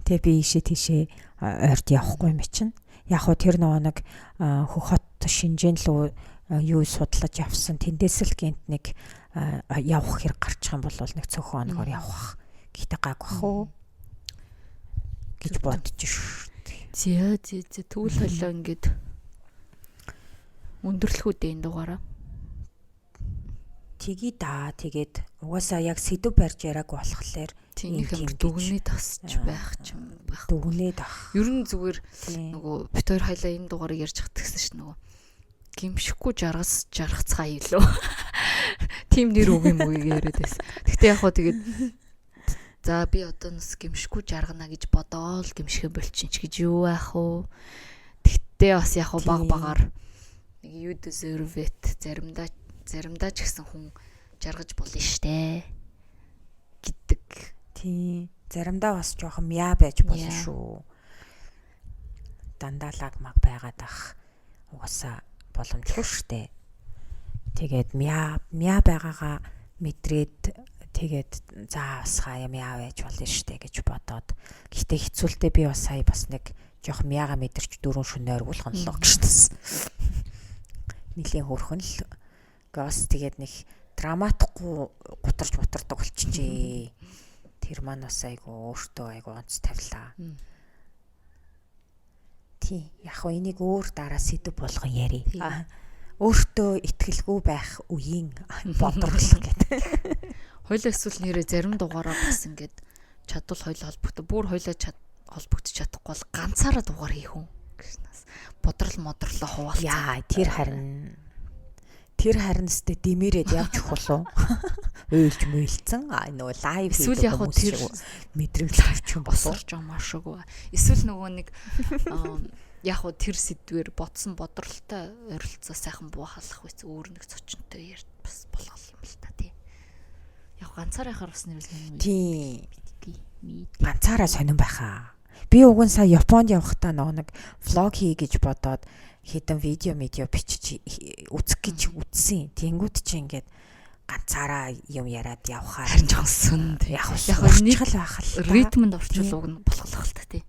Тэгээ би ийшээ тийшээ ойрт явахгүй юм чинь. Яг хөө тэр нөгөө нэг хот шинжээн лүү юу судлаж явсан тэндээс л гинт нэг явах хэрэг гарчих юм бол нэг цөөхөн хоногор явах. Гэхдээ гаг бах уу гэж бодож ш. Зэ зэ зэ тэгвэл хойлоо ингээд өндөрлөх үү энэ дугаараа. Тгий да тэгээд угаасаа яг сэдв барьж яриаг болохоор тийм их дүгнээ тасч байх ч юм байх. Дүгнээ тах. Ер нь зүгээр нөгөө бит хоёр хайлаа энэ дугаарыг ярьж хат гэсэн чинь нөгөө гимшихгүй жаргас жаргацгаа илүү. Тим нэр үг юм уу яриад байсан. Гэхдээ яг хоо тэгээд за би одоо нас гимшихгүй жаргана гэж бодоол гимшихэ болчин ч гэж юу яах вэ? Тэгтээ бас яг хоо баг багаар нэг you deserve it заримдаа ч гэсэн хүн жаргаж болно штэ гэдэг. Тийм. Заримдаа бас жоохон мяа байж болно шүү. Дандаа лаг маг байгаад ах угаасаа боломжгүй штэ. Тэгээд мяа байгаагаа мэдрээд тэгээд за бас хаяа мяа байж болно штэ гэж бодоод. Гэхдээ хэцүүлдэ би бас сая бас нэг жоохон мяага мэдэрч дөрөв шөнө ойргуулах нь л гэж тэс. Нилийн хөрхөн л бас тэгээд нэг драматихгүй гутарч мутардаг болчихжээ. Тэр маань бас айгу өөртөө айгу онц тавилаа. Тий. Яг хөө энийг өөр дараа сэдв болгон ярий. Өөртөө итгэлгүй байх үеийн бодорлого гэдэг. Хоёлаа эсвэл нэрээ зарим дугаараа бас ингээд чадвал хоёлаа холбогдох. Бүр хоёлаа холбогдож чадахгүй бол ганцаараа дугаар хийх үү гэж нас. Бодрол модрлоо хуваалцаа. Яа, тэр харин өстө дэмэрээд явж өгөх болов. Уйлж муйлцсан. А нөгөө лайв хийдэг яг тэр мэдрэмж авч юм босорч байгаа машаагүй. Эсвэл нөгөө нэг яг хуу тэр сэдвэр бодсон бодролтой ойролцоо сайхан буу халах үс өөр нэг зочинтой ярь бас болох юм л та. ганцаараа яхаар бас нэрвэл юм. Тийм. Мэдгүй. Ганцаараа сонирн байхаа. Би уг нь сая Японд явахдаа нөгөө нэг влог хий гэж бодоод хэдэн видео медиа бичиж үзэх гэж үзсэн. Тэнгүүд чи ингээд ганцаараа юм яриад явхаар Харин жоохон сүн тий. яг Яг нэг сурчгал байх л та. Ритмэнд орчвол уг нь болох л та тий.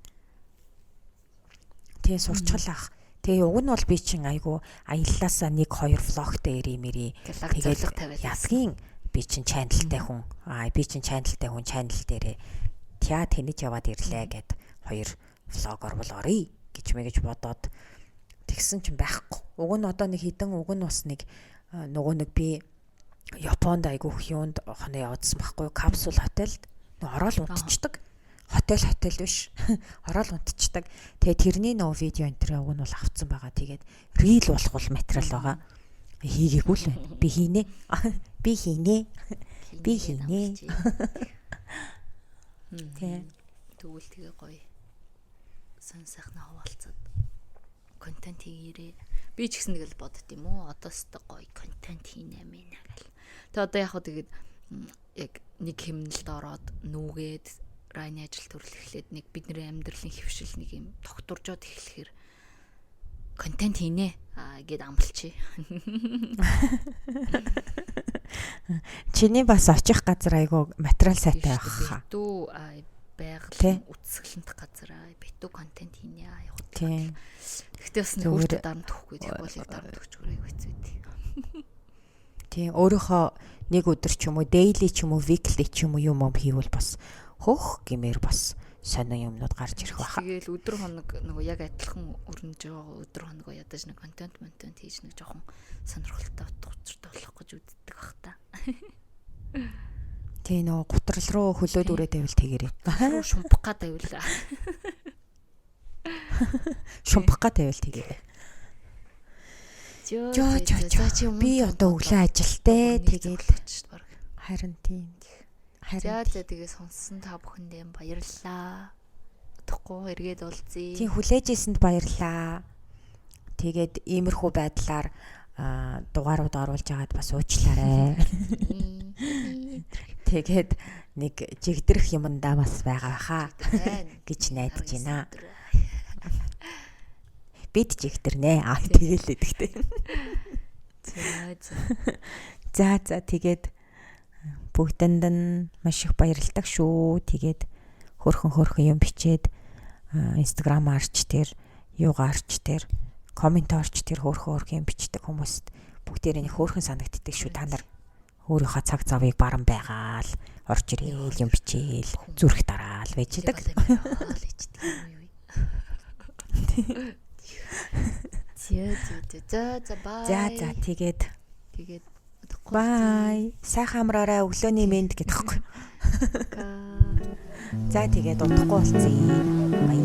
Тий, сурчгал ах. Тэгээ уг нь бол би чин айгу аяллаасаа 1 2 влогтой иримэрий. Гэлаг Тэгээд зориг тавиад. Ялгийн би чин чаналтай хүн. Аа би чин чаналтай хүн чанал дээрээ тя тэнэж яваад ирлээ гэд хоёр влог орвол оръё гэж мэгэж бодоод тэгсэн чин байхгүй. Уг нь одоо нэг хідэн уг нь бас нэг нөгөө нэг би Японд айгүйх юунд хоноо явуулсан байхгүй юу? Капсул хотелд нөө ороод унтчихдаг. Хотел хотел биш. Ороод унтчихдаг. Тэгээ тэрний нөгөө видео энэ тэр уг нь бол авцсан байгаа. Тэгээд reel болох бол материал байгаа. Хийгээгүй л байна. Би хийнэ. Би хийнэ. Би хийнэ. Тий. Тэгвэл тэгээ гоё. Сан сайхнаа хуваалцаад контент хийгээрээ. Би ч гэсэн тэгэл бодд юм уу? Одоо өстө гоё контент хийнэ мэнэ гэл. Тэгээ одоо яг хөө тэгээд яг нэг хэмнэлд ороод нүгээд райны ажил төрөл эхлээд нэг бидний амьдралын хөвшил нэг юм тогтворжоод эхлэхээр контент хийнэ аа гэд амлчих. Чиний бас очих газар айгу материал сайтай байх хаа. Битүү Тий. байгалийн үтсгэлэнт газар битүү контент хийнэ аа явах. Тийм. Гэхдээ бас нэг Зүгээр- өөртөө дарамт өгөхгүй тэгэхгүй бол яг дарамт өгчгөр аяг хэцүү дээ. Тийм. Өөрийнхөө нэг өдөр ч юм уу, daily ч юм уу, weekly ч юм уу юм юм хийвэл бас хөөх гэмээр бас сонин юмнууд гарч ирэх байхаа. Тэгээл өдөр хоног нөгөө яг адилхан өрнөж байгаа өдөр хоногоо ядаж нэг контент монтент хийж нэг жоохон сонирхолтой утга учиртай болох гэж үздэг бах та. Тийм нөгөө гутрал руу хөлөө дүрээ тавил тэгэрээ. Руу шумпах га тавилаа. Шумпах га тавил тэгэрээ. Жөө Жоо жоо жоо. Би одоо өглөө ажилтай тэгээд баг. харин тийм. Харин За за тэгээ сонссон та бүхэндээ баярлалаа. Удахгүй эргээд уулзъя. тийм хүлээж ийсэнд баярлаа. Тэгээд иймэрхүү байдлаар дугаарууд оруулж агаад бас уучлаарай. Тэгээд нэг жигдрэх юмдаа бас байгаа хаа гэж найдаж байна. Бид жигдэрнэ. Аа тэгэл эдэгтэй. За за. За за тэгээд бүгдэнд нь маш их баярлалаа шүү. Тэгээд хөрхөн хөрхөн юм бичээд Instagram арч тэр, юугаа арч тэр, коммент арч тэр хөрхөн хөрхөн юм бичдэг хүмүүст бүгдээрээ нэг хөөрхөн санагддаг шүү. Та нар өөрийнхөө цаг завыг баран байгаал орж ирээл юм бичээл зүрх дараал байж идэг. За за за за бай. За за тэгээд тэгээд бай. Сайхан амраарай өглөөний мэнд гэдэг хэвгүй. За тэгээд удахгүй уулзъя. Бай.